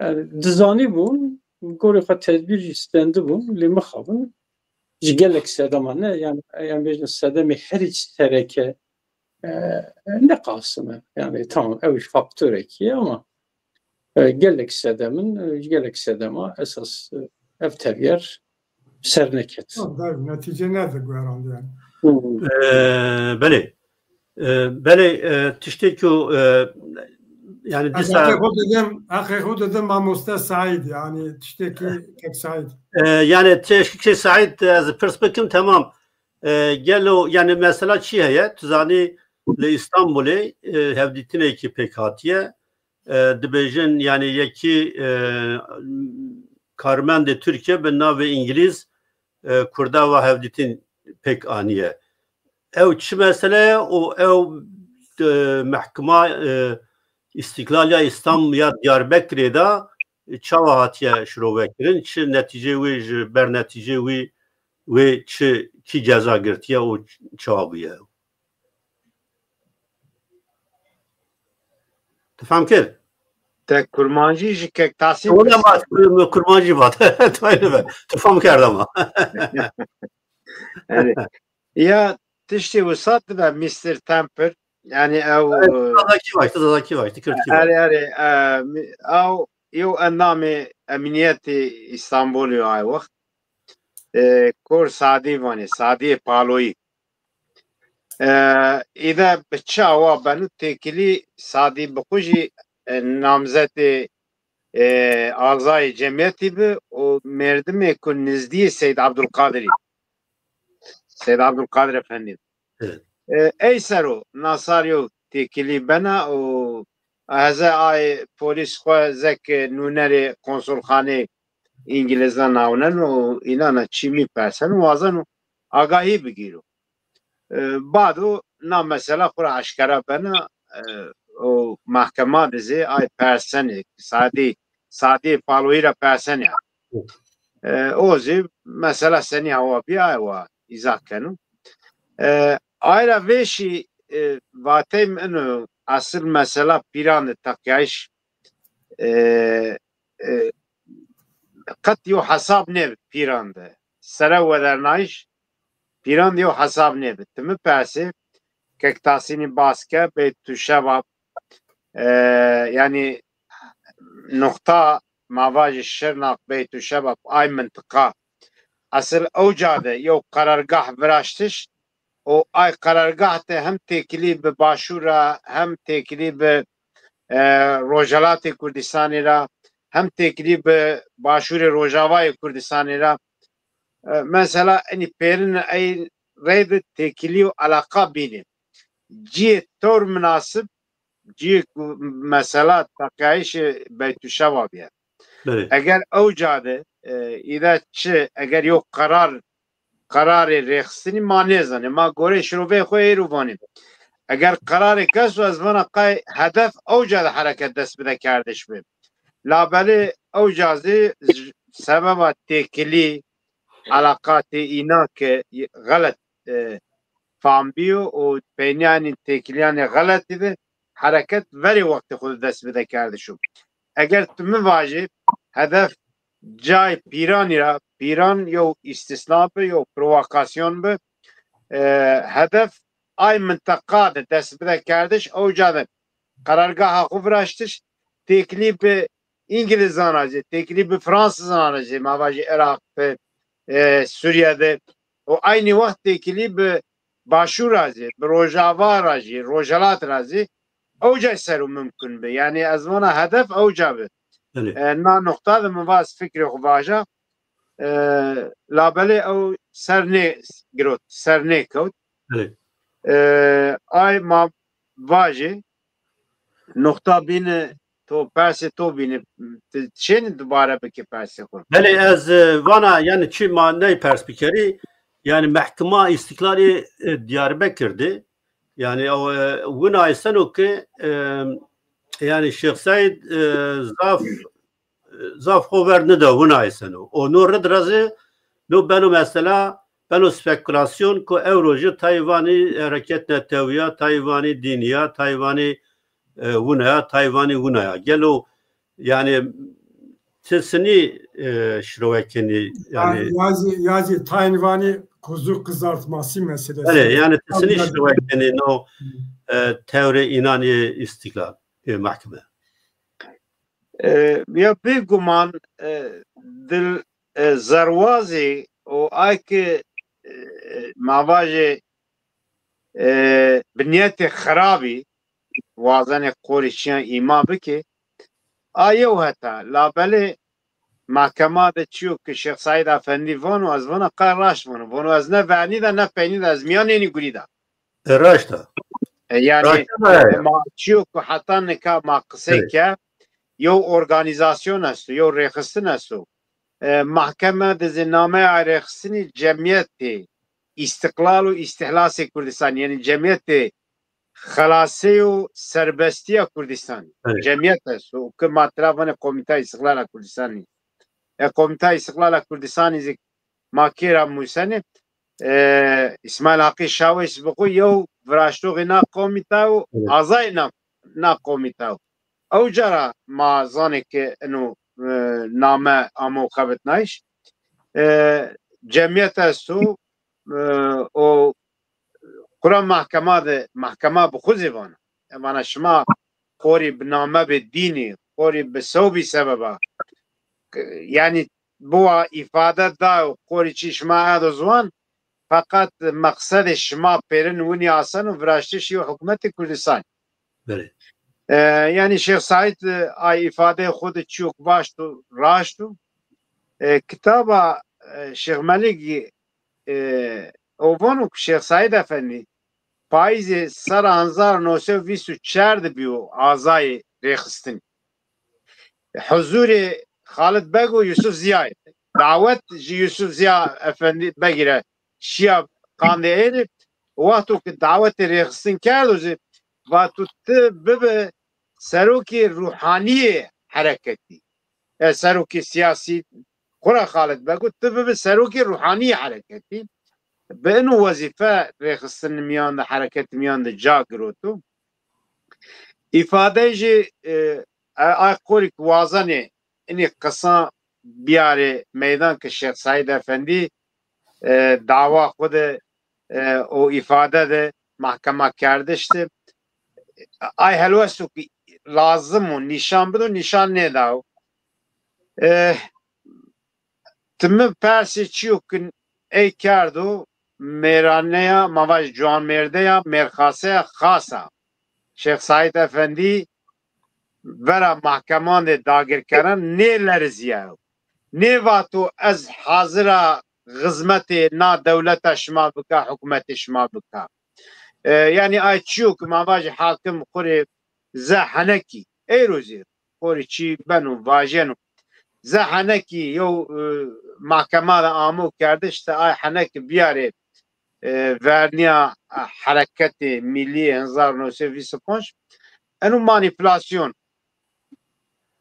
Yanî dizanîbûn, gorê xwe tedbîr jî stendibûn, lê mixabin ji gelek sedema ne, yanî em bêjin sedemê herî sereke, e, ne qasime. Yanî tamam, ew jî faktorekî ye ama, e, gelek sedemin, e, gelek sedema esas, e, ev tevyer ser neket. Tamam, tabii, netice nedir bu herhalde yani? Hı. E, belê. E, belê, e, tiştê ku, e, yanî dîsa heqê xo dedim, heqê xo dedim mamoste Saîd, yanî tiştê ki kek Saîd. E, yanî tiştê kek Saîd, ez pirs bikim, tamam. E, gelo, yanî mesela çi heye? Tu zanî li Îstanbulê, e, hevdîtinekî pêk hatiye. E, dibêjin, yanî yekî, e, karmendê Tirkîye bi navê Îngilîz, e, Kurda va hevdîtin pêk aniye. Ew çi mesele ye û ew, e, mehkima, e, Îstîklal ya Îstanbul ya Diyarbekirê de, e, çawa hatiye şirovekirin? Çi netîcê wê ji ber netîcê wî, wê çi, kî ceza girtiye û çawa bûye? Tu fam kir? Te kurmancî ji kek Tasîm. Wala ma kurmancî vat. Tayne be. Tu fam kerd ama. Yanî, ya tiştê wisat de Mister Temper, yanî ew, evet, Zazakî vaj, Zazakî vaj, Kirdkî vaj. Erê, erê, e, mi-, ew yew endamê emniyetê Îstanbulî yo ay wext. E, Kor Sadî vanê, Sadîyê Paloyî. E, îde bi çi awa beno têkilî Sadî bi xwu jî, e, namzetê, e, azayê cemiyetî bi û merdimê ku nizdîyê Seyd Abdulkadirî. Seyd Abdulkadir Efendî. Evet. E, ey ser o nasar yew têkilî bena û heze ay polîs xwe zek nûnerê konsulxanê Îngilizan nawnen û înan a çîmî persen û wazen û agahî bigîro. E, bado na mesela xwu ra eşkera bena, e, û mehkema de zî ay persenê Sadî, Sadîyê Paloyî ra persenê. E, o zî mesela senî awa bî ay wa îzah keno. E, ay ra vêşî, e, vatey mi ino, esil mesela pîran de teqyayîş, e, e, qet yew hesab nêbi pîran de. Sere wedernayîş pîran de yew hesab nêbi. Ti mi persê, kek Tasînî bas ke, Beytuşebab, e, yanî nuqta ma vajî Şirnak, Beytuşebab, ay mintiqa. Esil ewca de yew qerargah viraştiş û ay qerargah de hem têkilî bi Başûr ra, hem têkilî bi, e, Rojhelatê Kurdistanî ra, hem têkilî bi Başûrê Rojavayê Kurdistanî ra. E, mesela enî pêrin ey reyde têkilî û eleqa bînê. Cîyê tewr minasib, cîyê ku mesela teqyayîşê Beytuşeva bîye. Belê. Eger ewca de, e, îde çi, eger yew qerar, qerarê rêxistinî ma nêzanê. Ma goreyê şiroveyê xo êro vanê. Eger qerarêk esto, ez vana qey hedef ewca de hereket dest bide kerdiş bi. Labelê ewca zî j-, sebeba têkilî, eleqatê înan ke xelet, e, fam bîyo û peynîya enî têkilîyanê xeletî de hereket verê wextê xo de dest bide kerdiş o. Eger tu mi vajê, hedef cay Pîranî ra, Pîran yew îstîsna bi, yew provokasyon bi. E, hedef ay minteqa de dest bide kerdiş, ewca de qerargeha xwu viraştiş, têkilî bi Îngilizan ra zî, têkilî bi Fransizan ra zî, ma vajî Iraq, bi, e, Sûriye de, û eynî wext têkilî bi Başûr ra zî, bi Rojava ra zî, Rojhelat ra zî, ewca ser û mumkin bi. Yanî ez vana hedef ewca bi. Belê. E, na nuqta de min va ez fikrê xwu vaja. E, labelê ew ser nê girot, ser nêkewt. Belê. E, ay ma vajê, nuqta bîne, to persê to bîne, ti şênî dubare bikî persê xwu. Belê, ez, e, vana, yanî çi ma ney pers bikerî, yanî Mehkema Îstîklalî, e, Diyarbekir de, yanî ew, e, wina eyseno ke, e, yanî Şêx Seîd, e, zaf, zaf xo ver nida wina eyseno. O no rid ra zî, no beno mesela, beno spekulasyon ku ewro jî tayê vanî hereket netewî ya, tayê vanî dînî ya, tayê vanî, e, wina ya, tayê vanî wina ya. Gelo, yanî, ti sinî, e, şirowe kenî, yanî ya zî, ya zî tayên vanî kuzu kızartması meselesi. Belê, yanî ti sinî şirowe kenî no, e, tewrê înan ê îstîklal, ê mehkeme. E, ya bêguman, e, dil, e, zerwazî û ay ki, e, ma vajê, e, bi niyetê xirabî wazenê qorî çîyan îma bikê, a yew heta, labelê mehkema de çîyo ki Şêx Seîd Efendî vano, ez vana qe raşt vano. Vano ez ne vernî de ne peynî de, ez mîyanênî gurî de. E, raşt a. E, yanî, raşt a, e, ya. Ma çîyo ku heta nika ma qisey ke, yew organîzasyon esto, yew rêxistin esto. E, mahkeme de zî nameyê ay rêxistinî Cemiyetê Îstiqlal û Îstihlasê Kurdistan, yanî Cemiyetê Xelasey û Serbestîya Kurdistanî. Evet. Cemiyet esto, ke ma tira vanê Komîta Îstiqlala Kurdistanî. E, Komîta Îstiqlala Kurdistanî zî ma kê ra musenê, e, Îsmaîl Haqî Şawês bi xwu yew viraştoxê na komîta û, evet, azayê na, na komîta û. Ewca ra ma zanê ke ino, e, name amo xebitnayîş. E, cemiyet esto, e, o qura mahkema de, mahkema bi xwu zî vana. E, vana şima qorî bi name bi dînî, qorî bi sewbî sebeba, yanî biwa îfade dayo, qorî çî şima edo ziwan, feqet meqsedê şima pêrin winî aseno, viraştişî hukûmetê Kurdistan. Belê. E, yanî Şêx Seîd, e, ay îfadeyê xwu de çîyo ki vaşt o, raşt o. E, kitaba, e, Şêx Melik, e, o vano ki Şêx Seîd Efendî payîzê serra hezar û new sey û vîst û çar de bîyo azayê rêxistinî. Huzurê Xalid Beg û Yusuf Ziyayê. Dawet ji Yusuf Ziya Efendî Begî re şiya qandê ey rê. Wexto ki dawetê rêxistin kerdo zî, vato ti bibi serokê ruhanîyê hereketî. E, serokê siyasî, xwura Xalid Beg o, ti bibi serokê ruhanîyê hereketî. Bi ino wezîfe rêxistin mîyan de, hereketî mîyan de ca giroto. Îfadeyê jî, e, e, ay qorî ki wazenê inî qisa biyarê meydan ki Şêx Seîd Efendî, e, dawa xwu de, e, o îfade de mahkema kerdiş de, ay helwesto ki lazim o nîşan bido, nîşan nêdayo. E, Ti mi persê çîyo ki ey kerdo, mêraneya, ma vaj ciwanmêrdeya, mêrxaseya xas a. Şêx Seîd Efendî vera mahkeman de dagirkeran nêlerizîyayo. Nêvato ez hazir a xizmetê na dewleta şima bika, hukûmetê şima bika. E, yanî ay çîyo ki ma vajî hakim xwu rê ze henekî, eyro zî xo rê çî beno, vajeno. Ze henekî yew, e, mahkema de amo kerdiş de ay henekî biyarê, e, vernîya, e, hereketê mîlî hezar û new sey û vîst û panc. Eno manîpulasyon.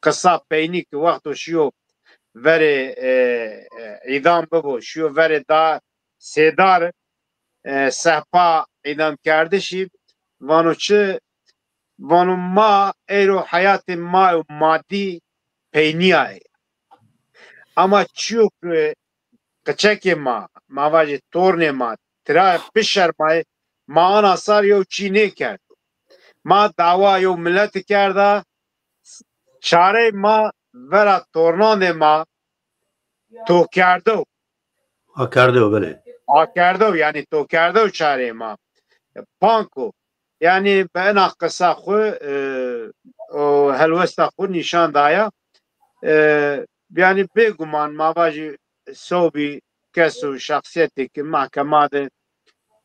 Qisa peynî ki wexto şiyo verê, e, e, îdam bibo, şiyo verê da sêdar, e, sehpa îdamkerdişî, vano çi? Vano ma eyro heyatê ma yo madî peynîyaye. Ama çiyo ke qiçekê ma, ma vajê tornê ma, tira bişermayê, ma ana sar yew çî nêkerdo. Ma dawa yew mileti kerda, çarey ma vera tornandê ma to kerdo. Akerdo, belê. Akerdo, yanî to kerdo çarê ma. Panko. Yanî bi ena qisa xwu, e, o helwesta xwu nîşan daya. E, yanî bêguman ma vajî sewbî kes û şexsîyetê ke mehkema de,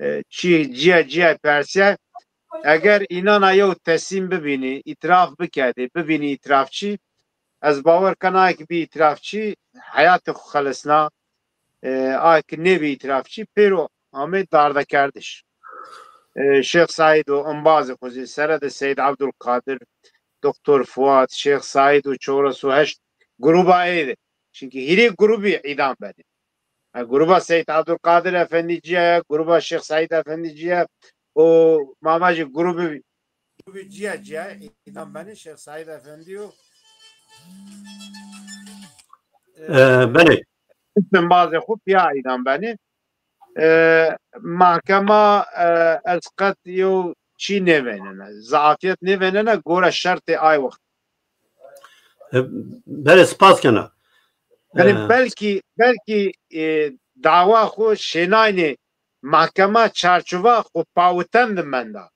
e, çî cîya cîya persîya, eger înana yew teslîm bibînî, îtiraf bikerdî, bibînî îtirafçî, ez bawer kena ay ke bî îtirafçî, heyatê xwu xelisna, e, ay ke nêbî îtirafçî, pêro amê dardekerdiş. E, Şêx Seîd û embazê xwu zî sere de Seîd Ebdulqadir, Doktor Fuat, Şêx Seîd û çewres û heşt gruba ey de. Çimkî hîrê grubî îdam benê. Ha, gruba Seîd Ebdulqadir Efendî cîya ye, gruba Şêx Seîd Efendî cîya ye û ma vajî grubî, grubî cîya cîya îdam benê. Şêx Seîd Efendî û, e, E, belê. Embazê xwu pîya îdam benê. E, mahkema, e, ez qet yew çî nêvênena. Zaafiyet nêvênena, gore şertê ay wext. E, belê, spas kena. Yanî E, belkî, belkî, e, dawa xwu şênaynê mahkema çarçova xwu pawiten de menda.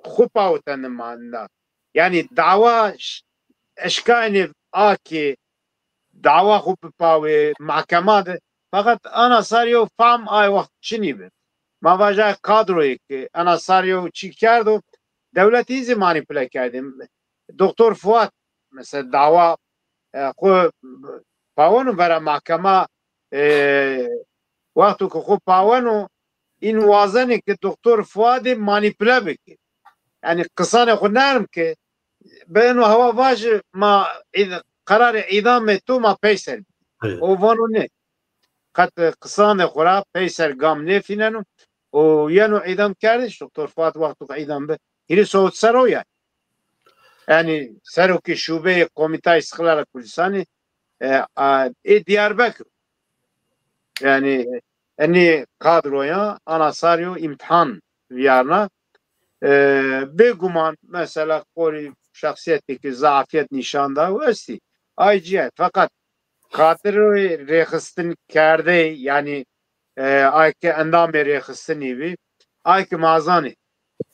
Xwu pawiten de menda. Yanî dawa ş-, eşkaynê a ke dawa xwu bipawê mahkema de. Feqet ana sar yew fam ay wext çinî bi. Ma vaja kadroyê ke ana sar yew çî kerdo, dewletî zî manîpule kerdê. Doktor Fuat mesela dawa, e, xwu paweno vera mahkema, e, wexto ke xwu paweno, în wazenê ke Doktor Fuadî manîpule bike. Yanî qisanê xwu nerm ke, bi eno hewa vaje ma îd-, qerarê îdamê to ma peyser bî. Evet. O vano nê. Qet qisanê xwu ra peyser gam nêfîneno. O yeno îdam kerdiş, Doktor Fuat wexto ke îdam bi, hîrê sewt ser o yanî. Yanî serokê şubeyê Komîta Îstîqlala Kurdistanî, e, a, ê Diyarbekir. Yanî enê kadroya ana sar yew îmtîhan vîyarna. E, bêguman mesela qorî şexsîyetê ke zaafîyet nîşan da û estî. Ay cîya, feqet kadroyê rêxistinkerdeyî, yanî, e, ay ke endamê rêxistinî bî, ay ke ma zanê,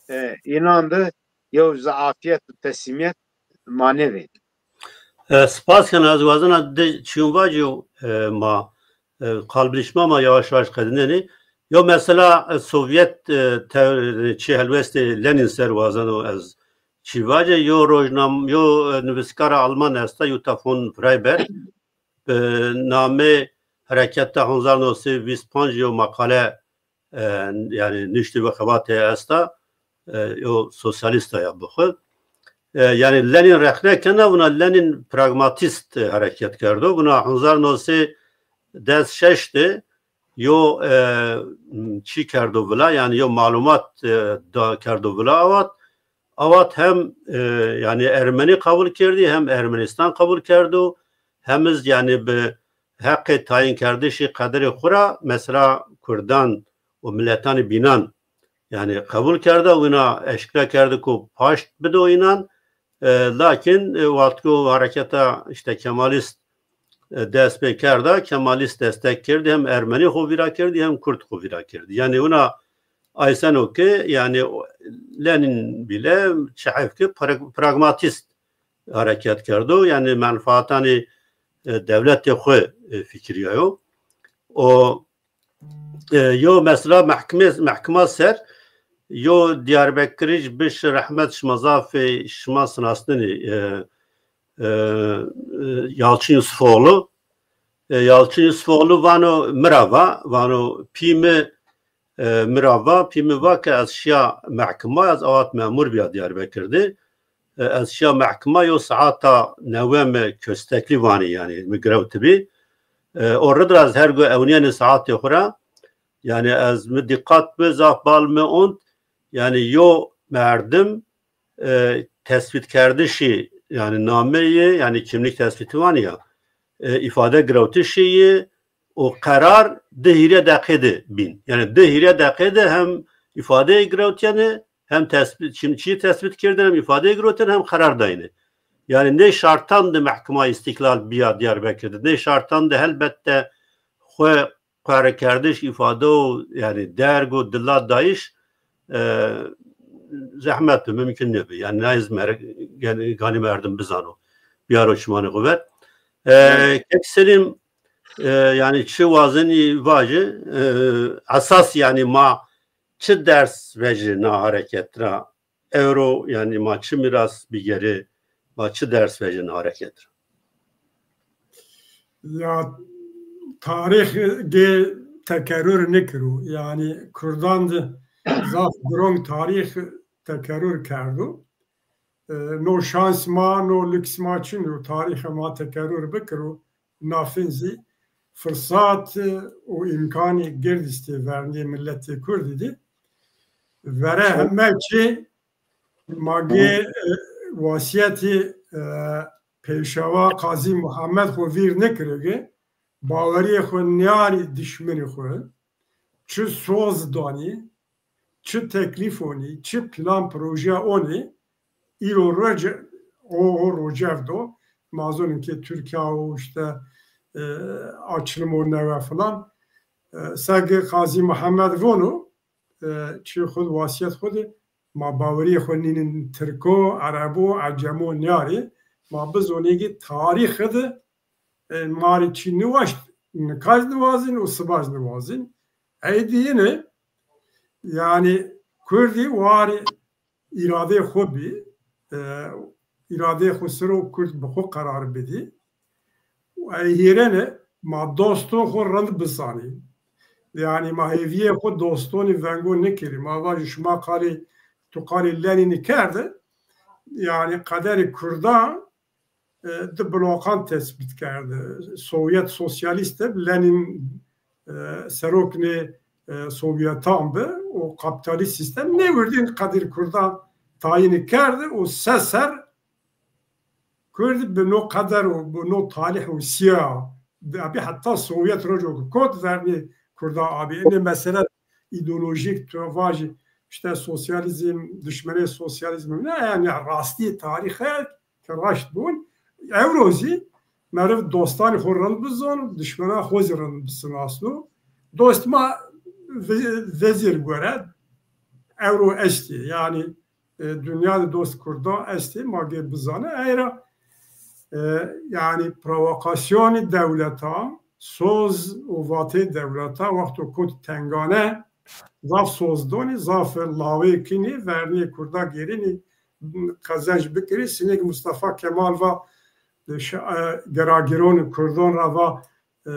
e, înan de yew zaafîyet û teslîmîyet ma nêvênê. E, spas kena, ez wazena di çîyon vacî, e, ma, e, qalbî şima ma yavaş yavaş qedînenê. Yo mesela, e, Sovyet, e, te-, çi helwestê Lenin ser wazeno ez çî vacî. Yo rojnam-, yo, e, nivîskara Alman esta, Jutta von Freiberg, bi namê Hereketa hezar new sey vîst panc yo maqale, e, yanî niştî bi xebatê esta, e, yo sosyalîsta ya bi xwu. E, yanî Lenin rexne kena, vuna Lenin pragmatîst, e, hereket kerdo. Vuna hezar new sey des şeş de yo, e, çî kerdo vila, yanî yo malumat, e, da kerdo vila awat. Awat hem, e, yanî Ermenî qebul kerdî, hem Ermenîstan qebul kerdo, hem iz yanî bi heqê tayînkerdişî qederê xwu ra mesela Kurdan û miletanê bînan yanî qebul kerda, wina eşkera kerdi ku paşt bido înan. E, lakin, e, wextko hareketa îşte Kemalîst, e, dest pê kerda, Kemalîst destek kerdî, hem Ermenî xwu vîra kerdî, hem Kurd xwu vîra kerdî. Yanî wina ayseno ke, yanî Lenin bîle çi heyf ke prag-, pragmatîst hereket kerdo, yanî menfaatanê, e, dewletê xwu, e, fikirîyayo. O, e, yo mesela mehkeme, mehkema ser yo Diyarbekirij biş rehmet, şima zafê şima sinasnenê, e, e, e, Yalçın Yusufoğlu. E, Yalçın Yusufoğlu vano mi ra va, vano pî mi, e, mi ra va, pî mi va ke ez şiya mehkema, ez awat memur bîya Diyarbekir de. E, ez şiya mehkema, yo saeta newe mi kösteklî vanî, yanî mi girewtibî. E, o rid ra ez her go ewnîyenê saetê xwu ra, yanî ez mi dîqat bi, zaf bal mi ont, yanî yo merdim, e, tespîtkerdişî, yanî nameyê, yanî kimlik tespîtî vanî ya, e, îfade girewtişî yê û qerar di hîrê deqê de bîn. Yanî di hîrê deqê de hem îfadeyê girewtîyenê, hem tespît, çim-, çîyê tespît kerdêne, hem îfadeyê girewtêne, hem qerar dayêne. Yanî nê şartan de Mehkema Îstîklal bîya Diyarbekir de. Nê şartan de helbette xwu qerekerdiş, îfade û, yanî derg û dila dayîş, e, zehmet bi, mumkin nêbi. Yanî nayê zî mere-, yanî ganî merdim bizano. Biyaro çimanê xwu ver. E, Kek Selîm, e, yanî çi wazenî vajî, e, esas yanî ma çi ders vejî na hareket ra? Ewro yanî ma çi mîras bîgerê, ma çi ders vejî na hareket ra? Ya tarîx gê tekerrur nikiro. Yanî Kurdan de zaf girong tarîx tekerrur kerdo. E, no şans ma, no lüks ma çin o, tarîxê ma tekerrur bikiro. Nafin zî firsat, e, û îmkanî gird istê vernê miletê Kurdî de. Vere heme çî ma gê, e, wasîyetî, e, Pêşewa Qazî Muhammed xwu vîr nikirî ke bawerîyê xwu nîyarî dişmenî xwu. Çi soz danî, çi teklîf onî, çi plan proje onî, îro roce, o, o rocev do. Ma zonîn ke Tirkîya û îşte, e, açilimo newe filan. E, seke Qazî Muhammed vono, e, çi xwu de, wasîyet xwu de, ma bawerîyê xwu nînîn tirko, erebo, ecemo nîyarî. Ma bizonî ke tarîxî de, e, ma rê çî niwaşt, nika zî niwazîn û siba zî niwazîn. Ey dîyine, yanî Kurdî warî îradeyê xwu bî, e, îradeyê xwu ser o Kurd bi xwu qerar bidî. Ey hîrêne ma doston xwu rind bizanî. Yanî ma hêvîyê xwu dostonî vengo nikirî. Ma vajî şima qalê, tu qalê Lenînî kerde, yanî qederê Kurdan, e, di blokan tespît kerde. Sovyet sosyalîst de Lenîn, e, seroknê, e, Sovyetan bi û kapîtalîst sîstem nêwirdîn qedir Kurdan tayînî kerde û se ser Kurd bi no qeder û bi no talîh û sîya, abî heta Sovyet roco ke kot vernî Kurdan abî. Enê mesele îdeolojîk tu vajî îşte sosyalîzm, dişmenê sosyalîzm, ne, yanî rastî tarîxe ke raşt bûn. Ewro zî meriv dostanê xwu rind bizon, dişmena xwu zî rind bisinasno. Dost ma ve-, vezîr gore ewro estî. Yanî, e, dinya de dost Kurdan estî, ma gê bizane. Ey ra, e, yanî provokasyonî dewleta, soz û vateyê dewleta wexto kot tengane, zaf soz donî, zaf lawê kinî, vernî Kurda gêrînî, qezenc bikirî. Sinêk Mustafa Kemal va, e, şa-, e, geragîronî Kurdan ra va, e,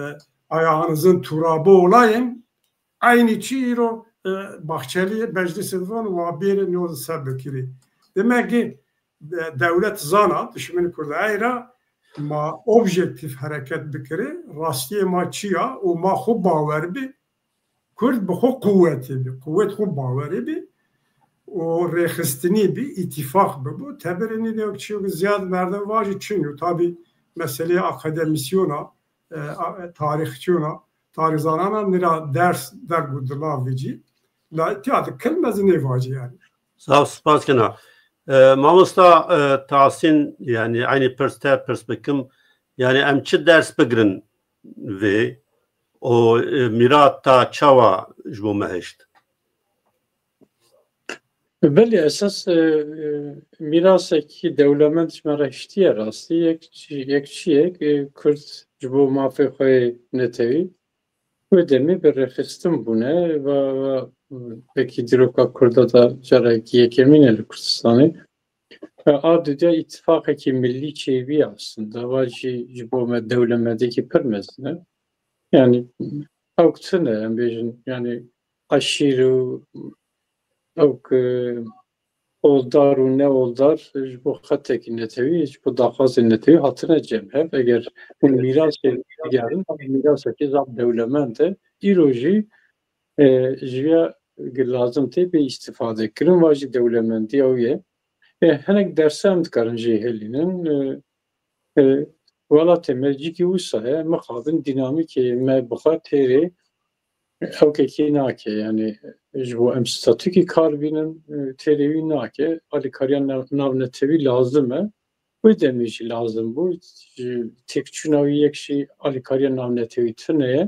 ayağınızın turabı olayım. Aynî çî îro, e, Bahçeli Meclisî de von wa bêrê nîyo se bikirî. Demek ki, e, dewlet zana, dişmenî Kurda ey ra ma objektîf hereket bikirî, rastîyê ma çi ya û ma xwu bawer bî, Kurd bi xwu quwetê bî, quwet xwu bawerê bî û rêxistinî bî, îtîfaq bibo. Teberê nî de çîyo ke zîyad merdim vajî çin yo. Tabî meseleyê akademîsyona, e, a-, tarîxçîyona, tarîxzanana nî ra ders derg û dila vecî. La tîya de kilme zî nêvacî yanî. Zaf spas kena. E, mamosta, e, Tahsîn, yanî eynî pirs te pirs bikim. Yanî em çi ders bigirin vê û, e, mîrat ta çawa ji bo me hişt? Belê, esas, e, e, mîrasekî dewlemend ji me re hiştîye rastî. Yek çi-, yek çi yek, e, Kurd ji bo mafê xwe yê netewî wê demê bi rêxistin bûne. Va, va, belkî dîroka Kurda da carekî yekemîn e li Kurdistanê. E, a dudya îtîfaqekî millî çêbî aslında. Va jî ji bo me dewlemendekî pir mezin e. Yanî ewk tune, em bêjin, yanî eşîr û ewk, e, oldar û neoldar ji bo xetekî netewî, ji bo daxwazê netewî hatine cem hev. Eger hûn mîrasê bigerin, mîrasekî zaf dewlemend e. Îro jî, e, ji ya lazim tê bê îstîfade kirin, va jî dewlemendiya wî ye. E, hinek derse em dikarin jê helînin. E, e, Welatê me cîkî wisa ye, mixabin dînamîkê me bi xwe têrê ewkekî nake, yanî ji bo em statûkî kar bînin, e, têrê wî nake. Alîkariya nav-, navnetewî lazim e. Wê demê jî lazim bû. Ji têkçûna wî yek jî alîkariya navnetewî tune ye.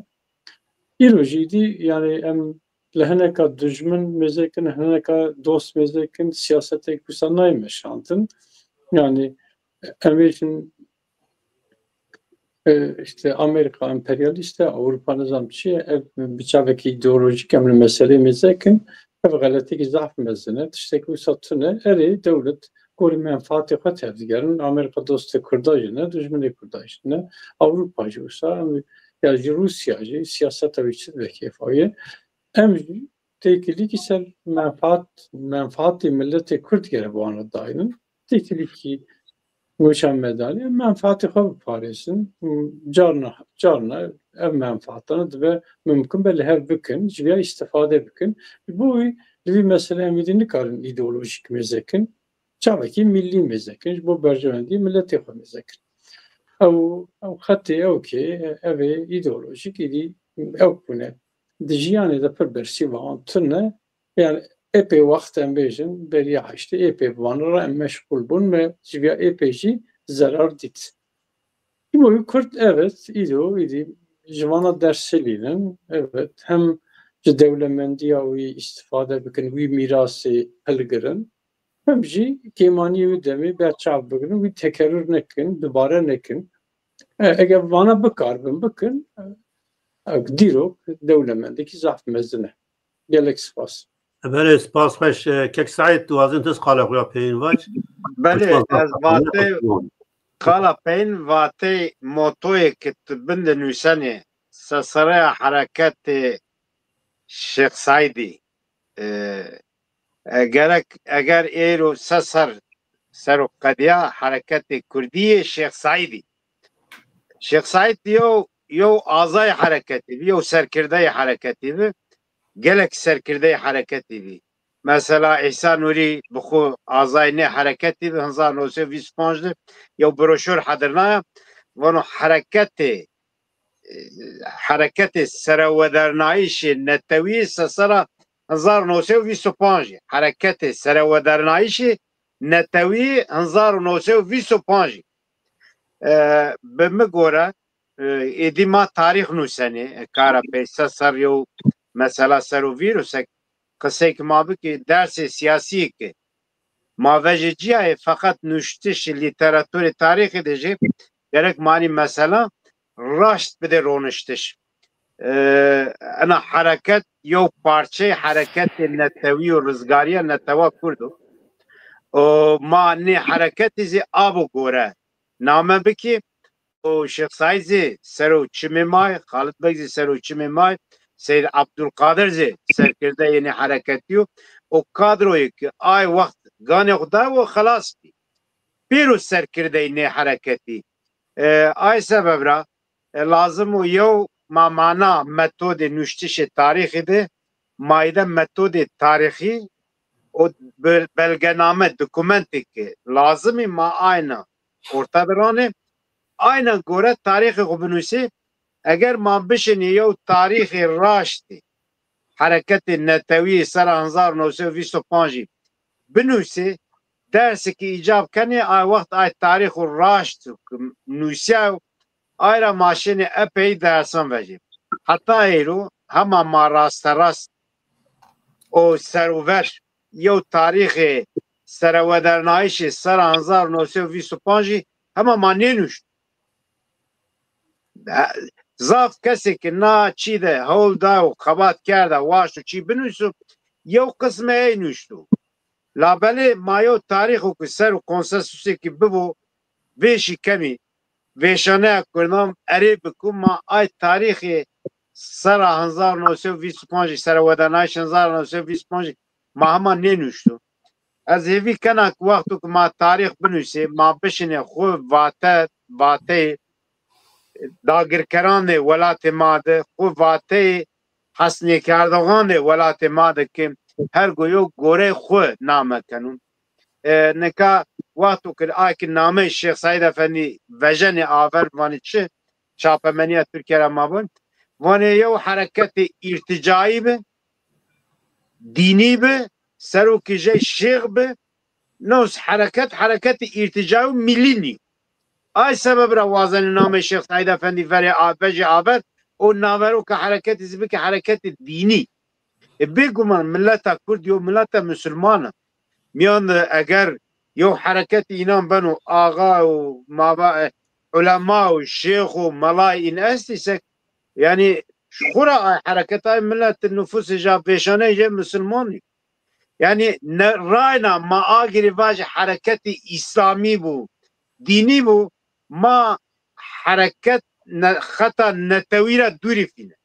Îro jî dî, yanî em li hineka dijmin mêze kin, hineka dost mêze kin, siyasetek wisa nayê meşandin. Yanî em ê jin e, işte Amerîka emperyalîst e, Ewropa nizam çi ye, ev bi çavekî îdeolojîk em li meseleyê mêze kin, ev xeletekî zaf mezin e. Tiştekî wisa tune, erê dewlet gorî menfaatê xwe tevdigerin. Amerîka dostê Kurda jî ne, dijminê Kurda jî ne. Ewropa jî wisa, em, ya jî Rûsya jî siyaseta wî çi dibe kêfa wî ye. Em jî têkilîkî ser menfaat, menfaatê miletê Kurd gere bi wana daynin. Têkilîkî weşan medalî, menfaatê xwe biparêzin. Carna, carna ev menfaatana dibe mumkin be li hev bikin, ji vîya îstîfade bikin. Ji bo wî li vî meselê em êdî nikarin îdeolojîk mêze kin. Çavekî millî mêze kin, ji bo berjewendî miletê xwe mêze kin. Ew, ew xetê ew ke ev ê îdeolojîk êdî ew bûne. Di jiyanê de pir bersîva wan tune. Yanî epey wext em bêjin, beriya heştê epey bi wan re em meşxul bûn, me ji vîya epey jî zerar dît. Îmo wî Kurd, evet, îdo, îdî ji vana ders hilînin, evet, hem ji dewlemendiya wî îstîfade bikin, wî mîrasê hilgirin, hem jî kêmaniyê wî demê berçav bigirin, wî tekerrür nekin, dubare nekin. E, eger vana bikarbin, bikin, e, dîrok dewlemendekî zaf mezin e. Gelek spas. Belê, spas xweş. E, Kek Seîd, tu wazin ti qala xwe ya peyîn vac? Belê, ez vatê, qala peyîn vatê motoyê ke tu bin de nûsenê, sesereya hereketê Şêx Seîdî. E, e, gerek, eger êro se ser, ser o qediya hereketê kurdî yê Şêx Seîdî. Şêx Seîd yew, yew azayê hereketî bî, yew serkirdeyê hereketî bî. Gelek serkirdeyê hereketî bî. Mesela Îhsan Nûrî bi xwu azayê nê hereketî bî, hezar newsey vîst û panc de yew broşur hedirnaya, vano hereketê, e, hereketê serewedernayîşê netewî sesera hezar newsey vîst û panc, hereketê serewedernayîşê netewî hezar newsey vîst û panc. E, bi mi gore, e, êdî ma tarîx nûsenê, e, kara pey se ser yew mesela ser o vîr o, se qiseyke ma bikî, dersê siyasî ke ma vejê cîya yê, feqet nuştişê lîteraturê tarîxî de jî gerek ma nî mesela raşt bidê roniştiş. E, ena hereket yew parçeyê hereketê netewî û rizgarîya netewa kurd o. Û ma nê hereketî zî abo gore name bikî, û Şêx Seîd zî ser o çimê ma yê, Xalid Beg zî ser o çimê ma yê, Seyd Ebdulqadir zî serkirdeyê nê hereketî yo. O kadroyê ke ay wext ganê xwu dawo xelas bî. Pêro serkirdeyê nê hereketî. E, ay sebeb ra, e, lazim o yew ma mana metodê nuştişê tarîxî de, ma îde metodê tarîxî û be-, belgename, dokumentê ke lazim î ma ayna orta de ranê, ayna gore tarîxê xwu binusê. Eger ma bişinê yew tarîxê raştî hereketê netewî sera hezar û newsey û vîst û pancî binusê, dersê ke îcab kenê, ay wext ay tarîxo raşt ke nusîyayo, ay ra ma şinê epey dersan vejê. Heta êro hema ma rasterast û serûver yew tarîxê serewedernayîşê sera hezar û newsey û vîst û pancî hema ma nênuşt. Zaf kesê ke na çî de hewl da û xebat kerda, waşto çî binusîyo, yew qisme ey nuşto. Labelê ma yew tarîxo ke ser o konsensusêkî bibo, vêşî kemî vêşaneya kurdan erê biko, ma ay tarîxê sera hezar û newsey û vîst û pancî, serewedernayîşê hezar û newsey û vîst û pancî ma hema nênuşto. Ez hêvî kena ke wexto ke ma tarîx binusê, ma bişinê xwu vate, vateyê dagirkeranê welatê ma de, xwu vateyê hesnêkerdoxanê welatê ma de ke her go yew gorey xwu name keno. E, nika wexto ke ay ke nameyê Şêx Seîd Efendî vejenê aver, vanê çi? Çapemenîya Tirkîya ra ma von. Vanê yew hereketê îrtîcayî bi, dînî bi, serokê jey şêx bi. No hereket, hereketê îrtîcayî û mîllî nîyo. Ay sebeb ra wazenê nameyê Şêx Seîd Efendî verê a-, vejê aver û naveroka hereketî zî bike hereketê dînî. E, bêguman mileta Kurd yew mileta musulman a. Mîyan de eger yew hereketê înan beno axa û mava, e, ulema û şêx û melayê în estî sek, yanî xwu ra ay hereket ay milet nufusê ja vêşaneyê jê musulman î. Yanî ne, rayna ma agirî vajî hereketê îslamî bû, dînî bû, ma hereket ne-, xeta netewî ra dûrî fîne.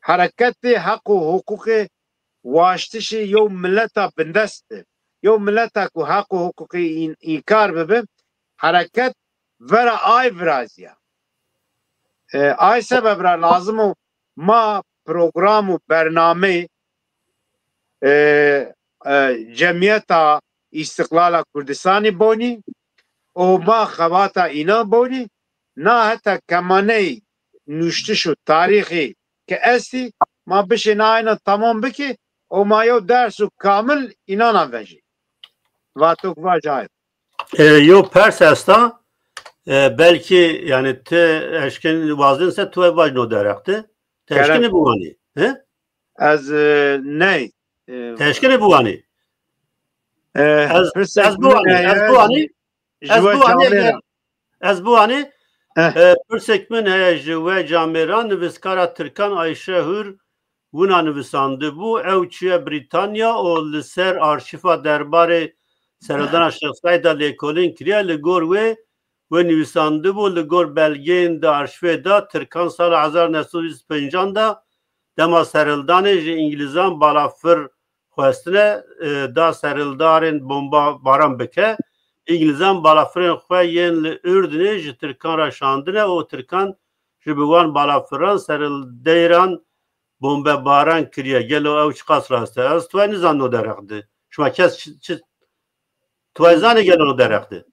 Hereketê heq û huqûqê waştişê yew mileta bindest bi. Yew mileta ku heq û huqûqê în-, înkar bibi, hereket vera ay virazîya. E, ay sebeb ra lazim o ma program û bernameyê, e, e, Cemîyeta Îstiqlala Kurdistanî bonî û ma xebata înan bonî. Na heta kemaneyê nuştiş û tarîxî ke estî, ma bişên ayna tamam bikê û ma yew derso kamil înan a vejê. Vato ke vaj ayo. E, yew pers esta, e, belkî, yanî, ti eşkenî wazenî se tu vaj no dereq de. Ti eşkenî biwanî, he? Ez, e, ney. E, Ti eşkenî biwanî. E, ez, pirsek ez biwanî, ez biwanî, ez biwanî, ez biwanî. E, pirsek min heye ji we camêran, nivîskara tirkan Ayşe Hur wina nivisandibû, ew çûye Brîtanya û li ser arşîfa derbarê serhildana Şêx Seîd de lêkolîn kiriye. Li gor wê, wê nivîsandibû, li gor belgeyên di arşîvê de, tirkan sala hezar neh sed û vîst û pêncan de dema serhildanê ji îngilîzan balafir xwestine, e, da serhildarên bomba baran bike. Îngilîzan balafirên xwe yên li Urdinê ji tirkan re şandine û tirkan ji bi wan balafiran serhildeyran bombebaran kiriye. Gelo ew çiqas rast e? Ez tuway nizan no dereq de. Şima kes çi, çi tuway zanê gelo no dereq de?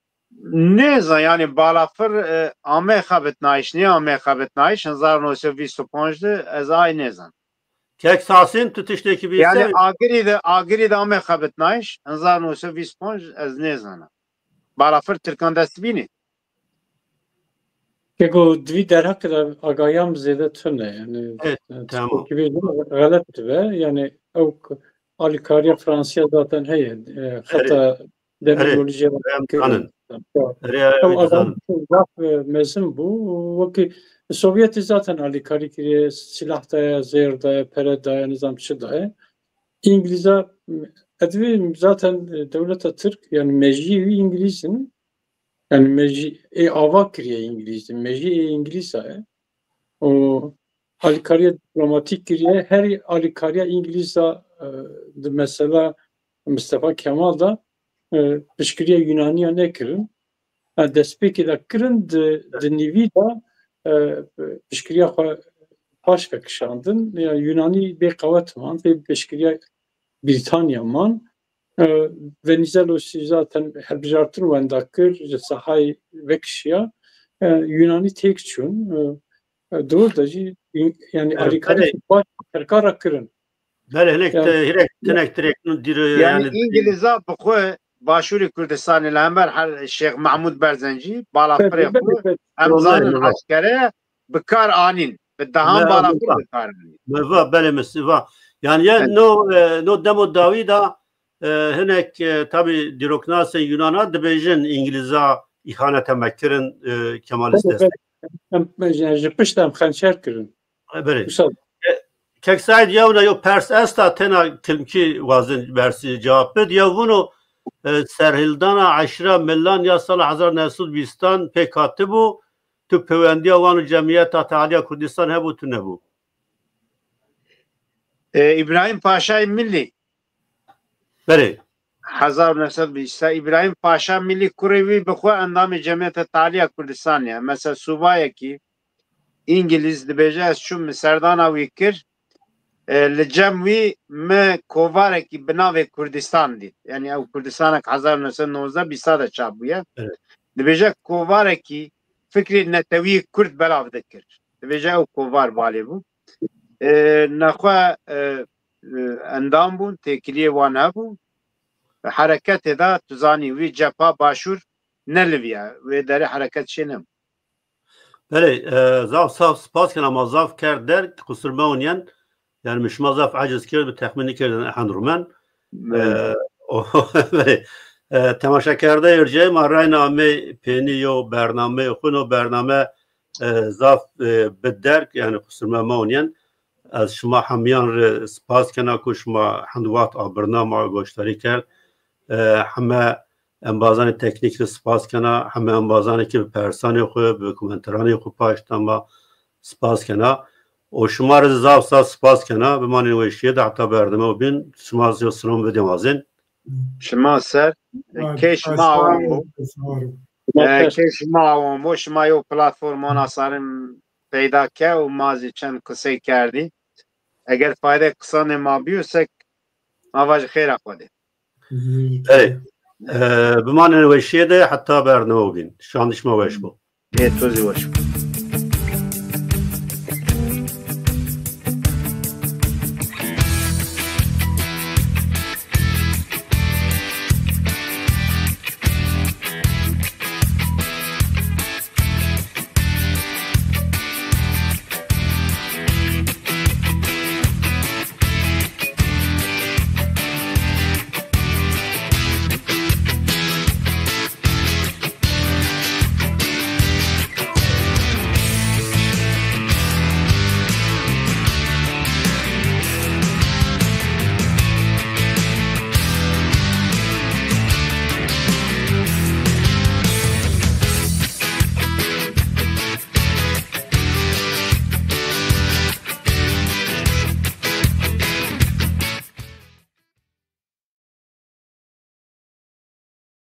Nêzan, yanî balafir, e, ame xebitnayîş, nêame xebitnayîş, hezar neh sed vîst û panc de ez ay nêzan. Kek Sasîn, tu tiştekî bî? Yanî Agirî de, Agirî de ame xebitnayîş, hezar neh sed vîst û panc ez nêzana. Balafir tirkan dest bînî. Keko divî derheqê de agahîya mi zêde tune, yanî, e, tamam, tiştekî bî xelet dibe, yanî ew k-, alîkariya Fransîya zaten heye, e, xeta demîrolîjîye kirin. Ew agahî zaf, e, mezin bû. Wekî Sovyetî zaten alîkarî kiriye, sîlah daye, zêr daye, pere daye, nizam çi daye. Îngilîza, edvî zaten, e, dewleta Tirk, yanî mejîyê wî Îngilîz in. Yanî mejî ê ava kiriye Îngilîz, mejî ê Îngilîz a ye. O alîkariya dîplomatîk kiriye, herî alîkariya Îngilîz a, e, di mesela Mistefa Kemal de, e, piştgiriya Yunanîya nêkirin. Ha, destpêkê de kirin, di, di nîvî de, e, piştgiriya xwe paş vekişandin. Ya Yunanî bê qewet mand, bê piştgiriya Brîtanya man. E, Venizelosî zaten hilbijartin wenda kir, ji sahayê vekişiya. E, Yunanî têk çûn. E, e, dewr de jî, yanî, e, alîkarî, belê, baş Tirkan ra kirin. Belê, hinek, yanî, te-, hinek, tinek, tirek, nu dîre, yanî, yanî, Îngilîza bi xwe Başûrê Kurdistanê li hember her Şêx Mehmûd Berzencî, balafirê xwe, belê, belê, belê, em zanin, belê, askere bi kar anîn. Bi dehan balafir bi kar anîn. Me va, belê, mi va. Yanî, ya, evet, no, e, no demo dawî de, e, hinek, e, tabî dîroknasên Yunana dibêjin Îngilîza îhanete me kirin, e, Kemalîst est. Em, yanî, ji pişt em xençer kirin. E, belê. Wisa. E, Kek Seîd, yewna yew pers esta, tena kilmkî wazin persî cewab bid. Yew vûno, e, serhildana eşîra Milan ya sala hezar neh sed û vîstan pêk hatibû, tu pewendiya wan û Cemîyeta Tealiya Kurdistan hebû, tu nebû? E, Îbrahîm Paşayê Milî. Belê. Hezar neh sed vîst. Îbrahîm Paşa Milî kurê wî bi xwe endamê Cemîyeta Tealiya Kurdistanê ye. Mesela subayekî Îngilîz dibêje, ez çûm serdana wî kir. E, li cem wî mi kovarekî bi navê Kurdistan dît. Yanî ew Kurdistanek hezar û neh sed û nozdeh bîsta de çap bûye. Evet. Dibêje kovarekî fikrê netewî Kurd belav dikir. Dibêje ew kovar balê bû. E, nexwe e, e, endam bûn, têkiliyê wan hebû. Hereketê de tu zanî wî cepha başûr neliviya. Wê derê hereket çênebû. Belê, e, zaf zaf spas kena, ma zaf kerd derg, qusur mewnîyen. Yanî mi şima zaf eciz kerd, bi texmîn nîkerdin ehend rumen. E, o, belê. E, temaşekerde erceyê ma reyna amey pênî yo bernameyê xwu, no bername e, zaf e, bi derg, yanî qusur me mewnîyen. Ez şima hemiyan rê spas kena ku şima hend wext abirna ma goşdarî kerd. E, heme embazanê teknîk rê spas kena, heme embazanê ki bi persanê xwu, bi komenteranê xwu paşta ma spas kena. Û şima rê zaf zaf spas kena. Bimanên weşîye de heta berdeme û bîn. Şima zî yo silom bidê ma zîn. Şima ser. Kê şima awon bo. E, kê şima awon bo. Şima yo platform ona sarin peyda ke û ma zî çend qisey kerdî. Eger faydê qisanê ma bîyo sek ma vajî xêra xwe dê. Ey, e, bimanên weşîye de heta bername û bîn. Şandî şima weş bo. Ê to zî weş bo.